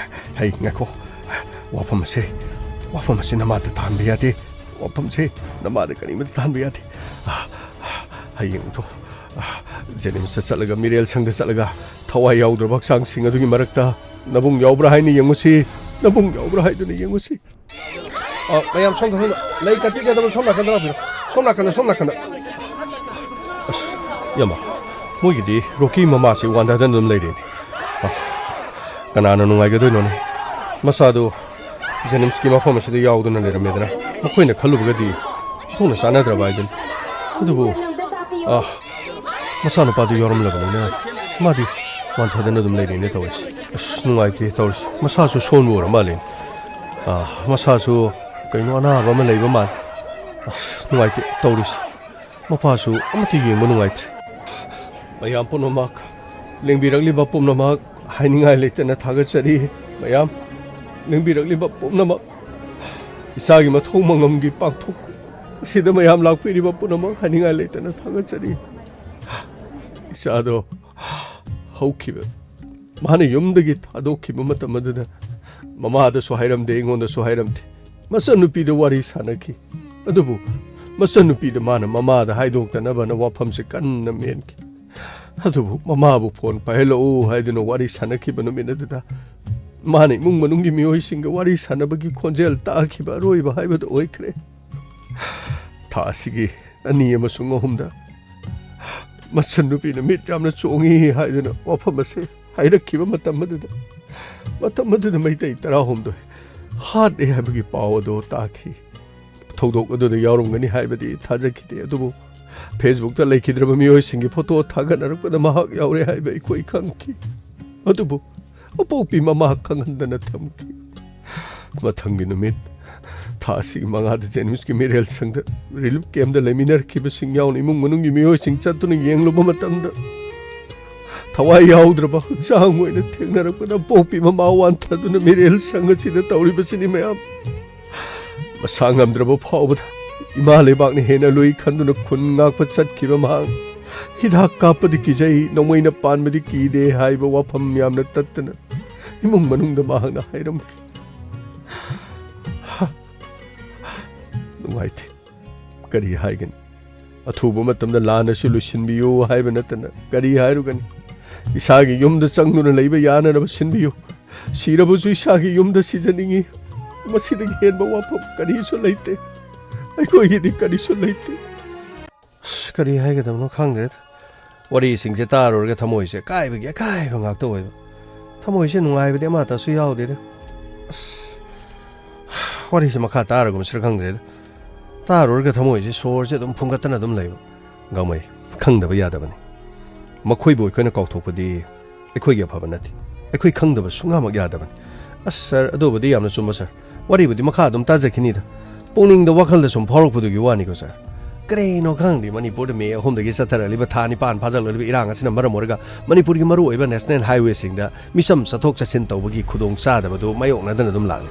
ꯍꯩ, ꯉꯥꯏꯈꯣ꯫ ꯋꯥꯐꯝ ꯑꯁꯦ, ꯋꯥꯐꯝ ꯑꯁꯦ ꯅꯃꯥꯗ ꯇꯥꯍꯟꯕ ꯌꯥꯗꯦ꯫ ꯋꯥꯐꯝꯁꯦ ꯅꯃꯥꯗ ꯀꯔꯤꯃꯠꯇ ꯇꯥꯍꯟꯕ ꯌꯥꯗꯦ꯫ ꯑ, ꯍꯌꯦꯡꯗꯣ, ꯑ, ꯖꯦꯅꯤꯝꯁꯇ ꯆꯠꯂꯒ, ꯃꯤꯔꯦꯜ ꯁꯪꯗ ꯆꯠꯂꯒ, ꯊꯋꯥꯏ ꯌꯥꯎꯗ꯭ꯔꯕ ꯍꯛꯆꯥꯡꯁꯤꯡ ꯑꯗꯨꯒꯤ ꯃꯔꯛꯇ ꯅꯕꯨꯡ ꯌꯥꯎꯕ꯭ꯔꯥ ꯍꯥꯏꯅ ꯌꯦꯡꯉꯨꯁꯤ꯫ ꯅꯕꯨꯡ ꯌꯥꯎꯕ꯭ꯔꯥ ꯍꯥꯏꯗꯨꯅ ꯌꯦꯡꯉꯨꯁꯤ꯫ ꯑ, ꯃꯌꯥꯝ ꯁꯣꯝꯗ, ꯁꯣꯝꯗ꯫ ꯂꯩ ꯀꯠꯄꯤꯒꯗꯕ ꯁꯣꯝ ꯅꯥꯀꯟꯗ ꯂꯥꯛꯄꯤꯔꯣ꯫ ꯁꯣꯝ ꯅꯥꯀꯟꯗ, ꯁꯣꯝ ꯅꯥꯀꯟꯗ꯫ ꯑꯁ, ꯏꯌꯥꯝꯕ, ꯃꯣꯏꯒꯤꯗꯤ ꯔꯣꯛꯀꯤ ꯃꯃꯥꯁꯤ ꯋꯥꯟꯊꯗꯅ ꯑꯗꯨꯝ ꯂꯩꯔꯦꯅꯦ꯫ ꯑꯁ, ꯀꯅꯥꯅ ꯅꯨꯡꯉꯥꯏꯒꯗꯣꯏꯅꯣꯅꯦ? ꯃꯆꯥꯗꯨ ꯖꯦꯅꯤꯝꯁꯀꯤ ꯃꯐꯝ ꯑꯁꯤꯗ ꯌꯥꯎꯗꯨꯅ ꯂꯩꯔꯝꯃꯦꯗꯅ, ꯃꯈꯣꯏꯅ ꯈꯜꯂꯨꯕꯒꯗꯤ ꯊꯣꯛꯅ ꯆꯥꯟꯅꯗ꯭ꯔꯕ ꯍꯥꯏꯗꯨꯅꯤ꯫ ꯑꯗꯨꯕꯨ, ꯑ, ꯃꯆꯥꯅꯨꯄꯥꯗꯨ ꯌꯥꯎꯔꯝꯂꯕꯅꯤꯅ ꯃꯥꯗꯤ ꯋꯥꯟꯊꯗꯅ ꯑꯗꯨꯝ ꯂꯩꯔꯦꯅꯦ ꯇꯧꯔꯤꯁꯤ꯫ ꯑꯁ, ꯅꯨꯡꯉꯥꯏꯇꯦ ꯇꯧꯔꯤꯁꯤ꯫ ꯃꯁꯥꯁꯨ ꯁꯣꯟꯕ ꯑꯣꯏꯔ ꯃꯥꯜꯂꯦ꯫ ꯑ, ꯃꯁꯥꯁꯨ ꯀꯩꯅꯣ ꯑꯅꯥꯕ ꯑꯃ ꯂꯩꯕ ꯃꯥꯜꯂꯦ꯫ ꯑꯁ, ꯅꯨꯡꯉꯥꯏꯇꯦ ꯇꯧꯔꯤꯁꯤ꯫ ꯃꯄꯥꯁꯨ ꯑꯃꯠꯇ ꯌꯦꯡꯕ ꯅꯨꯡꯉꯥꯏꯇ꯭ꯔꯦ꯫ ꯃꯌꯥꯝ ꯄꯨꯝꯅꯃꯛ, ꯂꯦꯡꯕꯤꯔꯛꯂꯤꯕ ꯄꯨꯝꯅꯃꯛ ꯍꯥꯏꯅꯤꯡꯉꯥꯏ ꯂꯩꯇꯅ ꯊꯥꯒꯠꯆꯔꯤ꯫ ꯃꯌꯥꯝ, ꯅꯤꯡꯕꯤꯔꯛꯂꯤꯕ ꯄꯨꯝꯅꯃꯛ, ꯏꯆꯥꯒꯤ ꯃꯊꯧ ꯃꯉꯝꯒꯤ ꯄꯥꯡꯊꯣꯛ ꯑꯁꯤꯗ ꯃꯌꯥꯝ ꯂꯥꯛꯄꯤꯔꯤꯕ ꯄꯨꯝꯅꯃꯛ ꯍꯥꯏꯅꯤꯡꯉꯥꯏ ꯂꯩꯇꯅ ꯊꯥꯒꯠꯆꯔꯤ꯫ ꯏꯆꯥꯗꯣ ꯍꯧꯈꯤꯕ, ꯃꯥꯅ ꯌꯨꯝꯗꯒꯤ ꯊꯥꯗꯣꯛꯈꯤꯕ ꯃꯇꯝ ꯑꯗꯨꯗ ꯃꯃꯥꯗꯁꯨ ꯍꯥꯏꯔꯝꯗꯦ, ꯑꯩꯉꯣꯟꯗꯁꯨ ꯍꯥꯏꯔꯝꯗꯦ꯫ ꯃꯆꯟꯅꯨꯄꯤꯗ ꯋꯥꯔꯤ ꯁꯥꯟꯅꯈꯤ꯫ ꯑꯗꯨꯕꯨ ꯃꯆꯟꯅꯨꯄꯤꯗ ꯃꯥꯅ ꯃꯃꯥꯗ ꯍꯥꯏꯗꯣꯛꯇꯅꯕꯅ ꯋꯥꯐꯝꯁꯦ ꯀꯟꯅ ꯃꯦꯟꯈꯤ꯫ ꯑꯗꯨꯕꯨ ꯃꯃꯥꯕꯨ ꯐꯣꯟ ꯄꯥꯏꯍꯜꯂꯛꯎ ꯍꯥꯏꯗꯨꯅ ꯋꯥꯔꯤ ꯁꯥꯟꯅꯈꯤꯕ ꯅꯨꯃꯤꯠ ꯑꯗꯨꯗ ꯃꯥꯅ ꯏꯃꯨꯡ ꯃꯅꯨꯡꯒꯤ ꯃꯤꯑꯣꯏꯁꯤꯡꯒ ꯋꯥꯔꯤ ꯁꯥꯟꯅꯕꯒꯤ ꯈꯣꯟꯖꯦꯜ ꯇꯥꯈꯤꯕ ꯑꯔꯣꯏꯕ ꯍꯥꯏꯕꯗꯨ ꯑꯣꯏꯈ꯭ꯔꯦ꯫ ꯊꯥ ꯑꯁꯤꯒꯤ ꯑꯅꯤ ꯑꯃꯁꯨꯡ ꯑꯍꯨꯝꯗ ꯃꯆꯟꯅꯨꯄꯤꯅ ꯃꯤꯠ ꯌꯥꯝꯅ ꯆꯣꯡꯉꯤ ꯍꯥꯏꯗꯨꯅ ꯋꯥꯐꯝ ꯑꯁꯦ ꯍꯥꯏꯔꯛꯈꯤꯕ ꯃꯇꯝ ꯑꯗꯨꯗ, ꯃꯇꯝ ꯑꯗꯨꯗ ꯃꯩꯇꯩ ꯇꯔꯥꯍꯨꯝꯗꯣꯏ ꯍꯥꯠꯂꯦ ꯍꯥꯏꯕꯒꯤ ꯄꯥꯎ ꯑꯗꯨ ꯇꯥꯈꯤ꯫ ꯊꯧꯗꯣꯛ ꯑꯗꯨꯗ ꯌꯥꯎꯔꯝꯒꯅꯤ ꯍꯥꯏꯕꯗꯤ ꯊꯥꯖꯈꯤꯗꯦ, ꯑꯗꯨꯕꯨ Facebookꯇ ꯂꯩꯈꯤꯗ꯭ꯔꯕ ꯃꯤꯑꯣꯏꯁꯤꯡꯒꯤ ꯐꯣꯇꯣ ꯊꯥꯒꯠꯅꯔꯛꯄꯗ ꯃꯍꯥꯛ ꯌꯥꯎꯔꯦ ꯍꯥꯏꯕ ꯑꯩꯈꯣꯏ ꯈꯪꯈꯤ꯫ ꯑꯗꯨꯕꯨ ꯑꯄꯣꯛꯄꯤ ꯃꯃꯥ ꯈꯪꯍꯟꯗꯅ ꯊꯝꯈꯤ꯫ ꯃꯊꯪꯒꯤ ꯅꯨꯃꯤꯠ, ꯊꯥ ꯑꯁꯤꯒꯤ ꯃꯉꯥꯗ JNIMSꯀꯤ ꯃꯤꯔꯦꯜ ꯁꯪꯗ relief campꯇ ꯂꯩꯃꯤꯟꯅꯔꯛꯈꯤꯕꯁꯤꯡ ꯌꯥꯎꯅ ꯏꯃꯨꯡ ꯃꯅꯨꯡꯒꯤ ꯃꯤꯑꯣꯏꯁꯤꯡ ꯆꯠꯇꯨꯅ ꯌꯦꯡꯂꯨꯕ ꯃꯇꯝꯗ, ꯊꯋꯥꯏ ꯌꯥꯎꯗ꯭ꯔꯕ ꯍꯛꯆꯥꯡ ꯑꯣꯏꯅ ꯊꯦꯡꯅꯔꯛꯄꯗ, ꯄꯣꯛꯄꯤ ꯃꯃꯥ ꯋꯥꯟꯊꯗꯨꯅ ꯃꯤꯔꯦꯜ ꯁꯪ ꯑꯁꯤꯗ ꯇꯧꯔꯤꯕꯁꯤꯅꯤ ꯃꯌꯥꯝ꯫ ꯃꯁꯥ ꯉꯝꯗ꯭ꯔꯕ ꯐꯥꯎꯕꯗ ꯏꯃꯥ ꯂꯩꯕꯥꯛꯅ ꯍꯦꯟꯅ ꯂꯨꯏ ꯈꯟꯗꯨꯅ ꯈꯨꯟ ꯉꯥꯛꯄ ꯆꯠꯈꯤꯕ ꯃꯍꯥꯛ, "ꯍꯤꯗꯥꯛ ꯀꯥꯞꯄꯗꯤ ꯀꯤꯖꯩ, ꯅꯣꯡꯃꯩꯅ ꯄꯥꯟꯕꯗꯤ ꯀꯤꯗꯦ" ꯍꯥꯏꯕ ꯋꯥꯐꯝ ꯌꯥꯝꯅ ꯇꯠꯇꯅ ꯏꯃꯨꯡ ꯃꯅꯨꯡꯗ ꯃꯍꯥꯛꯅ ꯍꯥꯏꯔꯝꯈꯤ꯫ ꯅꯨꯡꯉꯥꯏꯇꯦ꯫ ꯀꯔꯤ ꯍꯥꯏꯒꯅꯤ? ꯑꯊꯨꯕ ꯃꯇꯝꯗ ꯂꯥꯟ ꯑꯁꯤ ꯂꯣꯏꯁꯤꯟꯕꯤꯌꯨ ꯍꯥꯏꯕ ꯅꯠꯇꯅ ꯀꯔꯤ ꯍꯥꯏꯔꯨꯒꯅꯤ? ꯏꯁꯥꯒꯤ ꯌꯨꯝꯗ ꯆꯪꯗꯨꯅ ꯂꯩꯕ ꯌꯥꯅꯅꯕ ꯁꯤꯟꯕꯤꯌꯨ꯫ ꯁꯤꯔꯕꯁꯨ ꯏꯁꯥꯒꯤ ꯌꯨꯝꯗ ꯁꯤꯖꯅꯤꯡꯏ꯫ ꯃꯁꯤꯗꯒꯤ ꯍꯦꯟꯕ ꯋꯥꯐꯝ ꯀꯔꯤꯁꯨ ꯂꯩꯇꯦ꯫ ꯑꯩꯈꯣꯏꯒꯤꯗꯤ ꯀꯔꯤꯁꯨ ꯂꯩꯇꯦ꯫ ꯑꯁ, ꯀꯔꯤ ꯍꯥꯏꯒꯗꯕꯅꯣ ꯈꯪꯗ꯭ꯔꯦꯗ꯫ ꯋꯥꯔꯤꯁꯤꯡꯁꯦ ꯇꯥꯔꯨꯔꯒ ꯊꯃꯣꯏꯁꯦ ꯑꯀꯥꯏꯕꯒꯤ ꯑꯀꯥꯏꯕ ꯉꯥꯛꯇ ꯑꯣꯏꯕ꯫ ꯊꯃꯣꯏꯁꯦ ꯅꯨꯡꯉꯥꯏꯕꯗꯤ ꯑꯃꯠꯇꯁꯨ ꯌꯥꯎꯗꯦꯗ꯫ ꯑꯁ, ꯋꯥꯔꯤꯁꯦ ꯃꯈꯥ ꯇꯥꯔꯒꯨꯝꯁꯤꯔ ꯈꯪꯗ꯭ꯔꯦꯗ꯫ ꯇꯥꯔꯨꯔꯒ ꯊꯃꯣꯏꯁꯦ ꯁꯣꯔꯁꯦ ꯑꯗꯨꯝ ꯐꯨꯟꯒꯠꯇꯅ ꯑꯗꯨꯝ ꯂꯩꯕ꯫ ꯒꯥꯡꯃꯩ, ꯈꯪꯗꯕ ꯌꯥꯗꯕꯅꯤ꯫ ꯃꯈꯣꯏꯕꯨ ꯑꯩꯈꯣꯏꯅ ꯀꯥꯎꯊꯣꯛꯄꯗꯤ ꯑꯩꯈꯣꯏꯒꯤ ꯑꯐꯕ ꯅꯠꯇꯦ꯫ ꯑꯩꯈꯣꯏ ꯈꯪꯗꯕ ꯁꯨꯡꯌꯥꯃꯛ ꯌꯥꯗꯕꯅꯤ꯫ ꯑꯁ ꯁꯥꯔ, ꯑꯗꯨꯕꯨꯗꯤ ꯌꯥꯝꯅ ꯆꯨꯝꯕ ꯁꯥꯔ꯫ ꯋꯥꯔꯤꯕꯨꯗꯤ ꯃꯈꯥ ꯑꯗꯨꯝ ꯇꯥꯖꯈꯤꯅꯤꯗ꯫ ꯄꯨꯛꯅꯤꯡꯗ ꯋꯥꯈꯜꯗ ꯁꯨꯝ ꯐꯥꯎꯔꯛꯄꯗꯨꯒꯤ ꯋꯥꯅꯤꯀꯣ ꯁꯥꯔ꯫ ꯀꯔꯤꯅꯣ ꯈꯪꯗꯦ, ꯃꯅꯤꯄꯨꯔꯗ ꯃꯦ ꯑꯍꯨꯝꯗꯒꯤ ꯆꯠꯊꯔꯛꯂꯤꯕ, ꯊꯥ ꯅꯤꯄꯥꯟ ꯐꯥꯖꯤꯜꯂꯛꯂꯤꯕ ꯏꯔꯥꯡ ꯑꯁꯤꯅ ꯃꯔꯝ ꯑꯣꯏꯔꯒ ꯃꯅꯤꯄꯨꯔꯒꯤ ꯃꯔꯨꯑꯣꯏꯕ ꯅꯦꯁꯅꯦꯜ ꯍꯥꯏꯋꯦꯁꯤꯡꯗ ꯃꯤꯆꯝ ꯆꯠꯊꯣꯛ ꯆꯠꯁꯤꯟ ꯇꯧꯕꯒꯤ ꯈꯨꯗꯣꯡꯆꯥꯗꯕꯗꯨ ꯃꯥꯌꯣꯛꯅꯗꯨꯅ ꯑꯗꯨꯝ ꯂꯥꯛꯂꯤ꯫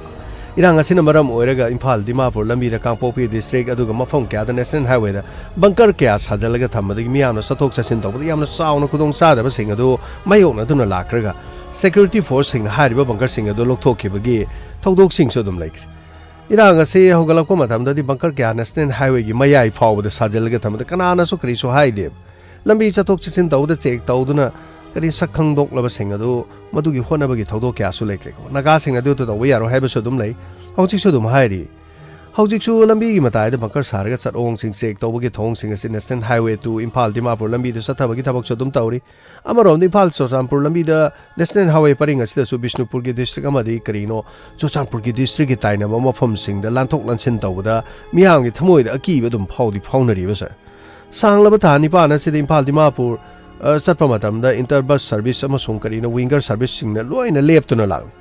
ꯏꯔꯥꯡ ꯑꯁꯤꯅ ꯃꯔꯝ ꯑꯣꯏꯔꯒ ꯏꯝꯐꯥꯜ ꯗꯤꯃꯥꯄꯨꯔ ꯂꯝꯕꯤꯗ ꯀꯥꯡꯄꯣꯛꯄꯤ ꯗꯤꯁꯇ꯭ꯔꯤꯛ ꯑꯗꯨꯒ ꯃꯐꯝ ꯀꯌꯥꯗ ꯅꯦꯁꯅꯦꯜ ꯍꯥꯏꯋꯦꯗ ꯕꯪꯀꯔ ꯀꯌꯥ ꯁꯥꯖꯤꯜꯂꯒ ꯊꯝꯕꯗꯒꯤ ꯃꯤꯌꯥꯝꯅ ꯆꯠꯊꯣꯛ ꯆꯠꯁꯤꯟ ꯇꯧꯕꯗ ꯌꯥꯝꯅ ꯆꯥꯎꯅ ꯈꯨꯗꯣꯡꯆꯥꯗꯕꯁꯤꯡ ꯑꯗꯨ ꯃꯥꯌꯣꯛꯅꯗꯨꯅ ꯂꯥꯛꯈ꯭ꯔꯒ, ꯁꯦꯀ꯭ꯌꯨꯔꯤꯇꯤ ꯐꯣꯔꯁꯁꯤꯡꯅ ꯍꯥꯏꯔꯤꯕ ꯕꯪꯀꯔꯁꯤꯡ ꯑꯗꯨ ꯂꯧꯊꯣꯛꯈꯤꯕꯒꯤ ꯊꯧꯗꯣꯛꯁꯤꯡꯁꯨ ꯑꯗꯨꯝ ꯂꯩꯈ꯭ꯔꯦ꯫ ꯏꯔꯥꯡ ꯑꯁꯤ ꯍꯧꯒꯠꯂꯛꯄ ꯃꯇꯝꯗꯗꯤ ꯕꯪꯀꯔ ꯀꯌꯥ ꯅꯦꯁꯅꯦꯜ ꯍꯥꯏꯋꯦꯒꯤ ꯃꯌꯥꯏ ꯐꯥꯎꯕꯗ ꯁꯥꯖꯤꯜꯂꯒ ꯊꯝꯕꯗ ꯀꯅꯥꯅꯁꯨ ꯀꯔꯤꯁꯨ ꯍꯥꯏꯗꯦ꯫ ꯂꯝꯕꯤ ꯆꯠꯊꯣꯛ ꯆꯠꯁꯤꯟ ꯇꯧꯕꯗ ꯆꯦꯛ ꯇꯧꯗꯨꯅ ꯀꯔꯤ ꯁꯛ ꯈꯪꯗꯣꯛꯂꯕꯁꯤꯡ ꯑꯗꯨ ꯃꯗꯨꯒꯤ ꯍꯣꯠꯅꯕꯒꯤ ꯊꯧꯗꯣꯛ ꯀꯌꯥꯁꯨ ꯂꯩꯈ꯭ꯔꯦꯀꯣ꯫ ꯅꯥꯒꯥꯁꯤꯡꯅꯗꯤ ꯑꯗꯨ ꯇꯧꯕ ꯌꯥꯔꯣꯏ ꯍꯥꯏꯕꯁꯨ ꯑꯗꯨꯝ ꯂꯩ꯫ ꯍꯧꯖꯤꯛꯁꯨ ꯑꯗꯨꯝ ꯍꯥꯏꯔꯤ꯫ ꯍꯧꯖꯤꯛꯁꯨ ꯂꯝꯕꯤꯒꯤ ꯃꯇꯥꯏꯗ ꯕꯪꯀꯔ ꯁꯥꯔꯒ ꯆꯠꯑꯣꯡꯁꯤꯡ ꯆꯦꯛ ꯇꯧꯕꯒꯤ ꯊꯧꯑꯣꯡꯁꯤꯡ ꯑꯁꯤ national highway two Imphal Dimapur ꯂꯝꯕꯤꯗ ꯆꯠꯊꯕꯒꯤ ꯊꯕꯛꯁꯨ ꯑꯗꯨꯝ ꯇꯧꯔꯤ꯫ ꯑꯃꯔꯣꯝꯗ ꯏꯝꯐꯥꯜ ꯆꯨꯔꯆꯥꯟꯄꯨꯔ ꯂꯝꯕꯤꯗ ꯅꯦꯁꯅꯦꯜ ꯍꯥꯏꯋꯦ ꯄꯔꯤꯡ ꯑꯁꯤꯗꯁꯨ ꯕꯤꯁꯅꯨꯄꯨꯔꯒꯤ ꯗꯤꯁꯇ꯭ꯔꯤꯛ ꯑꯃꯗꯤ ꯀꯔꯤꯅꯣ ꯆꯨꯔꯆꯥꯟꯄꯨꯔꯒꯤ ꯗꯤꯁꯇ꯭ꯔꯤꯛꯀꯤ ꯇꯥꯏꯅꯕ ꯃꯐꯝꯁꯤꯡꯗ ꯂꯥꯟꯊꯣꯛ ꯂꯥꯟꯁꯤꯟ ꯇꯧꯕꯗ ꯃꯤꯌꯥꯝꯒꯤ ꯊꯃꯣꯏꯗ ꯑꯀꯤꯕ ꯑꯗꯨꯝ ꯐꯥꯎꯗꯤ ꯐꯥꯎꯅꯔꯤꯕ ꯁꯥꯔ꯫ ꯁꯥꯡꯂꯕ ꯊꯥ ꯅꯤꯄꯥꯟ ꯑꯁꯤꯗ ꯏꯝꯐꯥꯜ ꯗꯤꯃꯥꯄꯨꯔ, ꯑ, ꯆꯠꯄ ꯃꯇꯝꯗ ꯏꯟꯇꯔ ꯕꯁ ꯁꯔꯚꯤꯁ ꯑꯃꯁꯨꯡ ꯀꯔꯤꯅꯣ ꯋꯤꯡꯒꯔ ꯁꯔꯚꯤꯁꯁꯤꯡꯅ ꯂꯣꯏꯅ ꯂꯦꯞꯇꯨꯅ ꯂꯥꯛꯂꯤ꯫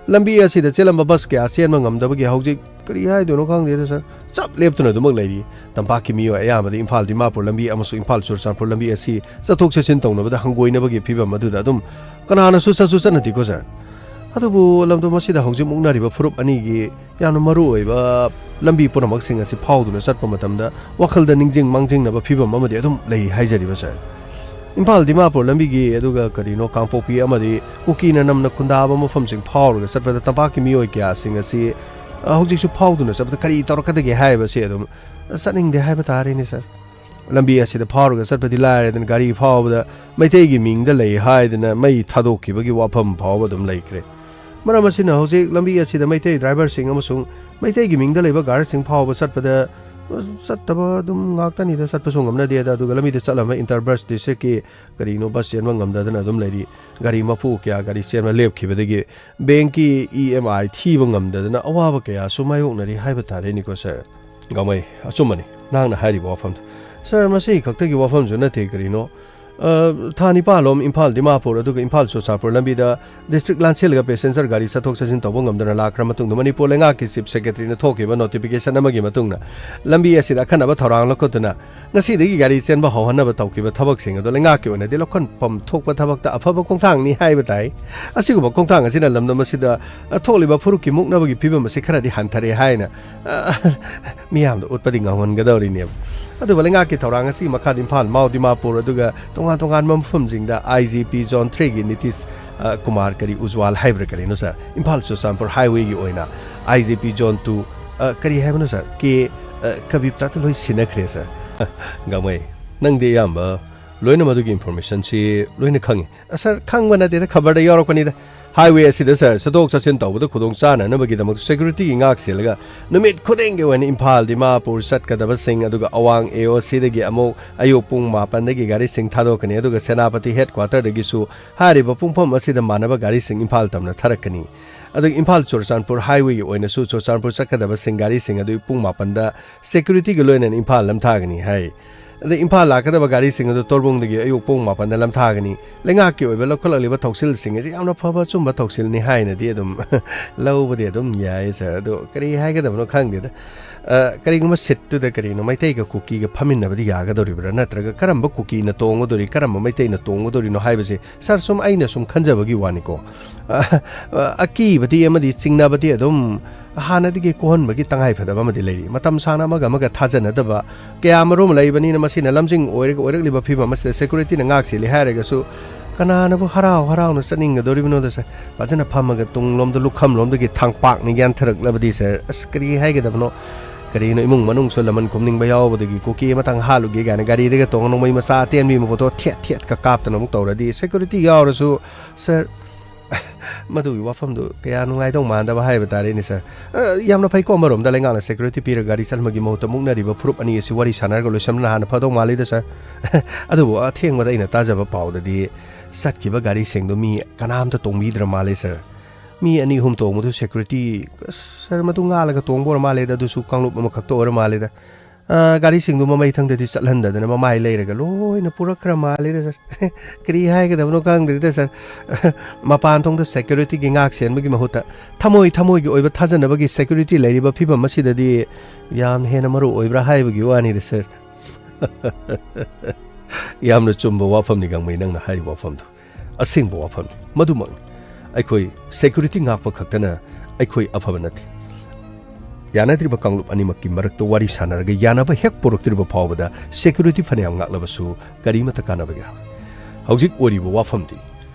ꯂꯝꯕꯤ ꯑꯁꯤꯗ ꯆꯦꯜꯂꯝꯕ ꯕꯁ ꯀꯌꯥ ꯆꯦꯟꯕ ꯉꯝꯗꯕꯒꯤ ꯍꯧꯖꯤꯛ ꯀꯔꯤ ꯍꯥꯏꯗꯣꯏꯅꯣ ꯈꯪꯗꯦꯗ ꯁꯥꯔ, ꯆꯞ ꯂꯦꯞꯇꯨꯅ ꯑꯗꯨꯃꯛ ꯂꯩꯔꯤ꯫ ꯇꯝꯄꯥꯛꯀꯤ ꯃꯤꯑꯣꯏ ꯑꯌꯥꯝꯕꯗꯤ ꯏꯝꯐꯥꯜ ꯗꯤꯃꯥꯄꯨꯔ ꯂꯝꯕꯤ ꯑꯃꯁꯨꯡ ꯏꯝꯐꯥꯜ ꯆꯨꯔꯆꯥꯟꯄꯨꯔ ꯂꯝꯕꯤ ꯑꯁꯤ ꯆꯠꯊꯣꯛ ꯆꯠꯁꯤꯟ ꯇꯧꯅꯕꯗ ꯍꯪꯒꯣꯏꯅꯕꯒꯤ ꯐꯤꯕꯝ ꯑꯗꯨꯗ ꯑꯗꯨꯝ ꯀꯅꯥꯅꯁꯨ ꯆꯠꯁꯨ ꯆꯠꯅꯗꯦꯀꯣ ꯁꯥꯔ꯫ ꯑꯗꯨꯕꯨ ꯂꯝꯗꯝ ꯑꯁꯤꯗ ꯍꯧꯖꯤꯛ ꯃꯨꯛꯅꯔꯤꯕ ꯐꯨꯔꯨꯞ ꯑꯅꯤꯒꯤ ꯌꯥꯝꯅ ꯃꯔꯨ ꯑꯣꯏꯕ ꯂꯝꯕꯤ ꯄꯨꯝꯅꯃꯛꯁꯤꯡ ꯑꯁꯤ ꯐꯥꯎꯗꯨꯅ ꯆꯠꯄ ꯃꯇꯝꯗ ꯋꯥꯈꯜꯗ ꯅꯤꯡꯁꯤꯡ ꯃꯥꯡꯖꯤꯡꯅꯕ ꯐꯤꯕꯝ ꯑꯃꯗꯤ ꯑꯗꯨꯝ ꯂꯩ ꯍꯥꯏꯖꯔꯤꯕ ꯁꯥꯔ꯫ ꯏꯝꯐꯥꯜ ꯗꯤꯃꯥꯄꯨꯔ ꯂꯝꯕꯤꯒꯤ ꯑꯗꯨꯒ ꯀꯔꯤꯅꯣ ꯀꯥꯡꯄꯣꯛꯄꯤ ꯑꯃꯗꯤ ꯀꯨꯀꯤꯅ ꯅꯝꯅ ꯈꯨꯟꯗꯥꯕ ꯃꯐꯝꯁꯤꯡ ꯐꯥꯎꯔꯒ ꯆꯠꯄꯗ ꯇꯝꯄꯥꯛꯀꯤ ꯃꯤꯑꯣꯏ ꯀꯌꯥꯁꯤꯡ ꯑꯁꯤ, ꯑ, ꯍꯧꯖꯤꯛꯁꯨ ꯐꯥꯎꯗꯨꯅ ꯆꯠꯄꯗ ꯀꯔꯤ ꯇꯧꯔꯛꯀꯗꯒꯦ ꯍꯥꯏꯕꯁꯤ ꯑꯗꯨꯝ ꯆꯠꯅꯤꯡꯗꯦ ꯍꯥꯏꯕ ꯇꯥꯔꯦꯅꯦ ꯁꯥꯔ꯫ ꯂꯝꯕꯤ ꯑꯁꯤꯗ ꯐꯥꯎꯔꯒ ꯆꯠꯄꯗꯤ ꯂꯥꯏꯔꯗꯅ ꯒꯥꯔꯤ ꯐꯥꯎꯕꯗ ꯃꯩꯇꯩꯒꯤ ꯃꯤꯡꯗ ꯂꯩ ꯍꯥꯏꯗꯅ ꯃꯩ ꯊꯥꯗꯣꯛꯈꯤꯕꯒꯤ ꯋꯥꯐꯝ ꯐꯥꯎꯕ ꯑꯗꯨꯝ ꯂꯩꯈ꯭ꯔꯦ꯫ ꯃꯔꯝ ꯑꯁꯤꯅ ꯍꯧꯖꯤꯛ ꯂꯝꯕꯤ ꯑꯁꯤꯗ ꯃꯩꯇꯩ ꯗ꯭ꯔꯥꯏꯚꯔꯁꯤꯡ ꯑꯃꯁꯨꯡ ꯃꯩꯇꯩꯒꯤ ꯃꯤꯡꯗ ꯂꯩꯕ ꯒꯥꯔꯤꯁꯤꯡ ꯐꯥꯎꯕ ꯆꯠꯄꯗ ꯆꯠꯇꯕ ꯑꯗꯨꯝ ꯉꯥꯛꯇꯅꯤꯗ, ꯆꯠꯄꯁꯨ ꯉꯝꯅꯗꯦꯗ꯫ ꯑꯗꯨꯒ ꯂꯝꯕꯤꯗ ꯆꯠꯂꯝꯕ ꯏꯟꯇꯔ ꯕꯁ ꯗꯤꯁꯇ꯭ꯔꯤꯛꯀꯤ ꯀꯔꯤꯅꯣ ꯕꯁ ꯆꯦꯟꯕ ꯉꯝꯗꯗꯅ ꯑꯗꯨꯝ ꯂꯩꯔꯤ꯫ ꯒꯥꯔꯤ ꯃꯄꯨ ꯀꯌꯥ ꯒꯥꯔꯤ ꯆꯦꯟꯕ ꯂꯦꯞꯈꯤꯕꯗꯒꯤ ꯕꯦꯡꯀꯤ ꯏ ꯑꯦꯝ ꯑꯥꯏ ꯊꯤꯕ ꯉꯝꯗꯗꯅ ꯑꯋꯥꯕ ꯀꯌꯥꯁꯨ ꯃꯥꯌꯣꯛꯅꯔꯤ ꯍꯥꯏꯕ ꯇꯥꯔꯦꯅꯦꯀꯣ ꯁꯥꯔ꯫ ꯒꯥꯡꯃꯩ, ꯑꯆꯨꯝꯕꯅꯤ ꯅꯍꯥꯛꯅ ꯍꯥꯏꯔꯤꯕ ꯋꯥꯐꯝꯗꯣ꯫ ꯁꯥꯔ, ꯃꯁꯤ ꯈꯛꯇꯒꯤ ꯋꯥꯐꯝꯁꯨ ꯅꯠꯇꯦ, ꯀꯔꯤꯅꯣ, ꯑ, ꯊꯥ ꯅꯤꯄꯥꯜꯂꯣꯝ ꯏꯝꯐꯥꯜ ꯗꯤꯃꯥꯄꯨꯔ ꯑꯗꯨꯒ ꯏꯝꯐꯥꯜ ꯆꯨꯔꯆꯥꯟꯄꯨꯔ ꯂꯝꯕꯤꯗ ꯗꯤꯁꯇ꯭ꯔꯤꯛ ꯂꯥꯟꯁꯦꯜꯂꯒ ꯄꯦꯁꯦꯟꯖꯔ ꯒꯥꯔꯤ ꯆꯠꯊꯣꯛ ꯆꯠꯁꯤꯟ ꯇꯧꯕ ꯉꯝꯗꯅ ꯂꯥꯛꯈ꯭ꯔ ꯃꯇꯨꯡꯗ ꯃꯅꯤꯄꯨꯔ ꯂꯩꯉꯥꯛꯀꯤ ꯆꯤꯐ ꯁꯦꯀ꯭ꯔꯦꯇꯔꯤꯅ ꯊꯣꯛꯈꯤꯕ ꯅꯣꯇꯤꯐꯤꯀꯦꯁꯟ ꯑꯃꯒꯤ ꯃꯇꯨꯡꯗ ꯂꯝꯕꯤ ꯑꯁꯤꯗ ꯑꯈꯟꯅꯕ ꯊꯧꯔꯥꯡ ꯂꯧꯈꯠꯇꯨꯅ ꯉꯁꯤꯗꯒꯤ ꯒꯥꯔꯤ ꯆꯦꯟꯕ ꯍꯧꯍꯟꯅꯕ ꯇꯧꯈꯤꯕ ꯊꯕꯛꯁꯤꯡ ꯑꯗꯨ ꯂꯩꯉꯥꯛꯀꯤ ꯑꯣꯏꯅꯗꯤ ꯂꯧꯈꯠꯐꯝ ꯊꯣꯛꯄ ꯊꯕꯛꯇ ꯑꯐꯕ ꯈꯣꯡꯊꯥꯡꯅꯤ ꯍꯥꯏꯕ ꯇꯥꯏ꯫ ꯑꯁꯤꯒꯨꯝꯕ ꯈꯣꯡꯊꯥꯡ ꯑꯁꯤꯅ ꯂꯝꯗꯝ ꯑꯁꯤꯗ, ꯑ, ꯊꯣꯛꯂꯤꯕ ꯐꯨꯔꯨꯞꯀꯤ ꯃꯨꯛꯅꯕꯒꯤ ꯐꯤꯕꯝ ꯑꯁꯤ ꯈꯔꯗꯤ ꯍꯟꯊꯔꯦ ꯍꯥꯏꯅ, ꯑ, ꯃꯤꯌꯥꯝꯗ ꯎꯠꯄꯗꯤ ꯉꯝꯍꯟꯒꯗꯧꯔꯤꯅꯦꯕ꯫ ꯑꯗꯨꯕꯨ ꯂꯩꯉꯥꯛꯀꯤ ꯊꯧꯔꯥꯡ ꯑꯁꯤꯒꯤ ꯃꯈꯥꯗ ꯏꯝꯐꯥꯜ, ꯃꯥꯎ ꯗꯤꯃꯥꯄꯨꯔ, ꯑꯗꯨꯒ ꯇꯣꯉꯥꯟ ꯇꯣꯉꯥꯟꯕ ꯃꯐꯝꯁꯤꯡꯗ ꯑꯥꯏ ꯖꯤ ꯄꯤ ꯖꯣꯟ ꯊ꯭ꯔꯤꯒꯤ ꯅꯤꯇꯤꯁ, ꯑ, ꯀꯨꯃꯥꯔ ꯀꯔꯤ ꯎꯖꯋꯥꯜ ꯍꯥꯏꯕ꯭ꯔꯥ ꯀꯔꯤꯅꯣ ꯁꯥꯔ, ꯏꯝꯐꯥꯜ ꯆꯨꯔꯆꯥꯟꯄꯨꯔ ꯍꯥꯏꯋꯦꯒꯤ ꯑꯣꯏꯅ ꯑꯥꯏ ꯖꯤ ꯄꯤ ꯖꯣꯟ ꯇꯨ, ꯑ, ꯀꯔꯤ ꯍꯥꯏꯕꯅꯣ ꯁꯥꯔ, ꯀꯦ, ꯑ, ꯀꯕꯤꯞꯇꯥꯗ ꯂꯣꯏ ꯁꯤꯟꯅꯈ꯭ꯔꯦ ꯁꯥꯔ꯫ ꯒꯥꯡꯃꯩ, ꯅꯪꯗꯤ ꯑꯌꯥꯝꯕ ꯂꯣꯏꯅ ꯃꯗꯨꯒꯤ ꯏꯟꯐꯣꯔꯃꯦꯁꯟꯁꯤ ꯂꯣꯏꯅ ꯈꯪꯉꯤ꯫ ꯑ, ꯁꯥꯔ, ꯈꯪꯕ ꯅꯠꯇꯦꯗ, ꯈꯕꯔꯗ ꯌꯥꯎꯔꯛꯄꯅꯤꯗ꯫ ꯍꯥꯏꯋꯦ ꯑꯁꯤꯗ, ꯁꯥꯔ, ꯆꯠꯊꯣꯛ ꯆꯠꯁꯤꯟ ꯇꯧꯕꯗ ꯈꯨꯗꯣꯡ ꯆꯥꯅꯅꯕꯒꯤꯗꯃꯛꯇ ꯁꯦꯀ꯭ꯌꯨꯔꯤꯇꯤꯒꯤ ꯉꯥꯛ ꯁꯦꯜꯂꯒ ꯅꯨꯃꯤꯠ ꯈꯨꯗꯤꯡꯒꯤ ꯑꯣꯏꯅ ꯏꯝꯐꯥꯜ ꯗꯤꯃꯥꯄꯨꯔ ꯆꯠꯀꯗꯕꯁꯤꯡ, ꯑꯗꯨꯒ ꯑꯋꯥꯡ ꯑꯦ ꯑꯣ ꯁꯤꯗꯒꯤ ꯑꯃꯨꯛ ꯑꯌꯨꯛ ꯄꯨꯡ ꯃꯥꯄꯟꯗꯒꯤ ꯒꯥꯔꯤꯁꯤꯡ ꯊꯥꯗꯣꯛꯀꯅꯤ, ꯑꯗꯨꯒ ꯁꯦꯅꯥꯄꯇꯤ ꯍꯦꯗꯀ꯭ꯋꯥꯇꯔꯗꯒꯤꯁꯨ ꯍꯥꯏꯔꯤꯕ ꯄꯨꯡꯐꯝ ꯑꯁꯤꯗ ꯃꯥꯟꯅꯕ ꯒꯥꯔꯤꯁꯤꯡ ꯏꯝꯐꯥꯜ ꯇꯝꯅ ꯊꯥꯔꯛꯀꯅꯤ꯫ ꯑꯗꯨꯒ ꯏꯝꯐꯥꯜ ꯆꯨꯔꯆꯥꯟꯄꯨꯔ ꯍꯥꯏꯋꯦꯒꯤ ꯑꯣꯏꯅꯁꯨ ꯆꯨꯔꯆꯥꯟꯄꯨꯔ ꯆꯠꯀꯗꯕꯁꯤꯡ ꯒꯥꯔꯤꯁꯤꯡ ꯑꯗꯨ ꯄꯨꯡ ꯃꯥꯄꯟꯗ ꯁꯦꯀ꯭ꯌꯨꯔꯤꯇꯤꯒ ꯂꯣꯏꯅꯅ ꯏꯝꯐꯥꯜ ꯂꯝꯊꯥꯒꯅꯤ ꯍꯥꯏ꯫ ꯑꯗꯩ ꯏꯝꯐꯥꯜ ꯂꯥꯛꯀꯗꯕ ꯒꯥꯔꯤꯁꯤꯡ ꯑꯗꯨ ꯇꯣꯔꯕꯨꯡꯗꯒꯤ ꯑꯌꯨꯛ ꯄꯨꯡ ꯃꯥꯄꯟꯗ ꯂꯝꯊꯥꯒꯅꯤ꯫ ꯂꯩꯉꯥꯛꯀꯤ ꯑꯣꯏꯕ ꯂꯧꯈꯠꯂꯛꯂꯤꯕ ꯊꯧꯁꯤꯜꯁꯤꯡ ꯑꯁꯤ ꯌꯥꯝꯅ ꯐꯕ ꯑꯆꯨꯝꯕ ꯊꯧꯁꯤꯜꯅꯤ ꯍꯥꯏꯅꯗꯤ ꯑꯗꯨꯝ ꯂꯧꯕꯗꯤ ꯑꯗꯨꯝ ꯌꯥꯏ, ꯁꯥꯔ꯫ ꯑꯗꯣ ꯀꯔꯤ ꯍꯥꯏꯒꯗꯕꯅꯣ ꯈꯪꯗꯦꯗ꯫ ꯑ, ꯀꯔꯤꯒꯨꯝꯕ ꯁꯤꯠꯇꯨꯗ ꯀꯔꯤꯅꯣ, ꯃꯩꯇꯩꯒ ꯀꯨꯀꯤꯒ ꯐꯝꯃꯤꯟꯅꯕꯗꯤ ꯌꯥꯒꯗꯧꯔꯤꯕ꯭ꯔꯥ? ꯅꯠꯇ꯭ꯔꯒ ꯀꯔꯝꯕ ꯀꯨꯀꯤꯅ ꯇꯣꯡꯒꯗꯧꯔꯤ, ꯀꯔꯝꯕ ꯃꯩꯇꯩꯅ ꯇꯣꯡꯒꯗꯧꯔꯤꯅꯣ ꯍꯥꯏꯕꯁꯦ, ꯁꯥꯔ, ꯁꯨꯝ ꯑꯩꯅ ꯁꯨꯝ ꯈꯟꯖꯕꯒꯤ ꯋꯥꯅꯤꯀꯣ꯫ ꯑ, ꯑ, ꯑꯀꯤꯕꯗꯤ ꯑꯃꯗꯤ ꯆꯤꯡꯅꯕꯗꯤ ꯑꯗꯨꯝ ꯍꯥꯟꯅꯗꯒꯤ ꯀꯣꯛꯍꯟꯕꯒꯤ ꯇꯉꯥꯏꯐꯗꯕ ꯑꯃꯗꯤ ꯂꯩꯔꯤ꯫ ꯃꯇꯝ ꯁꯥꯡꯅ ꯑꯃꯒ ꯑꯃꯒ ꯊꯥꯖꯅꯗꯕ ꯀꯌꯥ ꯑꯃꯔꯣꯝ ꯂꯩꯕꯅꯤꯅ ꯃꯁꯤꯅ ꯂꯝꯖꯤꯡ ꯑꯣꯏꯔꯒ ꯑꯣꯏꯔꯛꯂꯤꯕ ꯐꯤꯕꯝ ꯑꯁꯤꯗ ꯁꯦꯀ꯭ꯌꯨꯔꯤꯇꯤꯅ ꯉꯥꯛ ꯁꯦꯜꯂꯤ ꯍꯥꯏꯔꯒꯁꯨ ꯀꯅꯥꯅꯕꯨ ꯍꯔꯥꯎ ꯍꯔꯥꯎꯅ ꯆꯠꯅꯤꯡꯒꯗꯧꯔꯤꯕꯅꯣꯗ, ꯁꯥꯔ? ꯐꯖꯅ ꯐꯝꯃꯒ ꯇꯨꯡꯂꯣꯝꯗ ꯂꯨꯈꯝꯂꯣꯝꯗꯒꯤ ꯊꯥꯡꯄꯥꯛꯅ ꯌꯥꯟꯊꯔꯛꯂꯕꯗꯤ, ꯁꯥꯔ, ꯑꯁ, ꯀꯔꯤ ꯍꯥꯏꯒꯗꯕꯅꯣ? ꯀꯔꯤꯅꯣ, ꯏꯃꯨꯡ ꯃꯅꯨꯡꯁꯨ ꯂꯃꯟ ꯈꯨꯝꯅꯤꯡꯕ ꯌꯥꯎꯕꯗꯒꯤ ꯀꯨꯀꯤ ꯑꯃꯇꯪ ꯍꯥꯠꯂꯨꯒꯦ ꯀꯥꯏꯅ ꯒꯥꯔꯤꯗꯒ ꯇꯣꯡꯉ ꯅꯣꯡꯃꯩ ꯃꯆꯥ ꯑꯇꯦꯟꯕꯤ ꯑꯃ ꯄꯨꯊꯣꯛꯑ ꯊꯦꯠ ꯊꯦꯠꯀ ꯀꯥꯞꯇꯅ ꯑꯃꯨꯛ ꯇꯧꯔꯗꯤ ꯁꯦꯀ꯭ꯌꯨꯔꯤꯇꯤ ꯌꯥꯎꯔꯁꯨ, ꯁꯥꯔ, ꯃꯗꯨꯒꯤ ꯋꯥꯐꯝꯗꯨ ꯀꯌꯥ ꯅꯨꯡꯉꯥꯏꯗꯧ ꯃꯥꯟꯗꯕ ꯍꯥꯏꯕ ꯇꯥꯔꯦꯅꯦ, ꯁꯥꯔ꯫ ꯑ, ꯌꯥꯝꯅ ꯐꯩꯀꯣ, ꯑꯃꯔꯣꯝꯗ ꯂꯩꯉꯥꯛꯅ ꯁꯦꯀ꯭ꯌꯨꯔꯤꯇꯤ ꯄꯤꯔꯒ ꯒꯥꯔꯤ ꯆꯠꯍꯟꯕꯒꯤ ꯃꯍꯨꯠꯇ ꯃꯨꯛꯅꯔꯤꯕ ꯐꯨꯔꯨꯞ ꯑꯅꯤ ꯑꯁꯤ ꯋꯥꯔꯤ ꯁꯥꯟꯅꯔꯒ ꯂꯣꯏꯁꯤꯟꯕꯅ ꯍꯥꯟꯅ ꯐꯗꯧ ꯃꯥꯜꯂꯤꯗ, ꯁꯥꯔ꯫ ꯑꯗꯨꯕꯨ ꯑꯊꯦꯡꯕꯗ ꯑꯩꯅ ꯇꯥꯖꯕ ꯄꯥꯎꯗꯗꯤ ꯆꯠꯈꯤꯕ ꯒꯥꯔꯤꯁꯤꯡꯗꯨ ꯃꯤ ꯀꯅꯥꯝꯇ ꯇꯣꯡꯕꯤꯗ꯭ꯔ ꯃꯥꯜꯂꯦ, ꯁꯥꯔ꯫ ꯃꯤ ꯑꯅꯤ ꯑꯍꯨꯝ ꯇꯣꯡꯕꯗꯨ ꯁꯦꯀ꯭ꯌꯨꯔꯤꯇꯤ, ꯑꯁ, ꯁꯥꯔ, ꯃꯗꯨ ꯉꯥꯜꯂꯒ ꯇꯣꯡꯕ ꯑꯣꯏꯔ ꯃꯥꯜꯂꯦꯗ, ꯑꯗꯨꯁꯨ ꯀꯥꯡꯂꯨꯞ ꯑꯃꯈꯛꯇ ꯑꯣꯏꯔ ꯃꯥꯜꯂꯦꯗ꯫ ꯑ, ꯒꯥꯔꯤꯁꯤꯡꯗꯨ ꯃꯃꯩ ꯊꯪꯗꯗꯤ ꯆꯠꯍꯟꯗꯗꯅ ꯃꯃꯥꯏ ꯂꯩꯔꯒ ꯂꯣꯏꯅ ꯄꯨꯔꯛꯈ꯭ꯔ ꯃꯥꯜꯂꯤꯗ, ꯁꯥꯔ꯫ ꯀꯔꯤ ꯍꯥꯏꯒꯗꯕꯅꯣ ꯈꯪꯗ꯭ꯔꯤꯗ, ꯁꯥꯔ꯫ ꯃꯄꯥꯟ ꯊꯣꯡꯗ ꯁꯦꯀ꯭ꯌꯨꯔꯤꯇꯤꯒꯤ ꯉꯥꯛ ꯁꯦꯟꯕꯒꯤ ꯃꯍꯨꯠꯇ ꯊꯃꯣꯏ ꯊꯃꯣꯏꯒꯤ ꯑꯣꯏꯕ ꯊꯥꯖꯅꯕꯒꯤ ꯁꯦꯀ꯭ꯌꯨꯔꯤꯇꯤ ꯂꯩꯔꯤꯕ ꯐꯤꯕꯝ ꯑꯁꯤꯗꯗꯤ ꯌꯥꯝ ꯍꯦꯟꯅ ꯃꯔꯨ ꯑꯣꯏꯕ꯭ꯔꯥ ꯍꯥꯏꯕꯒꯤ ꯋꯥꯅꯤꯗ, ꯁꯥꯔ꯫ ꯌꯥꯝꯅ ꯆꯨꯝꯕ ꯋꯥꯐꯝꯅꯤ, ꯒꯥꯡꯃꯩ, ꯅꯪꯅ ꯍꯥꯏꯔꯤꯕ ꯋꯥꯐꯝꯗꯨ꯫ ꯑꯁꯦꯡꯕ ꯋꯥꯐꯝꯅꯤ꯫ ꯃꯗꯨꯃꯛꯅꯤ꯫ ꯑꯩꯈꯣꯏ ꯁꯦꯀ꯭ꯌꯨꯔꯤꯇꯤ ꯉꯥꯛꯄ ꯈꯛꯇꯅ ꯑꯩꯈꯣꯏ ꯑꯐꯕ ꯅꯠꯇꯦ꯫ ꯌꯥꯅꯗ꯭ꯔꯤꯕ ꯀꯥꯡꯂꯨꯞ ꯑꯅꯤꯃꯛꯀꯤ ꯃꯔꯛꯇ ꯋꯥꯔꯤ ꯁꯥꯟꯅꯔꯒ ꯌꯥꯅꯕ ꯍꯦꯛ ꯄꯨꯔꯛꯇ꯭ꯔꯤꯕ ꯐꯥꯎꯕꯗ ꯁꯦꯀ꯭ꯌꯨꯔꯤꯇꯤ ꯐꯅꯌꯥꯝ ꯉꯥꯛꯂꯕꯁꯨ ꯀꯔꯤꯃꯠꯇ ꯀꯥꯟꯅꯕ ꯌꯥꯔꯣꯏ꯫ ꯍꯧꯖꯤꯛ ꯑꯣꯏꯔꯤꯕ ꯋꯥꯐꯝꯗꯤ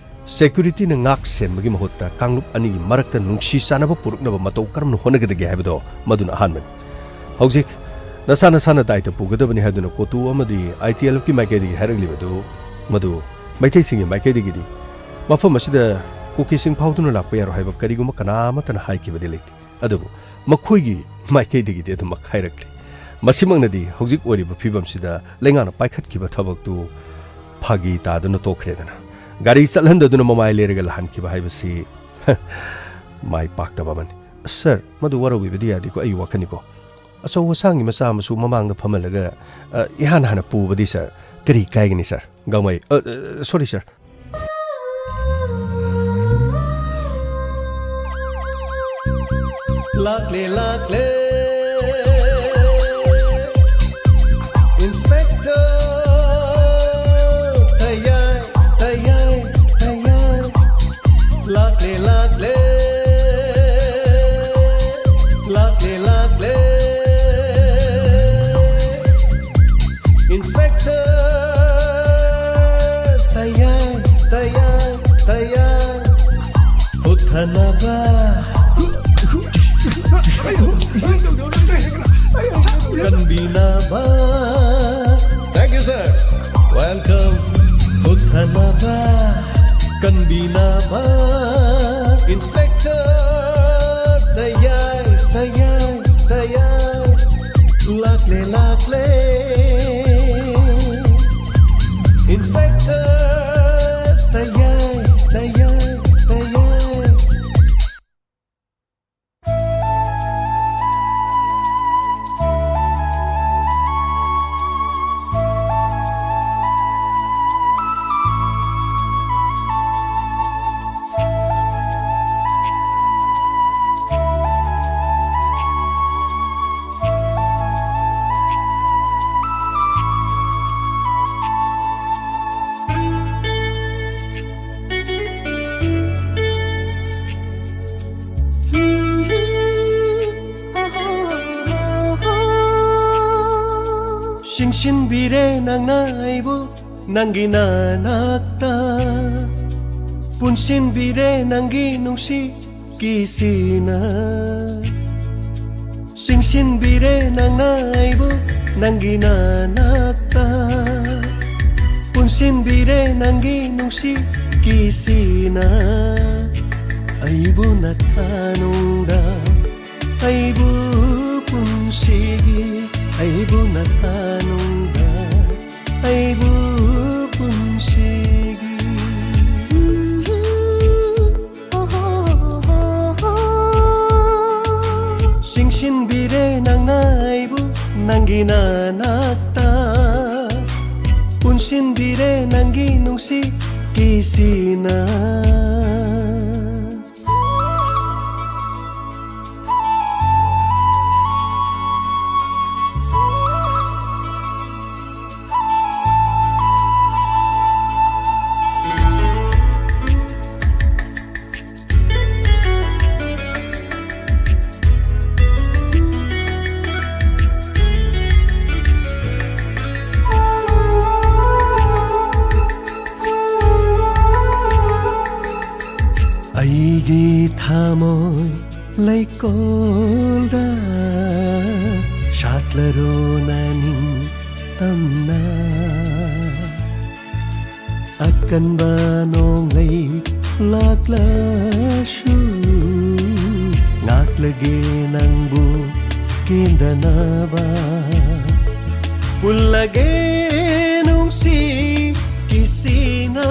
ꯁꯦꯀ꯭ꯌꯨꯔꯤꯇꯤꯅ ꯉꯥꯛ ꯁꯦꯟꯕꯒꯤ ꯃꯍꯨꯠꯇ ꯀꯥꯡꯂꯨꯞ ꯑꯅꯤꯒꯤ ꯃꯔꯛꯇ ꯅꯨꯡꯁꯤ ꯆꯥꯟꯅꯕ ꯄꯨꯔꯛꯅꯕ ꯃꯇꯧ ꯀꯔꯝꯅ ꯍꯣꯠꯅꯒꯗꯒꯦ ꯍꯥꯏꯕꯗꯣ ꯃꯗꯨꯅ ꯑꯍꯥꯟꯕꯅꯤ꯫ ꯍꯧꯖꯤꯛ ꯅꯁꯥ ꯅꯁꯥꯅ ꯗꯥꯏꯇ ꯄꯨꯒꯗꯕꯅꯤ ꯍꯥꯏꯗꯨꯅ ꯀꯣꯇꯨ ꯑꯃꯗꯤ ꯑꯥꯏ ꯇꯤ ꯑꯦꯜ ꯑꯦꯐꯀꯤ ꯃꯥꯏꯀꯩꯗꯒꯤ ꯍꯥꯏꯔꯛꯂꯤꯕꯗꯨ ꯃꯗꯨ ꯃꯩꯇꯩꯁꯤꯡꯒꯤ ꯃꯥꯏꯀꯩꯗꯒꯤꯗꯤ ꯃꯐꯝ ꯑꯁꯤꯗ ꯀꯨꯀꯤꯁꯤꯡ ꯐꯥꯎꯗꯨꯅ ꯂꯥꯛꯄ ꯌꯥꯔꯣꯏ ꯍꯥꯏꯕ ꯀꯔꯤꯒꯨꯝꯕ ꯀꯅꯥ ꯑꯃꯠꯇꯅ ꯍꯥꯏꯈꯤꯕꯗꯤ ꯂꯩꯇꯦ꯫ ꯑꯗꯨꯕꯨ ꯃꯈꯣꯏꯒꯤ ꯃꯥꯏꯀꯩꯗꯒꯤꯗꯤ ꯑꯗꯨꯃꯛ ꯍꯥꯏꯔꯛꯂꯤ꯫ ꯃꯁꯤꯃꯛꯅꯗꯤ ꯍꯧꯖꯤꯛ ꯑꯣꯏꯔꯤꯕ ꯐꯤꯕꯝꯁꯤꯗ ꯂꯩꯉꯥꯛꯅ ꯄꯥꯏꯈꯠꯈꯤꯕ ꯊꯕꯛꯇꯨ ꯐꯥꯒꯤ ꯇꯥꯗꯨꯅ ꯇꯣꯛꯈ꯭ꯔꯦꯗꯅ꯫ ꯒꯥꯔꯤ ꯆꯠꯍꯟꯗꯗꯨꯅ ꯃꯃꯥꯏ ꯂꯩꯔꯒ ꯂꯥꯛꯍꯟꯈꯤꯕ ꯍꯥꯏꯕꯁꯤ ꯃꯥꯏ ꯄꯥꯛꯇꯕ ꯑꯃꯅꯤ꯫ ꯁꯥꯔ, ꯃꯗꯨ ꯋꯥꯔꯧꯕꯤꯕꯗꯤ ꯌꯥꯗꯦꯀꯣ, ꯑꯩꯒꯤ ꯋꯥꯈꯜꯅꯤꯀꯣ꯫ ꯑꯆꯧ ꯑꯁꯥꯡꯒꯤ ꯃꯆꯥ ꯃꯁꯨ ꯃꯃꯥꯡꯗ ꯐꯝꯍꯜꯂꯒ, ꯑ, ꯏꯍꯥꯟ ꯍꯥꯟꯅ ꯄꯨꯕꯗꯤ, ꯁꯥꯔ, ꯀꯔꯤ ꯀꯥꯏꯒꯅꯤ, ꯁꯥꯔ? ꯒꯥꯡꯃꯩ, ꯑ, ꯑ, ꯁꯣꯔꯤ, ꯁꯥꯔ꯫ ꯂꯥꯛꯂꯦ, ꯂꯥꯛꯂꯦ꯫ ꯏꯟꯁꯄꯦꯛꯇꯔ ꯇꯌꯥꯏ, ꯇꯌꯥꯏ, ꯇꯌꯥꯏ꯫ ꯂꯥꯛꯂꯦ, ꯂꯥꯛꯂꯦ꯫ ꯂꯥꯛꯂꯦ, ꯂꯥꯛꯂꯦ꯫ ꯏꯟꯁꯄꯦꯛꯇꯔ ꯇꯌꯥꯏ, ꯇꯌꯥꯏ, ꯇꯌꯥꯏ꯫ ꯍꯨꯠꯊꯅꯕ꯫ ꯀꯟꯕꯤꯅꯕ꯫ Thank you, sir. Welcome. ꯍꯨꯠꯊꯅꯕ꯫ ꯀꯟꯕꯤꯅꯕ꯫ ꯏꯟꯁꯄꯦꯛꯇꯔ ꯇꯌꯥꯏ, ꯇꯌꯥꯏ, ꯇꯌꯥꯏ꯫ ꯂꯥꯛꯂꯦ, ꯂꯥꯛꯂꯦ꯫ ꯏꯟꯁꯄꯦꯛꯇꯔ ꯇꯌꯥꯏ, ꯇꯌꯥꯏ, ꯇꯌꯥꯏ꯫ ꯅꯪꯅ ꯑꯩꯕꯨ ꯅꯪꯒꯤ ꯅꯅꯥꯛꯇ ꯄꯨꯟꯁꯤꯟꯕꯤꯔꯦ ꯅꯪꯒꯤ ꯅꯨꯡꯁꯤ ꯀꯤꯁꯤꯅ꯫ ꯆꯤꯡꯁꯤꯟꯕꯤꯔꯦ ꯅꯪꯅ ꯑꯩꯕꯨ ꯅꯪꯒꯤ ꯅꯅꯥꯛꯇ ꯄꯨꯟꯁꯤꯟꯕꯤꯔꯦ ꯅꯪꯒꯤ ꯅꯨꯡꯁꯤ ꯀꯤꯁꯤꯅ꯫ ꯑꯩꯕꯨ ꯅꯊꯥꯅꯨꯡꯗ ꯑꯩꯕꯨ ꯄꯨꯟꯁꯤꯒꯤ ꯑꯩꯕꯨ ꯅꯊꯥꯅꯨꯡꯗ ꯑꯩꯕꯨ ꯄꯨꯟꯁꯤꯒꯤ꯫ ꯆꯤꯡꯁꯤꯟꯕꯤꯔꯦ ꯅꯪꯅ ꯑꯩꯕꯨ ꯅꯪꯒꯤ ꯅꯅꯥꯛꯇ ꯄꯨꯟꯁꯤꯟꯕꯤꯔꯦ ꯅꯪꯒꯤ ꯅꯨꯡꯁꯤ ꯀꯤꯁꯤꯅ꯫ ꯑꯩꯒꯤ ꯊꯃꯣꯏ ꯂꯩꯀꯣꯜꯗ ꯁꯥꯠꯂꯔꯣ ꯅꯅꯤꯡ ꯇꯝꯅ꯫ ꯑꯀꯟꯕ ꯅꯣꯡꯂꯩ ꯂꯥꯛꯂꯁꯨ ꯉꯥꯛꯂꯒꯦ ꯅꯪꯕꯨ ꯀꯦꯟꯗꯅꯕ꯫ ꯄꯨꯜꯂꯒꯦ ꯅꯨꯡꯁꯤ ꯀꯤꯁꯤꯅ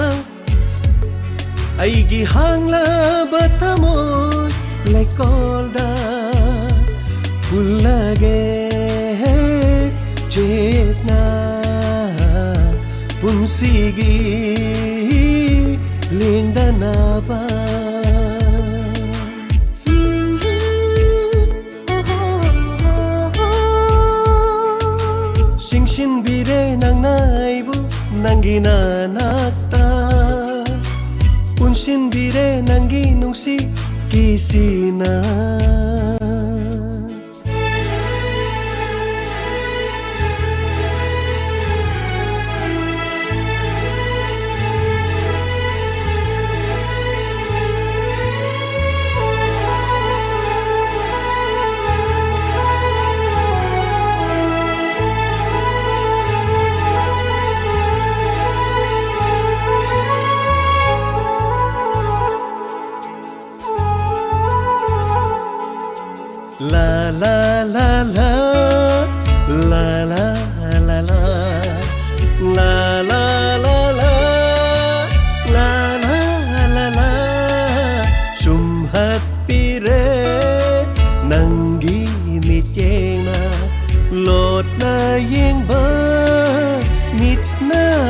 ꯑꯩꯒꯤ ꯍꯥꯡꯂꯕ ꯊꯃꯣꯏ ꯂꯩꯀꯣꯜꯗ ꯄꯨꯜꯂꯒꯦ ꯆꯦꯠꯅ ꯄꯨꯟꯁꯤꯒꯤ ꯂꯦꯡꯗꯅꯕ꯫ ꯆꯤꯡꯁꯤꯟꯕꯤꯔꯦ ꯅꯪꯅ ꯑꯩꯕꯨ ꯅꯪꯒꯤ ꯅꯅꯥꯛꯇ ꯄꯨꯟꯁꯤꯟꯕꯤꯔꯦ ꯅꯪꯒꯤ ꯅꯨꯡꯁꯤ ꯀꯤꯁꯤꯅ꯫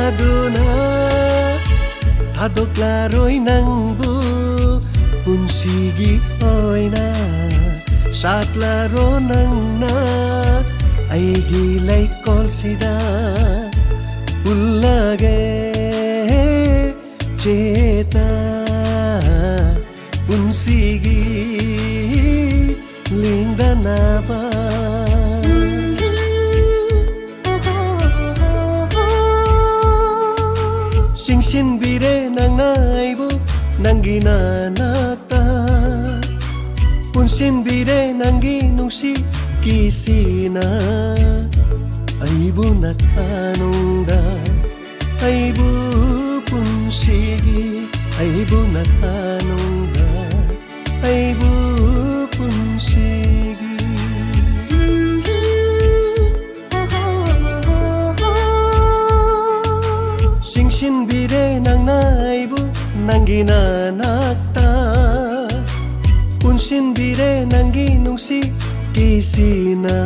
ꯑꯗꯨꯅ ꯊꯥꯗꯣꯛꯂꯔꯣꯏ ꯅꯪꯕꯨ ꯄꯨꯟꯁꯤꯒꯤ ꯑꯣꯏꯅ꯫ ꯁꯥꯠꯂꯔꯣ ꯅꯪꯅ ꯑꯩꯒꯤ ꯂꯩꯀꯣꯜꯁꯤꯗ꯫ ꯄꯨꯜꯂꯒꯦ ꯆꯦꯠꯅ ꯄꯨꯟꯁꯤꯒꯤ ꯂꯦꯡꯗꯅꯕ꯫ ꯆꯤꯡꯁꯤꯟꯕꯤꯔꯦ ꯅꯪꯅ ꯑꯩꯕꯨ ꯅꯪꯒꯤ ꯅꯅꯥꯛꯇ꯫ ꯄꯨꯟꯁꯤꯟꯕꯤꯔꯦ ꯅꯪꯒꯤ ꯅꯨꯡꯁꯤ ꯀꯤꯁꯤꯅ꯫ ꯑꯩꯕꯨ ꯅꯊꯥꯅꯨꯡꯗ, ꯑꯩꯕꯨ ꯄꯨꯟꯁꯤꯒꯤ, ꯑꯩꯕꯨ ꯅꯊꯥꯅꯨꯡꯗ, ꯑꯩꯕꯨ ꯄꯨꯟꯁꯤꯒꯤ꯫ ꯆꯤꯡꯁꯤꯟꯕꯤꯔꯦ ꯅꯪꯅ ꯑꯩꯕꯨ ꯅꯪꯒꯤ ꯅꯅꯥꯛꯇ꯫ ꯄꯨꯟꯁꯤꯟꯕꯤꯔꯦ ꯅꯪꯒꯤ ꯅꯨꯡꯁꯤ ꯀꯤꯁꯤꯅ꯫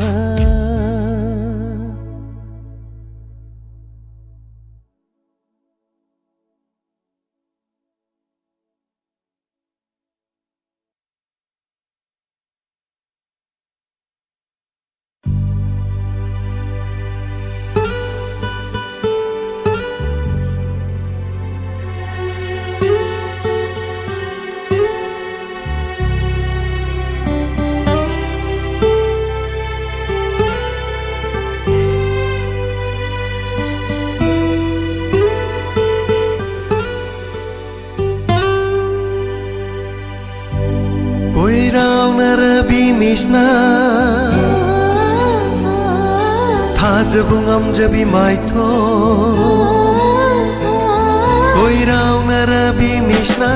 ꯀꯣꯏꯔꯥꯎꯅꯔꯕꯤ ꯃꯤꯠꯁꯅ ꯊꯥꯖꯕ ꯉꯝꯖꯕꯤ ꯃꯥꯏꯊꯣꯡ꯫ ꯀꯣꯏꯔꯥꯎꯅꯔꯕꯤ ꯃꯤꯠꯁꯅ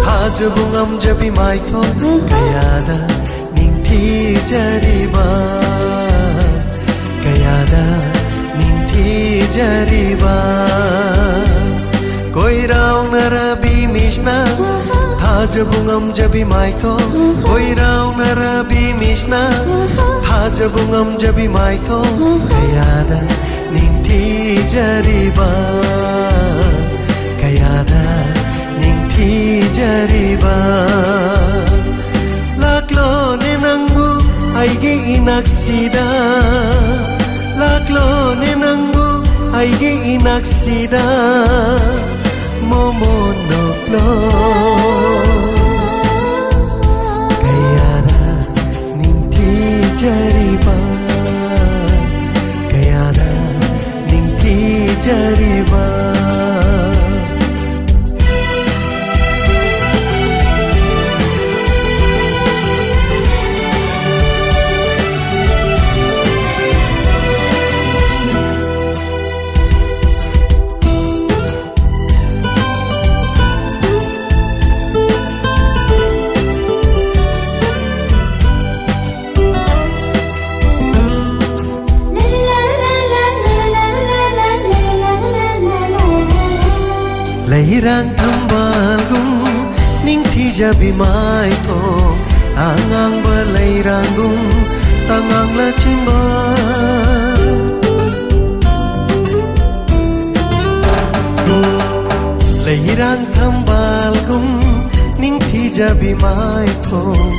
ꯊꯥꯖꯕ ꯉꯝꯖꯕꯤ ꯃꯥꯏꯊꯣꯡ꯫ ꯀꯌꯥꯗ ꯅꯤꯡꯊꯤꯖꯔꯤꯕ, ꯀꯌꯥꯗ ꯅꯤꯡꯊꯤꯖꯔꯤꯕ꯫ ꯀꯣꯏꯔꯥꯎꯅꯔꯕꯤ ꯃꯤꯠꯁꯅ ꯊꯥꯖ ꯊꯥꯖꯕ ꯉꯝꯖꯕꯤ ꯃꯥꯏꯊꯣꯡ, ꯀꯣꯏꯔꯥꯎꯅꯔꯕꯤ ꯃꯤꯠꯁꯅ ꯊꯥꯖꯕ ꯉꯝꯖꯕꯤ ꯃꯥꯏꯊꯣꯡ, ꯀꯌꯥꯗ ꯅꯤꯡꯊꯤꯖꯔꯤꯕ, ꯀꯌꯥꯗ ꯅꯤꯡꯊꯤꯖꯔꯤꯕ꯫ ꯂꯥꯛꯂꯣꯅꯦ ꯅꯪꯕꯨ ꯑꯩꯒꯤ ꯏꯅꯥꯛꯁꯤꯗ, ꯂꯥꯛꯂꯣꯅꯦ ꯅꯪꯕꯨ ꯑꯩꯒꯤ ꯏꯅꯥꯛꯁꯤꯗ, ꯃꯣꯃꯣꯟ ꯅꯣꯛꯂꯣ꯫ ꯀꯌꯥꯗ ꯅꯤꯡꯊꯤꯖꯔꯤꯕ, ꯀꯌꯥꯗ ꯅꯤꯡꯊꯤꯖꯔꯤꯕ꯫ ꯂꯩꯔꯥꯡ ꯊꯝꯕꯥꯜꯒꯨꯝ ꯅꯤꯡꯊꯤꯖꯕꯤ ꯃꯥꯏꯊꯣꯡ, ꯑꯉꯥꯡꯕ ꯂꯩꯔꯥꯡꯒꯨꯝ ꯇꯉꯥꯡ ꯂꯥꯆꯤꯟꯕ꯫ ꯂꯩꯔꯥꯡ ꯊꯝꯕꯥꯜꯒꯨꯝ ꯅꯤꯡꯊꯤꯖꯕꯤ ꯃꯥꯏꯊꯣꯡ,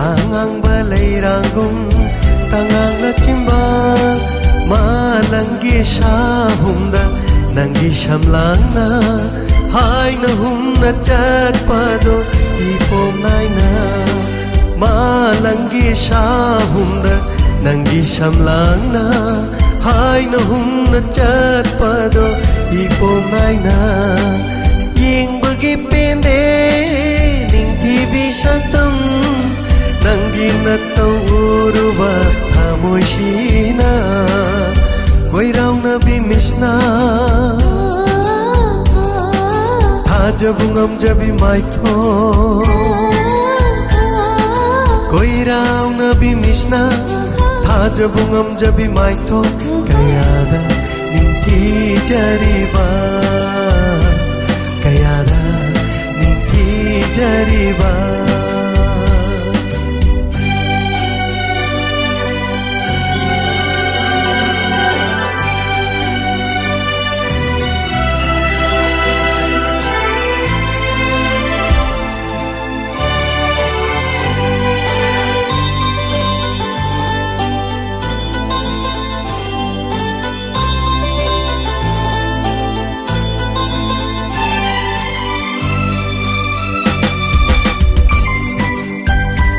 ꯑꯉꯥꯡꯕ ꯂꯩꯔꯥꯡꯒꯨꯝ ꯇꯉꯥꯡ ꯂꯥꯆꯤꯟꯕ꯫ ꯃꯥꯂꯪꯒꯤ ꯁꯥꯍꯨꯝꯗ ꯅꯪꯒꯤ ꯁꯝꯂꯥꯡꯅ ꯍꯥꯏꯅ ꯍꯨꯝꯅ ꯆꯠꯄꯗꯣ ꯏꯄꯣꯝ ꯅꯥꯏꯅ꯫ ꯃꯥꯂꯪꯒꯤ ꯁꯥꯍꯨꯝꯗ ꯅꯪꯒꯤ ꯁꯝꯂꯥꯡꯅ ꯍꯥꯏꯅ ꯍꯨꯝꯅ ꯆꯠꯄꯗꯣ ꯏꯄꯣꯝ ꯅꯥꯏꯅ꯫ ꯌꯦꯡꯕꯒꯤ ꯄꯦꯟꯗꯦ ꯅꯤꯡꯊꯤꯕꯤ ꯁꯛꯇꯝ, ꯅꯪꯒꯤ ꯅꯠꯇꯧ ꯎꯔꯨꯕ ꯊꯃꯣꯏꯁꯤꯅ꯫ ꯀꯣꯏꯔꯥꯎꯅꯕꯤ ꯃꯤꯠꯁꯅ ꯊꯥꯖꯕ ꯉꯝꯖꯕꯤ ꯃꯥꯏꯊꯣꯡ, ꯀꯣꯏꯔꯥꯎꯅꯕꯤ ꯃꯤꯠꯁꯅ ꯊꯥꯖꯕ ꯉꯝꯖꯕꯤ ꯃꯥꯏꯊꯣꯡ, ꯀꯌꯥꯗ ꯅꯤꯡꯊꯤꯖꯔꯤꯕ, ꯀꯌꯥꯗ ꯅꯤꯡꯊꯤꯖ ꯀꯔꯤꯕ?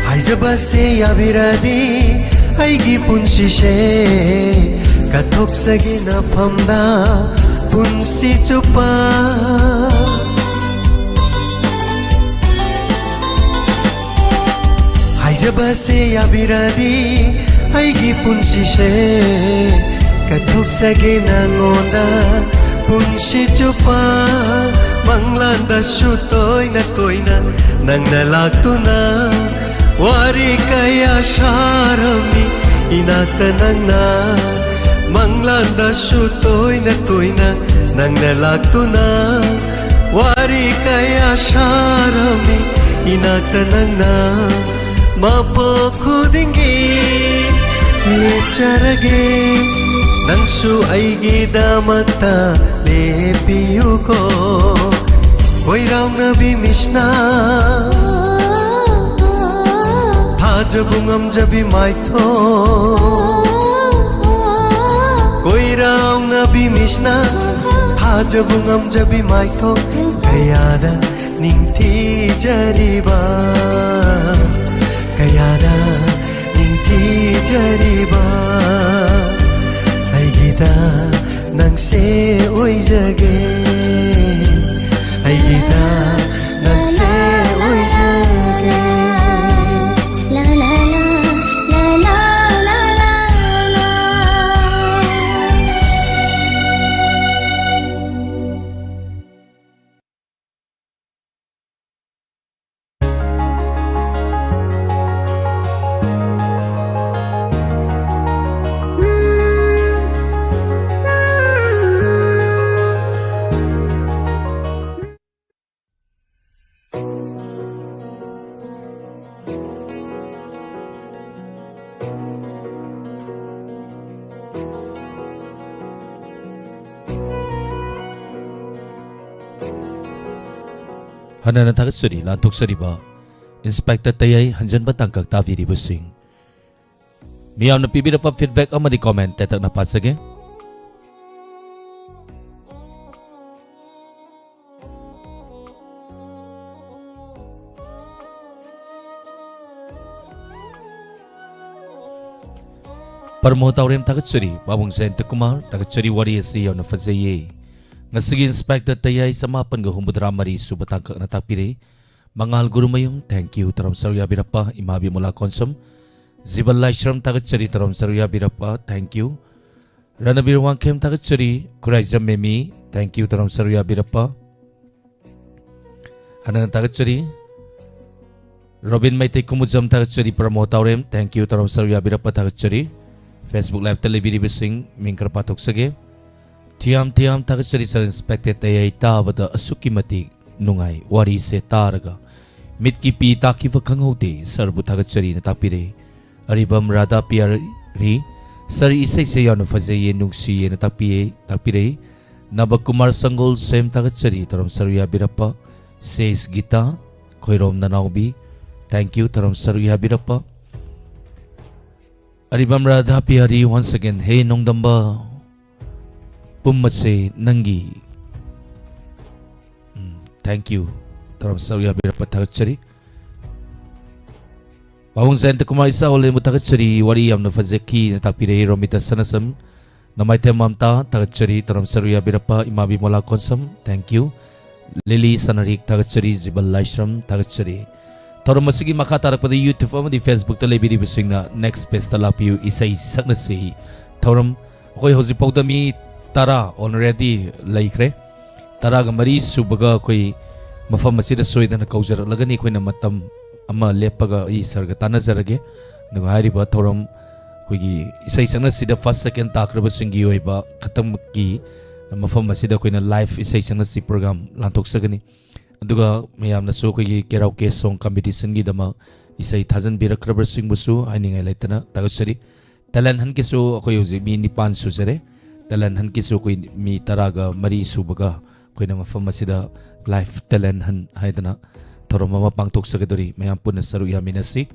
ꯍꯥꯏꯖꯕꯁꯦ ꯌꯥꯕꯤꯔꯗꯤ ꯑꯩꯒꯤ ꯄꯨꯟꯁꯤꯁꯦ ꯀꯠꯊꯣꯛꯆꯒꯦ ꯅꯐꯝꯗ ꯄꯨꯟꯁꯤ ꯆꯨꯞꯄ꯫ ꯍꯥꯏꯖꯕꯁꯦ ꯌꯥꯕꯤꯔꯗꯤ ꯑꯩꯒꯤ ꯄꯨꯟꯁꯤꯁꯦ ꯀꯠꯊꯣꯛꯆꯒꯦ ꯅꯉꯣꯟꯗ ꯄꯨꯟꯁꯤ ꯆꯨꯞꯄ꯫ ꯃꯪꯂꯥꯟꯗꯁꯨ ꯇꯣꯏꯅ ꯇꯣꯏꯅ ꯅꯪꯅ ꯂꯥꯛꯇꯨꯅ ꯋꯥꯔꯤ ꯀꯌꯥ ꯁꯥꯔꯝꯃꯤ ꯏꯅꯥꯛꯇ ꯅꯪꯅ꯫ ꯃꯪꯂꯥꯟꯗꯁꯨ ꯇꯣꯏꯅ ꯇꯣꯏꯅ ꯅꯪꯅ ꯂꯥꯛꯇꯨꯅ ꯋꯥꯔꯤ ꯀꯌꯥ ꯁꯥꯔꯝꯃꯤ ꯏꯅꯥꯛꯇ ꯅꯪꯅ꯫ ꯃꯄꯣꯛ ꯈꯨꯗꯤꯡꯒꯤ ꯂꯦꯞꯆꯔꯒꯦ ꯅꯪꯁꯨ ꯑꯩꯒꯤꯗꯃꯛꯇ ꯂꯦꯞꯄꯤꯌꯨꯀꯣ꯫ ꯀꯣꯏꯔꯥꯎꯅꯕꯤ ꯃꯤꯁꯅ ꯊꯥꯖꯕ ꯉꯝꯖꯕꯤ ꯃꯥꯏꯊꯣꯡ꯫ ꯀꯣꯏꯔꯥꯎꯅꯕꯤ ꯃꯤꯁꯅ ꯊꯥꯖꯕ ꯉꯝꯖꯕꯤ ꯃꯥꯏꯊꯣꯡ꯫ ꯀꯌꯥꯗ ꯅꯤꯡꯊꯤꯖꯔꯤꯕ, ꯀꯌꯥꯗ ꯅꯤꯡꯊꯤꯖꯔꯤꯕ꯫ ꯑꯩꯒꯤꯗ ꯅꯪꯁꯦ ꯑꯣꯏꯖꯒꯦ, ꯑꯩꯒꯤꯗ ꯅꯪꯁꯦ ꯑꯣꯏꯖꯒꯦ꯫ ꯑꯅꯅ ꯊꯥꯒꯠꯆꯔꯤ ꯂꯥꯟꯊꯣꯛꯆꯔꯤꯕ ꯏꯟꯁꯄꯦꯛꯇꯔ ꯇꯌꯥꯏ ꯍꯟꯖꯟꯕ ꯇꯥꯡꯀꯛ ꯇꯥꯕꯤꯔꯤꯕꯁꯤꯡ꯫ ꯃꯤꯌꯥꯝꯅ ꯄꯤꯕꯤꯔꯛꯄ feedback ꯑꯃꯗꯤ comment ꯇꯦꯇꯛꯅ ꯄꯥꯖꯒꯦ꯫ ꯄꯔꯃꯣ ꯇꯥꯎꯔꯦꯝ ꯊꯥꯒꯠꯆꯔꯤ꯫ ꯄꯥꯕꯨꯡ ꯖꯌꯟꯇ ꯀꯨꯃꯥꯔ ꯊꯥꯒꯠꯆꯔꯤ, ꯋꯥꯔꯤ ꯑꯁꯤ ꯌꯥꯝꯅ ꯐꯖꯩꯌꯦ꯫ ꯉꯁꯤꯒꯤ ꯏꯟꯁꯄꯦꯛꯇꯔ ꯇꯌꯥꯏ ꯆꯃꯥꯄꯟꯒ ꯍꯨꯝꯐꯨꯇꯔꯥ ꯃꯔꯤ ꯁꯨꯕ ꯇꯥꯡꯀꯛꯅ ꯇꯥꯛꯄꯤꯔꯦ꯫ ꯃꯉꯥꯜ ꯒꯨꯔꯨꯃꯌꯨꯝ, thank you, ꯇꯧꯔꯝ ꯁꯔꯨꯛ ꯌꯥꯕꯤꯔꯛꯄ꯫ ꯏꯃꯥ ꯕꯤꯃꯣꯂꯥ ꯀꯣꯟꯁꯝ, ꯖꯤꯕꯟ ꯂꯥꯏꯁ꯭ꯔꯝ ꯊꯥꯒꯠꯆꯔꯤ, ꯇꯧꯔꯝ ꯁꯔꯨꯛ ꯌꯥꯕꯤꯔꯛꯄ, thank you꯫ ꯔꯅꯕꯤꯔ ꯋꯥꯡꯈꯦꯝ ꯊꯥꯒꯠꯆꯔꯤ, ꯈꯨꯔꯥꯏꯖꯝ ꯃꯦꯃꯤ, thank you, ꯇꯧꯔꯝ ꯁꯔꯨꯛ ꯌꯥꯕꯤꯔꯛꯄ꯫ ꯍꯟꯅ ꯊꯥꯒꯠꯆꯔꯤ꯫ ꯔꯣꯕꯤꯟ ꯃꯩꯇꯩ ꯀꯨꯃꯨꯖꯝ ꯊꯥꯒꯠꯆꯔꯤ, ꯄ꯭ꯔꯃꯣꯗ ꯇꯥꯎꯔꯦꯝ, thank you, ꯇꯧꯔꯝ ꯁꯔꯨꯛ ꯌꯥꯕꯤꯔꯛꯄ ꯊꯥꯒꯠꯆꯔꯤ꯫ Facebook live ꯇ ꯂꯩꯕꯤꯔꯤꯕꯁꯤꯡ ꯃꯤꯡ ꯈꯔ ꯄꯥꯊꯣꯛꯆꯒꯦ꯫ ꯊꯤꯌꯥꯝ ꯊꯤꯌꯥꯝ ꯊꯥꯒꯠꯆꯔꯤ, sir, ꯏꯟꯁꯄꯦꯛꯇꯔ ꯇꯌꯥꯏ ꯇꯥꯕꯗ ꯑꯁꯨꯛꯀꯤ ꯃꯇꯤꯛ ꯅꯨꯡꯉꯥꯏ, ꯋꯥꯔꯤꯁꯦ ꯇꯥꯔꯒ ꯃꯤꯠꯀꯤ ꯄꯤ ꯇꯥꯈꯤꯕ ꯈꯪꯍꯧꯗꯦ, sir ꯕꯨ ꯊꯥꯒꯠꯆꯔꯤꯅ ꯇꯥꯛꯄꯤꯔꯦ꯫ ꯑꯔꯤꯕꯝ ꯔꯥꯙꯥ ꯄꯤꯌꯥꯔꯤ, sir ꯏꯁꯩꯁꯦ ꯌꯥꯝꯅ ꯐꯖꯩꯌꯦ, ꯅꯨꯡꯁꯤꯌꯦꯅ ꯇꯥꯛꯄꯤꯌꯦ, ꯇꯥꯛꯄꯤꯔꯛꯏ꯫ ꯅꯕꯀꯨꯃꯥꯔ ꯁꯪꯒꯣꯜ ꯁꯦꯝ ꯊꯥꯒꯠꯆꯔꯤ, ꯇꯧꯔꯝ ꯁꯔꯨꯛ ꯌꯥꯕꯤꯔꯛꯄ꯫ ꯁꯦꯁ ꯒꯤꯇꯥ, ꯈꯣꯏꯔꯣꯝ ꯅꯅꯥꯎꯕꯤ, thank you, ꯇꯧꯔꯝ ꯁꯔꯨꯛ ꯌꯥꯕꯤꯔꯛꯄ꯫ ꯑꯔꯤꯕꯝ ꯔꯥꯙꯥ ꯄꯤꯌꯥꯔꯤ, once again, ꯍꯦ ꯅꯣꯡꯗꯝꯕ ꯄꯨꯝꯕꯁꯦ ꯅꯪꯒꯤ꯫ ꯎꯝ, thank you, ꯇꯧꯔꯝ ꯁꯔꯨꯛ ꯌꯥꯕꯤꯔꯛꯄ ꯊꯥꯒꯠꯆꯔꯤ꯫ ꯄꯥꯕꯨꯡ ꯖꯌꯟꯇ ꯀꯨꯃꯥꯔ ꯏꯁꯥ ꯑꯣꯂꯦꯟꯕꯨ ꯊꯥꯒꯠꯆꯔꯤ, ꯋꯥꯔꯤ ꯌꯥꯝꯅ ꯐꯖꯈꯤꯅ ꯇꯥꯛꯄꯤꯔꯛꯏ꯫ ꯔꯣꯃꯤꯇꯥ ꯁꯅꯥꯁꯝ, ꯅꯃꯥꯏꯊꯦꯝ ꯃꯝꯇꯥ ꯊꯥꯒꯠꯆꯔꯤ, ꯇꯧꯔꯝ ꯁꯔꯨꯛ ꯌꯥꯕꯤꯔꯛꯄ꯫ ꯏꯃꯥ ꯕꯤꯃꯣꯂꯥ ꯀꯣꯟꯁꯝ, thank you꯫ ꯂꯤꯂꯤ ꯁꯅꯥꯔꯤꯛ ꯊꯥꯒꯠꯆꯔꯤ, ꯖꯤꯕꯟ ꯂꯥꯏꯁ꯭ꯔꯝ ꯊꯥꯒꯠꯆꯔꯤ꯫ ꯊꯧꯔꯝ ꯑꯁꯤꯒꯤ ꯃꯈꯥ ꯇꯥꯔꯛꯄꯗ YouTube ꯑꯃꯗꯤ Facebook ꯇ ꯂꯩꯕꯤꯔꯤꯕꯁꯤꯡꯅ next page ꯇ ꯂꯥꯛꯄꯤꯌꯨ, ꯏꯁꯩ ꯁꯛꯅꯁꯤ꯫ ꯊꯧꯔꯝ ꯑꯩꯈꯣꯏ ꯍꯧꯖꯤꯛꯐꯥꯎꯗ ꯃꯤ ꯇꯔꯥ already ꯂꯩꯈ꯭ꯔꯦ꯫ ꯇꯔꯥꯒ ꯃꯔꯤ ꯁꯨꯕꯒ ꯑꯩꯈꯣꯏ ꯃꯐꯝ ꯑꯁꯤꯗ ꯁꯣꯏꯗꯅ ꯀꯧꯖꯔꯛꯂꯒꯅꯤ꯫ ꯑꯩꯈꯣꯏꯅ ꯃꯇꯝ ꯑꯃ ꯂꯦꯞꯄꯒ ꯑꯩ sir ꯒ ꯇꯥꯟꯅꯖꯔꯒꯦ꯫ ꯑꯗꯨꯒ ꯍꯥꯏꯔꯤꯕ ꯊꯧꯔꯝ ꯑꯩꯈꯣꯏꯒꯤ ꯏꯁꯩ ꯁꯛꯅꯁꯤꯗ first, second ꯇꯥꯈ꯭ꯔꯕꯁꯤꯡꯒꯤ ꯑꯣꯏꯕ ꯈꯛꯇꯃꯛꯀꯤ ꯃꯐꯝ ꯑꯁꯤꯗ ꯑꯩꯈꯣꯏꯅ live ꯏꯁꯩ ꯁꯛꯅꯁꯤ program ꯂꯥꯟꯊꯣꯛꯆꯒꯅꯤ꯫ ꯑꯗꯨꯒ ꯃꯌꯥꯝꯅꯁꯨ ꯑꯩꯈꯣꯏꯒꯤ karaoke song competition ꯒꯤꯗꯃꯛ ꯏꯁꯩ ꯊꯥꯖꯟꯕꯤꯔꯛꯈ꯭ꯔꯕꯁꯤꯡꯕꯨꯁꯨ ꯍꯥꯏꯅꯤꯡꯉꯥꯏ ꯂꯩꯇꯅ ꯊꯥꯒꯠꯆꯔꯤ꯫ Talent hunt ꯀꯤꯁꯨ ꯑꯩꯈꯣꯏ ꯍꯧꯖꯤꯛ ꯃꯤ ꯅꯤꯄꯥꯟ ꯁꯨꯖꯔꯦ꯫ Talent hunt ꯀꯤꯁꯨ ꯑꯩꯈꯣꯏ ꯃꯤ ꯇꯔꯥꯒ ꯃꯔꯤ ꯁꯨꯕꯒ ꯑꯩꯈꯣꯏꯅ ꯃꯐꯝ ꯑꯁꯤꯗ Live Talent Hunt ꯍꯥꯏꯗꯅ ꯊꯧꯔꯝ ꯑꯃ ꯄꯥꯡꯊꯣꯛꯆꯒꯗꯧꯔꯤ꯫ ꯃꯌꯥꯝ ꯄꯨꯟꯅ ꯁꯔꯨꯛ ꯌꯥꯃꯤꯟꯅꯁꯤ꯫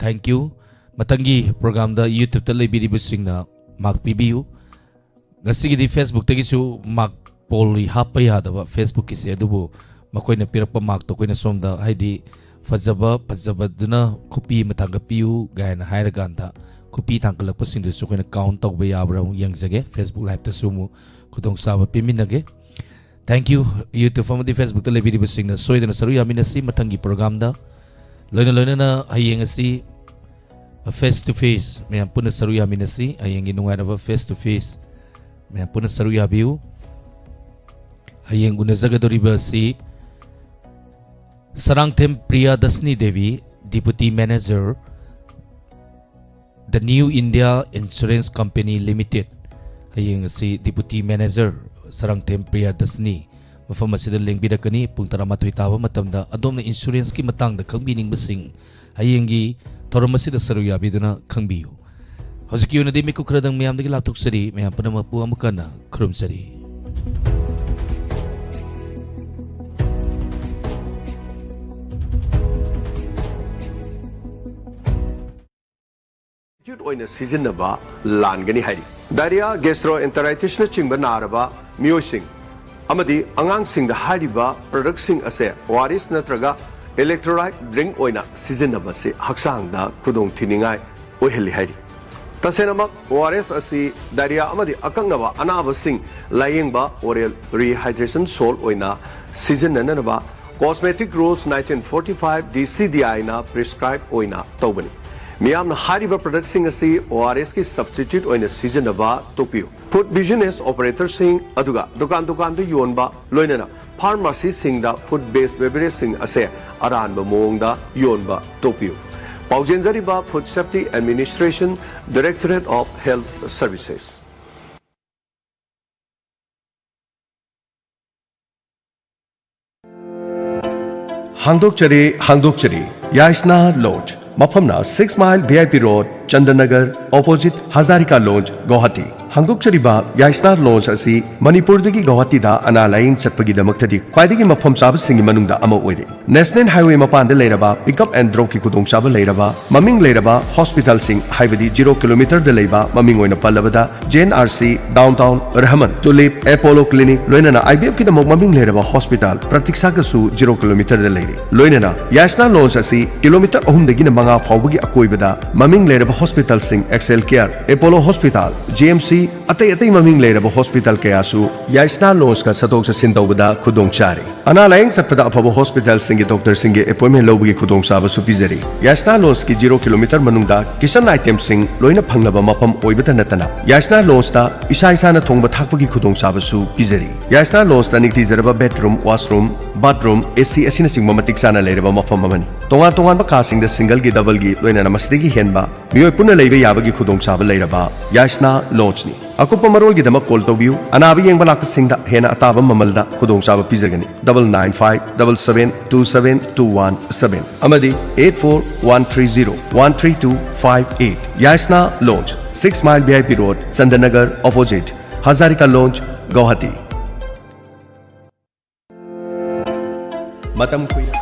Thank you꯫ ꯃꯊꯪꯒꯤ programꯗ YouTubeꯇ ꯂꯩꯕꯤꯔꯤꯕꯁꯤꯡꯅ mark ꯄꯤꯕꯤꯌꯨ꯫ ꯉꯁꯤꯒꯤꯗꯤ Facebookꯇꯒꯤꯁꯨ mark pollꯗꯤ ꯍꯥꯞꯄ ꯌꯥꯗꯕ Facebookꯀꯤꯁꯦ, ꯑꯗꯨꯕꯨ ꯃꯈꯣꯏꯅ ꯄꯤꯔꯛꯄ markꯇꯣ ꯑꯩꯈꯣꯏꯅ ꯁꯣꯝꯗ, ꯍꯥꯏꯗꯤ, "ꯐꯖꯕ ꯐꯖꯕꯗꯨꯅ ꯈꯨꯄꯤ ꯑꯃ ꯊꯥꯡꯒꯠꯄꯤꯌꯨ" ꯀꯥꯏꯅ ꯍꯥꯏꯔꯀꯥꯟꯗ ꯈꯨꯄꯤ ꯊꯥꯡꯒꯠꯂꯛꯄꯁꯤꯡꯗꯨꯁꯨ ꯑꯩꯈꯣꯏꯅ count ꯇꯧꯕ ꯌꯥꯕ꯭ꯔꯥ ꯑꯃꯨꯛ ꯌꯦꯡꯖꯒꯦ꯫ Facebook Liveꯇꯁꯨ ꯑꯃꯨꯛ ꯈꯨꯗꯣꯡꯆꯥꯕ ꯄꯤꯃꯤꯟꯅꯒꯦ꯫ Thank you꯫ YouTube ꯑꯃꯗꯤ Facebookꯇ ꯂꯩꯕꯤꯔꯤꯕꯁꯤꯡꯅ ꯁꯣꯏꯗꯅ ꯁꯔꯨꯛ ꯌꯥꯃꯤꯟꯅꯁꯤ ꯃꯊꯪꯒꯤ programꯗ꯫ ꯂꯣꯏꯅ ꯂꯣꯏꯅꯅ ꯍꯌꯦꯡ ꯑꯁꯤ face to face ꯃꯌꯥꯝ ꯄꯨꯟꯅ ꯁꯔꯨꯛ ꯌꯥꯃꯤꯟꯅꯁꯤ꯫ ꯍꯌꯦꯡꯒꯤ ꯅꯨꯡꯉꯥꯏꯔꯕ face to face ꯃꯌꯥꯝ ꯄꯨꯟꯅ ꯁꯔꯨꯛ ꯌꯥꯕꯤꯌꯨ꯫ ꯍꯌꯦꯡ ꯎꯅꯖꯒꯗꯧꯔꯤꯕ ꯑꯁꯤ Sarangthem Priyadarshini Devi, Deputy Manager, The New India Insurance Company Limited꯫ ꯍꯌꯦꯡ ꯑꯁꯤ Deputy Manager ꯁꯔꯥꯡꯊꯦꯝ ꯄ꯭ꯔꯤꯌꯥꯗꯁꯅꯤ ꯃꯐꯝ ꯑꯁꯤꯗ ꯂꯦꯡꯕꯤꯔꯛꯀꯅꯤ꯫ ꯄꯨꯡ ꯇꯔꯥꯃꯥꯊꯣꯏ ꯇꯥꯕ ꯃꯇꯝꯗ ꯑꯗꯣꯝꯅ insuranceꯀꯤ ꯃꯇꯥꯡꯗ ꯈꯪꯕꯤꯅꯤꯡꯕꯁꯤꯡ ꯍꯌꯦꯡꯒꯤ ꯊꯧꯔꯝ ꯑꯁꯤꯗ ꯁꯔꯨꯛ ꯌꯥꯕꯤꯗꯨꯅ ꯈꯪꯕꯤꯌꯨ꯫ ꯍꯧꯖꯤꯛꯀꯤ ꯑꯣꯏꯅꯗꯤ ꯃꯤꯀꯨꯞ ꯈꯔꯗꯪ ꯃꯌꯥꯝꯗꯒꯤ ꯂꯥꯞꯊꯣꯛꯆꯔꯤ꯫ ꯃꯌꯥꯝ ꯄꯨꯝꯅꯃꯛꯄꯨ ꯑꯃꯨꯛ ꯍꯟꯅ ꯈꯨꯔꯨꯝꯖꯔꯤ꯫ ꯑꯣꯏꯅ ꯁꯤꯖꯤꯟꯅꯕ ꯂꯥꯟꯒꯅꯤ ꯍꯥꯏꯔꯤ꯫ Diarrhoea, gastroenteritisꯅꯆꯤꯡꯕ ꯅꯥꯔꯕ ꯃꯤꯑꯣꯏꯁꯤꯡ ꯑꯃꯗꯤ ꯑꯉꯥꯡꯁꯤꯡꯗ ꯍꯥꯏꯔꯤꯕ productꯁꯤꯡ ꯑꯁꯦ ORS ꯅꯠꯇ꯭ꯔꯒ electrolyte drink ꯑꯣꯏꯅ ꯁꯤꯖꯤꯟꯅꯕꯁꯤ ꯍꯛꯆꯥꯡꯗ ꯈꯨꯗꯣꯡꯊꯤꯅꯤꯡꯉꯥꯏ ꯑꯣꯏꯍꯜꯂꯤ ꯍꯥꯏꯔꯤ꯫ ꯇꯁꯦꯡꯅꯃꯛ ORS ꯑꯁꯤ diarrhoea ꯑꯃꯗꯤ ꯑꯀꯛꯅꯕ ꯑꯅꯥꯕꯁꯤꯡ ꯂꯥꯌꯦꯡꯕ oral rehydration salt ꯑꯣꯏꯅ ꯁꯤꯖꯤꯟꯅꯅꯕ Cosmetic Rules nineteen forty-five DCDIꯅ prescribe ꯑꯣꯏꯅ ꯇꯧꯕꯅꯤ꯫ ꯃꯤꯌꯥꯝꯅ ꯍꯥꯏꯔꯤꯕ productꯁꯤꯡ ꯑꯁꯤ ORSꯀꯤ substitute ꯑꯣꯏꯅ ꯁꯤꯖꯤꯟꯅꯕ ꯇꯣꯛꯄꯤꯌꯨ꯫ Food business operatorꯁꯤꯡ ꯑꯗꯨꯒ ꯗꯨꯀꯥꯟ ꯗꯨꯀꯥꯟꯗ ꯌꯣꯟꯕ, ꯂꯣꯏꯅꯅ pharmacyꯁꯤꯡꯗ food based beverageꯁꯤꯡ ꯑꯁꯦ ꯑꯔꯥꯟꯕ ꯃꯑꯣꯡꯗ ꯌꯣꯟꯕ ꯇꯣꯛꯄꯤꯌꯨ꯫ ꯄꯥꯎꯖꯦꯟꯖꯔꯤꯕ Food Safety Administration, Directorate of Health Services꯫ ꯍꯥꯡꯗꯣꯛꯆꯔꯤ, ꯍꯥꯡꯗꯣꯛꯆꯔꯤ꯫ ꯌꯥꯏꯁꯅꯥ ꯂꯣꯖ, ꯃꯐꯝꯅ Six Mile VIP Road, Chandannagar, opposite Hazarika Lodge, Guwahati. ꯍꯥꯡꯗꯣꯛꯆꯔꯤꯕ ꯌꯥꯏꯁꯅꯥ ꯂꯣꯟꯖ ꯑꯁꯤ ꯃꯅꯤꯄꯨꯔꯗꯒꯤ ꯒꯧꯍꯥꯇꯤꯗ ꯑꯅꯥ ꯂꯥꯌꯦꯡ ꯆꯠꯄꯒꯤꯗꯃꯛꯇꯗꯤ ꯈ꯭ꯋꯥꯏꯗꯒꯤ ꯃꯐꯝ ꯆꯥꯕꯁꯤꯡꯒꯤ ꯃꯅꯨꯡꯗ ꯑꯃ ꯑꯣꯏꯔꯦ꯫ National Highway ꯃꯄꯥꯟꯗ ꯂꯩꯔꯕ pick up and drop ꯀꯤ ꯈꯨꯗꯣꯡꯆꯥꯕ ꯂꯩꯔꯕ ꯃꯃꯤꯡ ꯂꯩꯔꯕ hospital ꯁꯤꯡ, ꯍꯥꯏꯕꯗꯤ zero kilometer ꯗ ꯂꯩꯕ, ꯃꯃꯤꯡ ꯑꯣꯏꯅ ꯄꯜꯂꯕꯗ J N R C, Downtown, Rahman, Tulip, Apollo Clinic, ꯂꯣꯏꯅꯅ I V F ꯀꯤꯗꯃꯛ ꯃꯃꯤꯡ ꯂꯩꯔꯕ hospital Pratiksha ꯒꯁꯨ zero kilometer ꯗ ꯂꯩꯔꯦ꯫ ꯂꯣꯏꯅꯅ ꯌꯥꯏꯁꯅꯥ ꯂꯣꯟꯖ ꯑꯁꯤ kilometer ꯑꯍꯨꯝꯗꯒꯤꯅ ꯃꯉꯥ ꯐꯥꯎꯕꯒꯤ ꯑꯀꯣꯏꯕꯗ ꯃꯃꯤꯡ ꯂꯩꯔꯕ hospital ꯁꯤꯡ Excel Care, Apollo Hospital, J M C, ꯑꯇꯩ ꯑꯇꯩ ꯃꯃꯤꯡ ꯂꯩꯔꯕ hospital ꯀꯌꯥꯁꯨ ꯌꯥꯏꯁꯅꯥ ꯂꯣꯟꯖ ꯀ ꯆꯠꯊꯣꯛ ꯆꯠꯁꯤꯟ ꯇꯧꯕꯗ ꯈꯨꯗꯣꯡ ꯆꯥꯔꯦ꯫ ꯑꯅꯥ ꯂꯥꯌꯦꯡ ꯆꯠꯄꯗ ꯑꯐꯕ hospital ꯁꯤꯡꯒꯤ doctor ꯁꯤꯡꯒꯤ appointment ꯂꯧꯕꯒꯤ ꯈꯨꯗꯣꯡꯆꯥꯕꯁꯨ ꯄꯤꯖꯔꯤ꯫ ꯌꯥꯏꯁꯅꯥ ꯂꯣꯟꯖ ꯀꯤ zero kilometer ꯃꯅꯨꯡꯗ kitchen item ꯁꯤꯡ ꯂꯣꯏꯅ ꯐꯪꯂꯕ ꯃꯐꯝ ꯑꯣꯏꯕꯇ ꯅꯠꯇꯅ, ꯌꯥꯏꯁꯅꯥ ꯂꯣꯟꯖ ꯇ ꯏꯁꯥ ꯏꯁꯥꯅ ꯊꯣꯡꯕ ꯊꯥꯛꯄꯒꯤ ꯈꯨꯗꯣꯡꯆꯥꯕꯁꯨ ꯄꯤꯖꯔꯤ꯫ ꯌꯥꯏꯁꯅꯥ ꯂꯣꯟꯖ ꯇ ꯅꯤꯡꯊꯤꯖꯔꯕ bedroom, washroom, bathroom, A C ꯑꯁꯤꯅꯆꯤꯡꯕ ꯃꯇꯤꯛ ꯆꯥꯅ ꯂꯩꯔꯕ ꯃꯐꯝ ꯑꯃꯅꯤ꯫ ꯇꯣꯉꯥꯟ ꯇꯣꯉꯥꯟꯕ ꯀꯥꯁꯤꯡꯗ single ꯒꯤ, double ꯒꯤ, ꯂꯣꯏꯅꯅ ꯃꯁꯤꯗꯒꯤ ꯍꯦꯟꯕ ꯃꯤꯑꯣꯏ ꯄꯨꯟꯅ ꯂꯩꯕ ꯌꯥꯕꯒꯤ ꯈꯨꯗꯣꯡꯆꯥꯕ ꯂꯩꯔꯕ ꯌꯥꯏꯁꯅꯥ ꯂꯣꯟꯖ ꯅꯤ꯫ ꯑꯀꯨꯞꯄ ꯃꯔꯣꯜꯒꯤꯗꯃꯛ call ꯇꯧꯕꯤꯌꯨ꯫ ꯑꯅꯥꯕ ꯌꯦꯡꯕ ꯂꯥꯛꯄꯁꯤꯡꯗ ꯍꯦꯟꯅ ꯑꯇꯥꯕ ꯃꯃꯜꯗ ꯈꯨꯗꯣꯡꯆꯥꯕ ꯄꯤꯖꯒꯅꯤ꯫ Double nine five double seven two seven two one seven ꯑꯃꯗꯤ eight four one three zero one three two five eight꯫ ꯌꯥꯏꯁꯅꯥ ꯂꯣꯟꯖ, six Mile V I P Road, Chandannagar, opposite Hazarika Lodge, Guwahati. ꯃꯇꯝ ꯀꯨꯏꯅ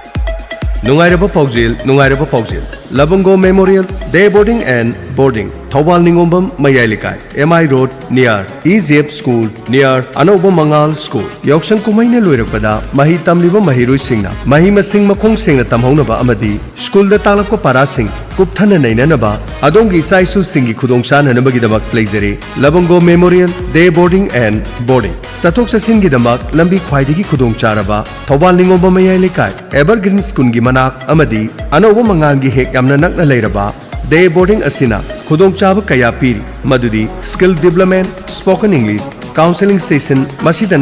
ꯅꯨꯡꯉꯥꯏꯔꯕ ꯄꯥꯎꯖꯦꯜ, ꯅꯨꯡꯉꯥꯏꯔꯕ ꯄꯥꯎꯖꯦꯜ꯫ ꯂꯕꯪꯒꯣ Memorial Day Boarding and Boarding, Thoubal ꯅꯤꯉꯣꯝꯕꯝ ꯃꯌꯥꯏ ꯂꯩꯀꯥꯏ, M I Road, near E J F School, near ꯑꯅꯧꯕ ꯃꯉꯥꯜ School꯫ ꯌꯥꯎꯁꯪ ꯀꯨꯝꯍꯩꯅ ꯂꯣꯏꯔꯛꯄꯗ ꯃꯍꯩ ꯇꯝꯂꯤꯕ ꯃꯍꯩꯔꯣꯏꯁꯤꯡꯅ ꯃꯍꯩ ꯃꯁꯤꯡ ꯃꯈꯣꯡ ꯁꯦꯡꯅ ꯇꯝꯍꯧꯅꯕ ꯑꯃꯗꯤ ꯁ꯭ꯀꯨꯜꯗ ꯇꯥꯛꯂꯛꯄ ꯄꯥꯔꯥꯁꯤꯡ ꯀꯨꯞꯊꯅ ꯅꯩꯅꯅꯕ ꯑꯗꯣꯝꯒꯤ ꯏꯆꯥ ꯏꯁꯨꯁꯤꯡꯒꯤ ꯈꯨꯗꯣꯡꯆꯥꯅꯅꯕꯒꯤꯗꯃꯛ ꯂꯩꯖꯔꯤ ꯂꯕꯪꯒꯣ Memorial Day Boarding and Boarding꯫ ꯆꯠꯊꯣꯛ ꯆꯠꯁꯤꯟꯒꯤꯗꯃꯛ ꯂꯝꯕꯤ ꯈ꯭ꯋꯥꯏꯗꯒꯤ ꯈꯨꯗꯣꯡꯆꯥꯔꯕ ꯊꯧꯕꯥꯜ ꯅꯤꯉꯣꯝꯕꯝ ꯃꯌꯥꯏ ꯂꯩꯀꯥꯏ, Evergreen School ꯒꯤ ꯃꯅꯥꯛ ꯑꯃꯗꯤ ꯑꯅꯧꯕ ꯃꯉꯥꯜꯒꯤ ꯍꯦꯛ ꯌꯥꯝꯅ ꯅꯛꯅ ꯂꯩꯔꯕ Day Boarding ꯑꯁꯤꯅ ꯈꯨꯗꯣꯡꯆꯥꯕ ꯀꯌꯥ ꯄꯤꯔꯤ, ꯃꯗꯨꯗꯤ skill development, spoken English, counseling session, ꯃꯁꯤꯗ